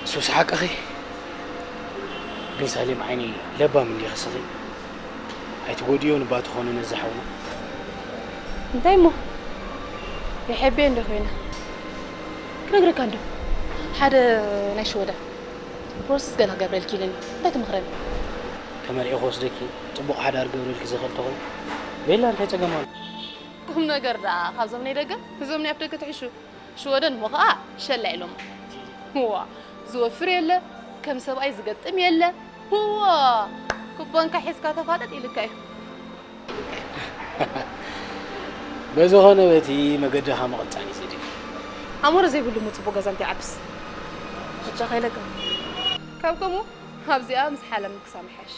እሱስ ሓቅኺ። ግን ሳሌም ዓይኒ ለባም እንዲኺ ስኺ። ኣይትጎድዮን እባ ትኾኒ ነዚ ሓውና። እንታይ እሞ? ይሐብየ እንደ ኮይነ። ክነግረካ እንዶ። ሓደ ናይ ሽወደን ፕሮሰስ ገለ ክገብረልኪ ኢለኒ። እንታይ ትመኽረኒ? ተመርዒ ክወስደኪ፣ ጽቡቕ ሓዳር ክገብረልኪ ዝኽእል ተኾይኑ። ቤላ እንታይ ጸገም ኣሎ? ቁም ነገር ደኣ ካብዞም ናይ ደገ፣ እዞም ናይ ኣፍ ደገ ትሕሹ። ሽወደን እሞ ኸኣ ሸላ ኢሎማ። ዋ፣ ዝወፍር የለ፣ ከም ሰብኣይ ዝገጥም የለ። ዋ፣ ኩባንካ ሒዝካ ተፋጠጥ ኢልካ እዩ። በዝኾነ በቲ መገድኻ ምቕጻል እዩ ዘድሊ። ኣሞረ ዘይብሉ እሞ ጽቡቕ ገዛ እንታይ ዓብስ። ብቻ ከይለካ። ካብ ከምኡ ኣብዚኣ ምስ ሓለምክሳ ምሓሽ።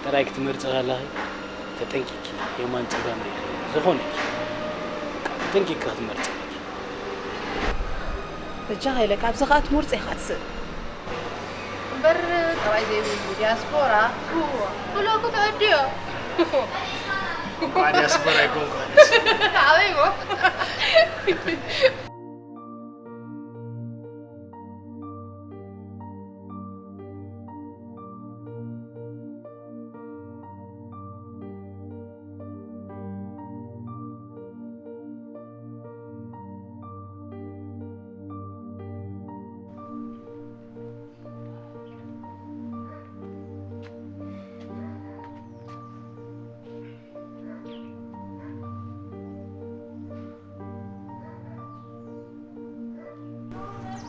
ጥራይ ክትመርጺ ከለኺ ተጠንቂቂ የማን ጸጋም ርኢኺ ዝኾነኪ ተጠንቂቂ ክትመርጺ ኣለኪ። በጃኻ ኢለካ ኣብዚ ኸኣ ትመርጾ ኢኻ ትስእ። እምበር ጠባይ ዘይብሉ ዲያስፖራ ብሎኩ ተወዲዮ። እንኳዕ ዲያስፖራ ኣይኮንኩ። ኣበይ እሞ?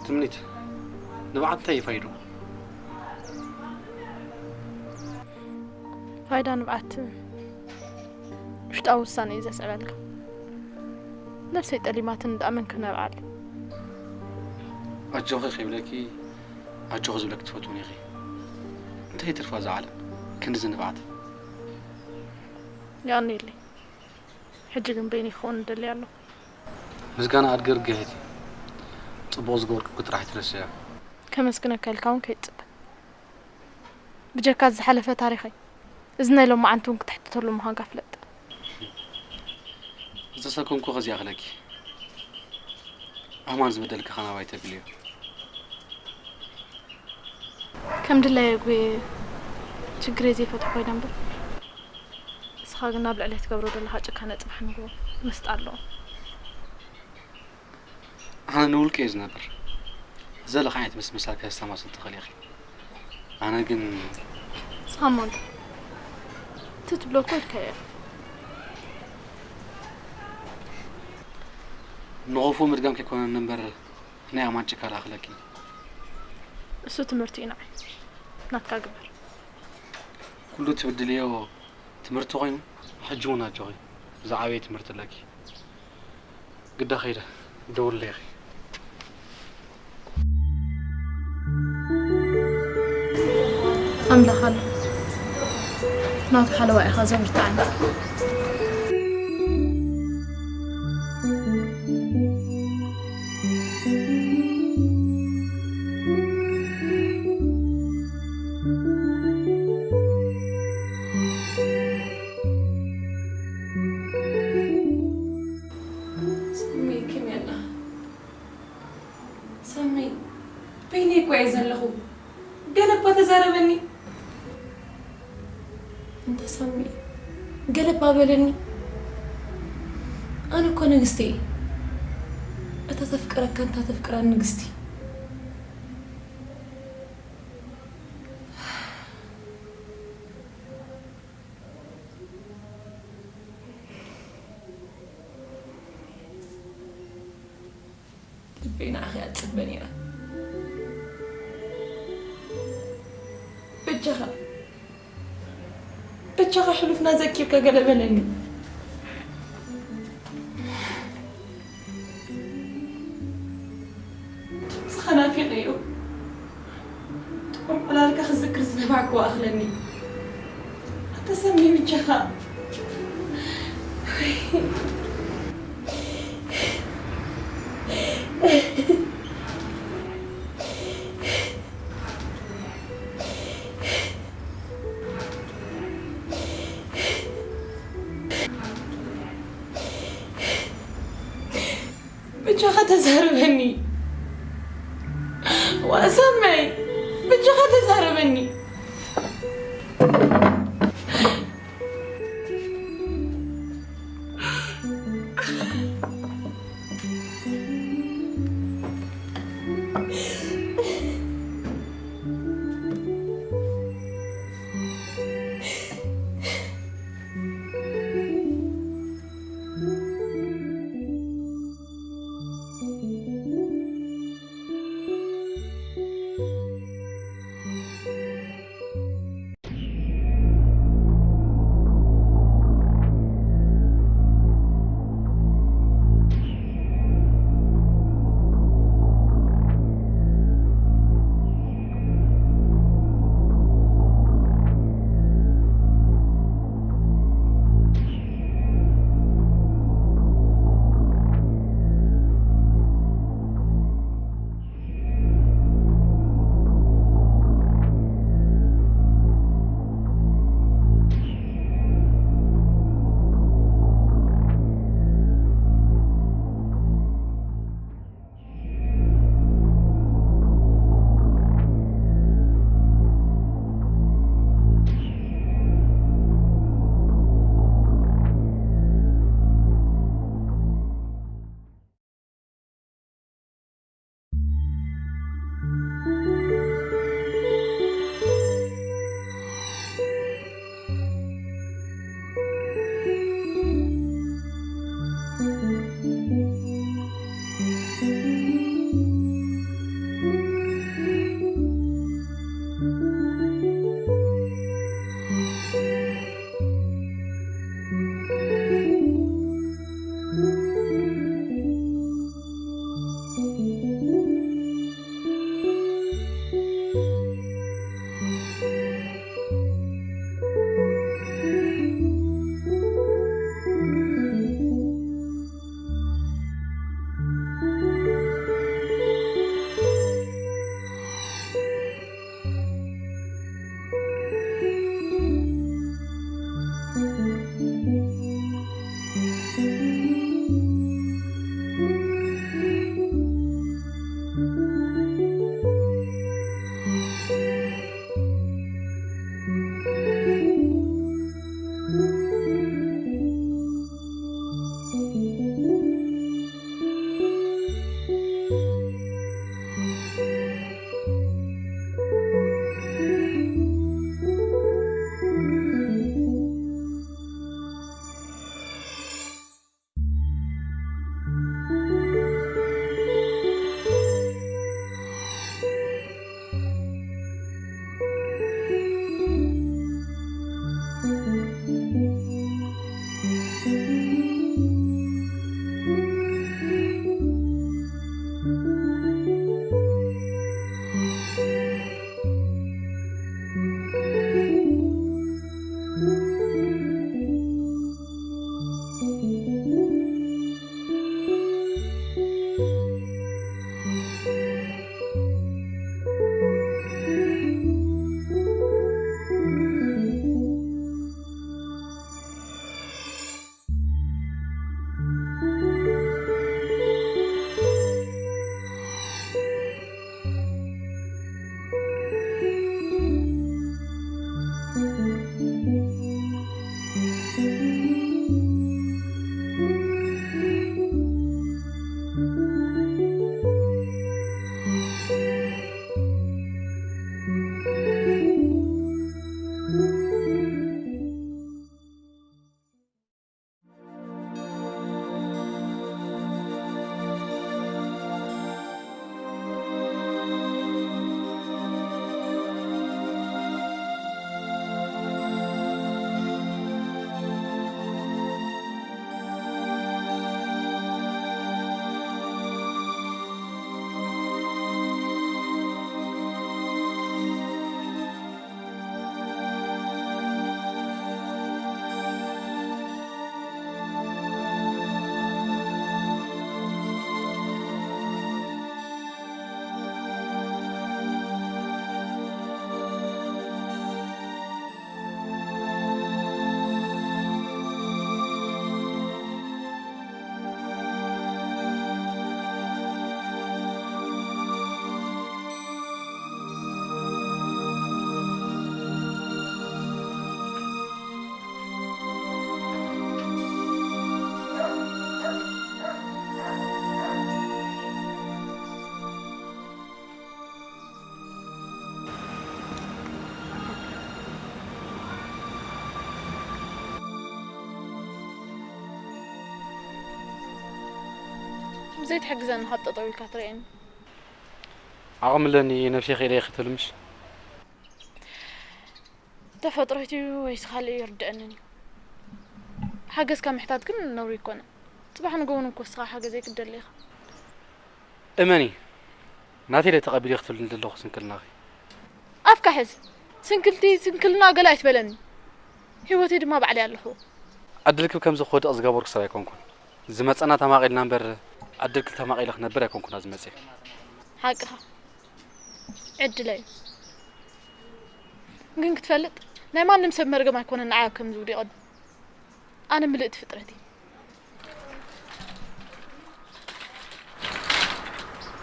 ትምኒት ንብዓት እንታይ እዩ ፋይድኡ? ፋይዳ ንብዓት ውሽጣዊ ውሳነ እዩ ዘስዕበልካ። ነብሰይ ጠሊማትን ደኣ መን ክነብዓል? ኣጆኺ ከይብለኪ ኣጆኺ ዝብለኪ ትፈትውኒ ኢኺ። እንታይ ትርፋ እዛ ዓለም ክንድዚ ንብዓት? የቐንየለይ። ሕጂ ግን በይነይ ክኸውን እደሊ ኣለኹ። ምስጋና ኣድገርግሕቲ ጽቡቕ ዝገበርኩ ጥራሕ ትረስያ። ከመስግነካ ኢልካ እውን ከይትጽበ። ብጀካ ዝሓለፈ ታሪኸይ እዚ ናይ ሎማዓንቲ እውን ክትሕተተሉ ምዃንካ ፍለጥ። ዝተሰከምኩ ከዚኣ ክለኪ ኣማን ዝበደልካ ከናባይ ተብልዮ። ከም ድላየ ጉየ ችግረይ ዘይፈትሖ ኮይነ እምበር፣ ንስኻ ግን ናብ ልዕለይ ትገብሮ ዘለኻ ጭካነ ጽባሕ ንግሆ መስጣ ኣለዎ። ኣነ ንውልቀ እየ ዝነብር። ዘለኻ ዓይነት ምስ ምሳል ከስተማስል ትኽእል ኢኺ። ኣነ ግን ንስኻ እሞ እንታይ ትትብሎ እኮ ኢልካዮ ኢኻ። ንኸፉ ምድጋም ከይኮነኒ እምበር ናይ ኣማን ጭካነ ኣኽለኪ። እሱ ትምህርቲ እዩ ንዓይ። ናትካ ግበር። ኩሉ ትብድልዮ ትምህርቲ ኮይኑ ሕጂ እውን ኣጆኺ ዝዓበየ ትምህርቲ ኣለኪ። ግዳ ከይደ ደውለይ ኢኺ። ኣምላኽ ኣሎ ናቱ ሓለዋ ኢኻ ዘብርትዓኒ። ሳሚ ከመይ ኣላ? ሳሚ በይነይ እኮ እየ ዘለኹ። ገለ እባ ተዛረበኒ። እንተ ሳሚ ገለ እባ በለኒ። ኣነ እኮ ንግስቲ እየ። እታ ተፍቅረካን እታ ተፍቅራን ንግስቲ። ልበይ ንዓኺ እያ ትጽበ ነይራ። በጃኻ በጃኻ ሕሉፍና ዘኪርካ ገለ በለኒ። ድምፅኻ ናፊቐዮ። ጥዑም ዕላልካ ክዝክር ዝነባዕኩ ኣኽለኒ። ኣታ ሳሚ ብጃኻ። ብጃኻ ተዛረበኒ። ዋእ ሳመይ፣ ብጃኻ ተዛረበኒ። ዘይትሕግዘኒ ካብ ጠጠው ኢልካ ትርእየኒ። ዓቕሚ ኣለኒ፣ ነብሰይ ክኢለ እየ ክትብል ምሽ? ተፈጥሮ እዩ ወይስ ካልእ ይርድአንን እዩ። ሓገዝካ ምሕታት ግን ነውሪ ኣይኮነን። ጽባሕ ንግሆ እውን እኮ ንስኻ ሓገዘይ ክትደሊ ኢኻ። እመኒ፣ ናተይ ኢለ ተቐቢለ ክትብልኒ ዘለኹ ስንክልናኺ። ኣፍካ ሕዝ። ስንክልቲ፣ ስንክልና ገለ ኣይትበለኒ። ህይወተይ ድማ ባዕለይ ኣለኹ። ዕድልኪ ከምዚ ክወድቕ ዝገበርኩ ሰብ ኣይኮንኩን። ዝመጸና ተማቒልና እምበር፣ ዕድልኪ ተማቒለ ክነብር ኣይኮንኩን ኣብዚ መጽየ። ሓቅኻ። ዕድለይ እዩ። ግን ክትፈልጥ፣ ናይ ማንም ሰብ መርገም ኣይኮነን ንዓይ ኣብ ከምዚ ውዲቐኒ። ኣነ ምልእቲ ፍጥረት እየ።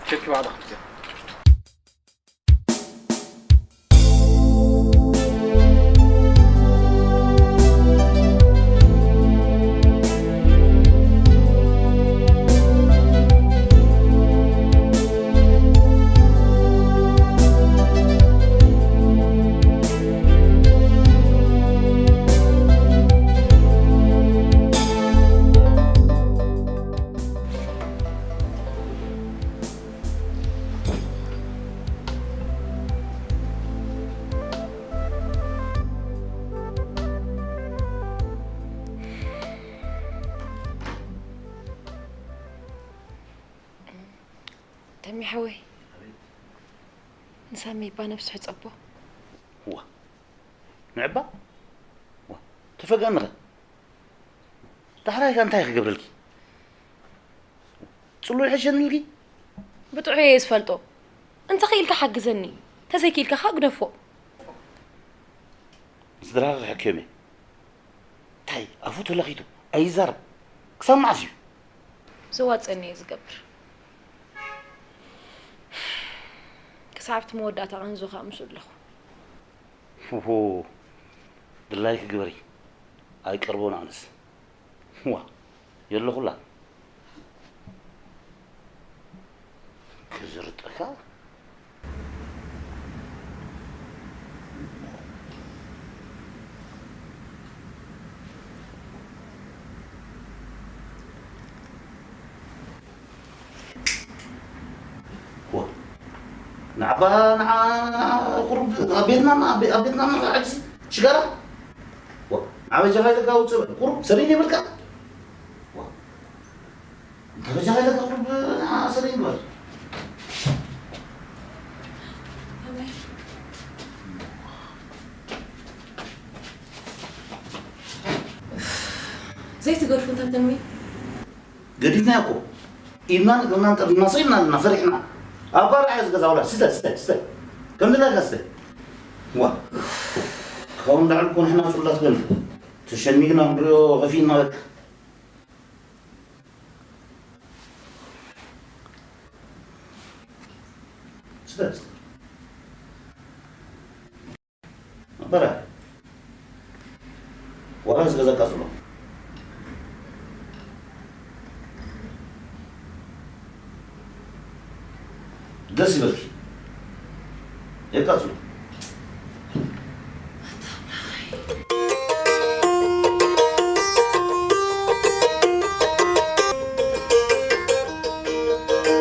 ኬኪ ባዕልኺ ክትያ። ተሚ ሓወይ፣ ንሳሚ እባ ነብሱ ሕጸቦ። ዋ፣ ንዕባ? ዋ፣ ተፈጋምኸ? ዳሕራይ ከ እንታይ ክገብረልኪ? ጽሉል ሕሸኒ ኢልኪ? ብጥዑይ እየ ዝፈልጦ። እንተ ኽኢልካ ሓግዘኒ፣ ተዘይክኢልካ ከኣ ግደፎ። ስድራኺ ክሕክዮም እየ። እንታይ ኣፉ ተለኺቱ ኣይዛረብ። ክሳብ መዓስ እዩ? ዘዋጽአኒ እየ ዝገብር። ክሳብ እቲ መወዳእታ ቀንዙ ከኣ ምስኡ ኣለኹ። ኦሆ፣ ድላይኪ ግበሪ። ኣይቀርቦን ኣነስ። ዋ፣ የለኹላ። ክዝርጠካ? ዋ፣ ንዓባ፣ ንዓ፣ ቁሩብ ኣብ ቤትና፣ ኣብ ቤ-፣ ኣብ ቤትና ንዓዲ ሽጋራ? ዋ፣ ንዓ በጃኻ ኢለካ ውፅእ በል። ቁሩብ ሰበይኒ የብልካ? ዋ፣ እንተ በጃኻ ኢለካ ቁሩብ ንዓ ሰበይኒ በል። ዘይትገድፉ እንታተሚ? ገዲፍናዮ እኮ። ኢድናን እግርናን ጠምዚና ሰይብና ኣለና፣ ፈሪሕና። ኣብ ባርዕ እዚ ገዛ ውላ፣ ስተ፣ ስተ፣ ስተ። ከም ድላይካ ስተ። ዋ። ካብኡ ንላዕሊ እኮ ንሕና ጽላት በልና። ተሸሚግና ንሪኦ፣ ኸፊእና በቃ። ስተ፣ ስተ። ነበረ። ዋላ ዝገዛ ቃጽሎ። ደስ ይበልኪ። የቃጽሎ።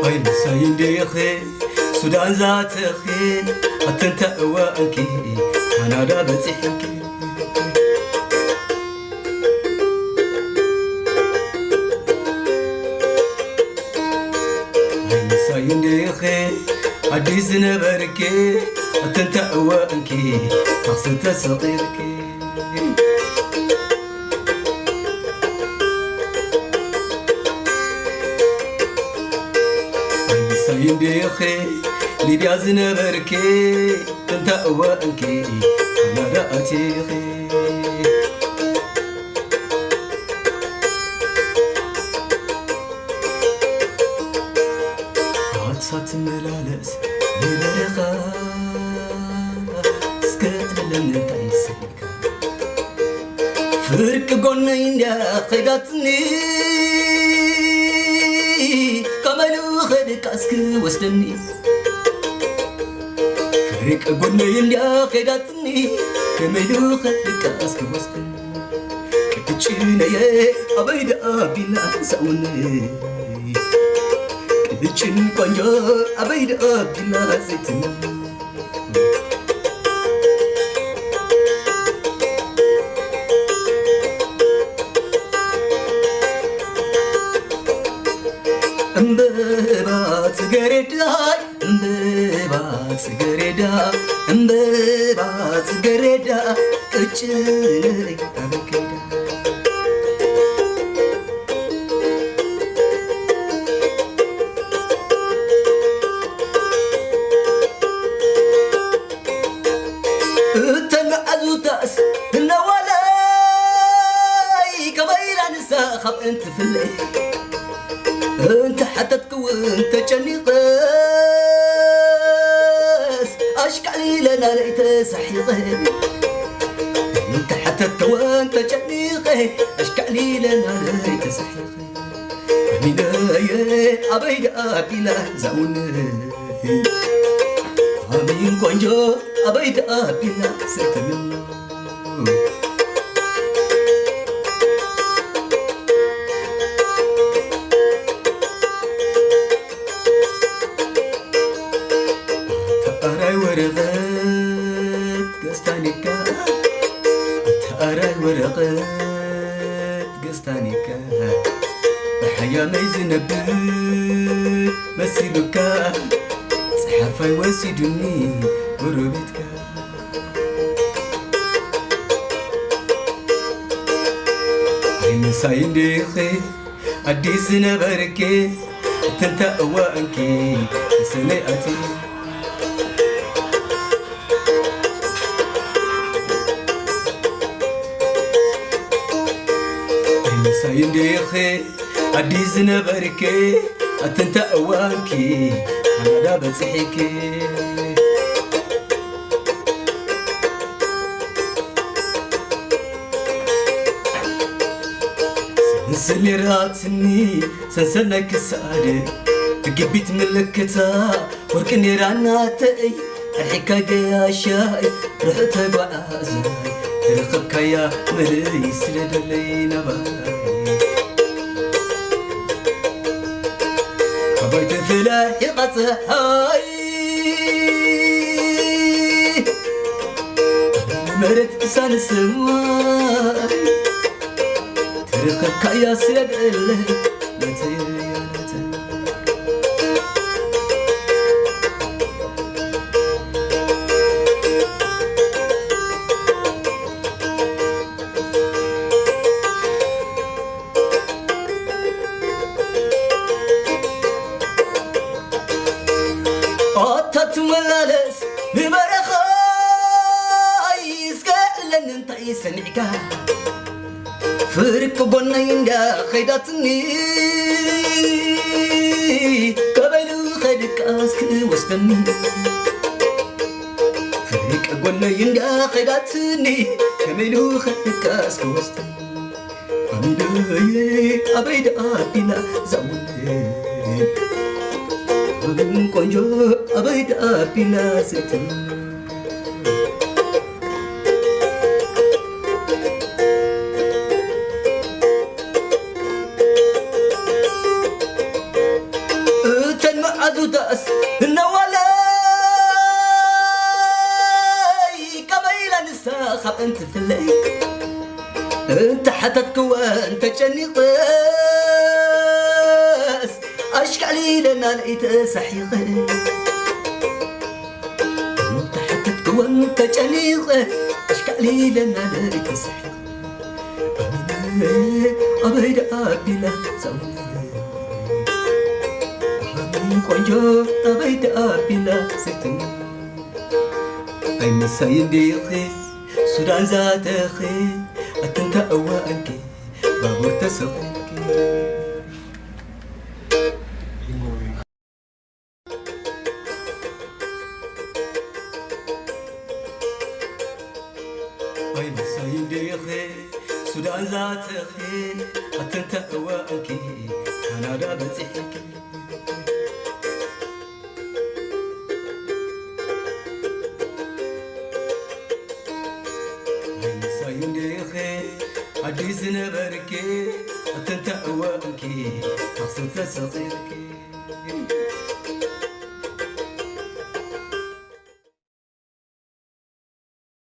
ኣይንሳይ እንዲኺ ሱዳን ዛተኺ ኣተንታ እወ እንኪ ካናዳ በጺሕኪ። ኣይንሳይ እንዲኺ ኣዲስ ዝነበርኪ ኣተንታ እወ እንኪ ታኽሲ ተሰቒርኪ። ኣይንሳይ እንዲኺ ሊብያ ዝነበርኪ እንተ እወ እንኪ ካናዳ ኣቲኺ። ኣሳ ትመላለስ ንበረኻ እስከ እለኒ እንታይ ይስሕብካ? ፍርቂ ጎነይ እንድያ ኸይዳትኒ ከመይ ልኸድካ እስኪ ወስደኒ። ፍርቂ ጎነይ እንድያ ኸይዳትኒ ከመይ ልኸድካ እስኪ ወስደኒ። ቅጭነየ ኣበይ ደኣ ቢላ ሰውነይ። እችን ቆንጆ ኣበይ ደኣ ቢላ ዘይትነብር? እምበባ ጽገሬዳ፣ እምበባ ጽገሬዳ፣ እምበባ ጽገሬዳ፣ ቅጭነይ ኣበይ ከይዳ? እተን መዓዙታስ እነዋለይ ከመይ ኢላ ንሳ ካብአን ትፍለይ? እንተ ሓተትክውን ተጨኒቐስ ኣሽካዕሊለ ናለይ ተሳሒቐ። እንተ ሓተትክውን ተጨኒቐ ኣሽካዕሊለ ናለይ ተሳሒቐ። ኣሚነየ ኣበይ ደኣ ቢላ ዛውነይ? ኣሚን ቆንጆ ኣበይ ደኣ ቢላ ሰተምን? ተኣራይ ወረቐት ገዝታኒካ፣ ተኣራይ ወረቐት ገዝታኒካ፣ ብሓያመይ ዝነብር መሲሉካ፣ ጸሓፋይ ወሲዱኒ ጎረቤትካ። ኣይ ምሳይ እንዲኺ ኣዲስ ዝነበርኪ፣ እትንታ እዋንኪ ሰነይ ኣቲ። ኣይ ምሳይ እንዲኺ ኣዲስ ዝነበርኪ፣ ኣትንታ እዋንኪ ካናዳ በጽሒኪ። ሰንሰል ኔራትኒ ሰንሰል ናይ ክሳድ፣ ብግቢት ምልክታ ወርቂ ኔራ ናተይ፣ ኣርሒካ ገያሻይ ርሑቕ ተጓዓዛይ፣ ዝረኸብካያ መለይ ስደደለይ ናባይ። ካባይ ተፈላሒቓ ጸሓይ፣ መሬት ክሳን ሰማይ፣ ተረኸብካያ ስደደለይ ናተይ፣ ናተይ። ኣታ ትመላለስ ንበረኻይ፣ እስከ ኣለኒ እንታይ ሰኒዕካ? ፍርቂ ጎነይ እንዳ ኸይዳትኒ፣ ከበይ ልኸድካስ ክወስደኒ? ፍርቂ ጎነይ እንዳ ኸይዳትኒ፣ ከመይ ልኸድካስ ክወስደኒ? ኣሚነየ ኣበይ ደኣ ቢላ ዛውነይ? ኣሚን ቆንጆ ኣበይ ደኣ ቢላ ዘይትነብር? እተን መዓዙታስ እነዋለይ ከመይ ኢላ ንሳ ካብአን ትፍለይ? እንተ ሓተትክወን ተጨኒቐስ ኣሽካዕሊለ ናለይ ተሳሒቐ። እንተ ሓተትክወን ተጨኒቐ ኣሽካዕሊለ ናለይ ተሳሒቐ። ኣበይ ደኣ ቢላ ሰውነይ? ኣበይ ቆንጆ ኣበይ ደኣ ቢላ ሰይተይ? ኣይ ምሳይ እንዲኺ ሱዳን ዛተኺ፣ ኣትንታ እዋእንኪ ባቡር ተሰቒልኪ። ኣይ ምሳይ እንዲኺ ሱዳን ዛተኺ፣ ኣትንታ እዋእንኪ ካናዳ በጺሕኪ። ኣይ ምሳይ እንዲኺ ኣዲስ ዝነበርኪ፣ ኣተንተእወ እንኪ ኣኽሱም ተሰቒልኪ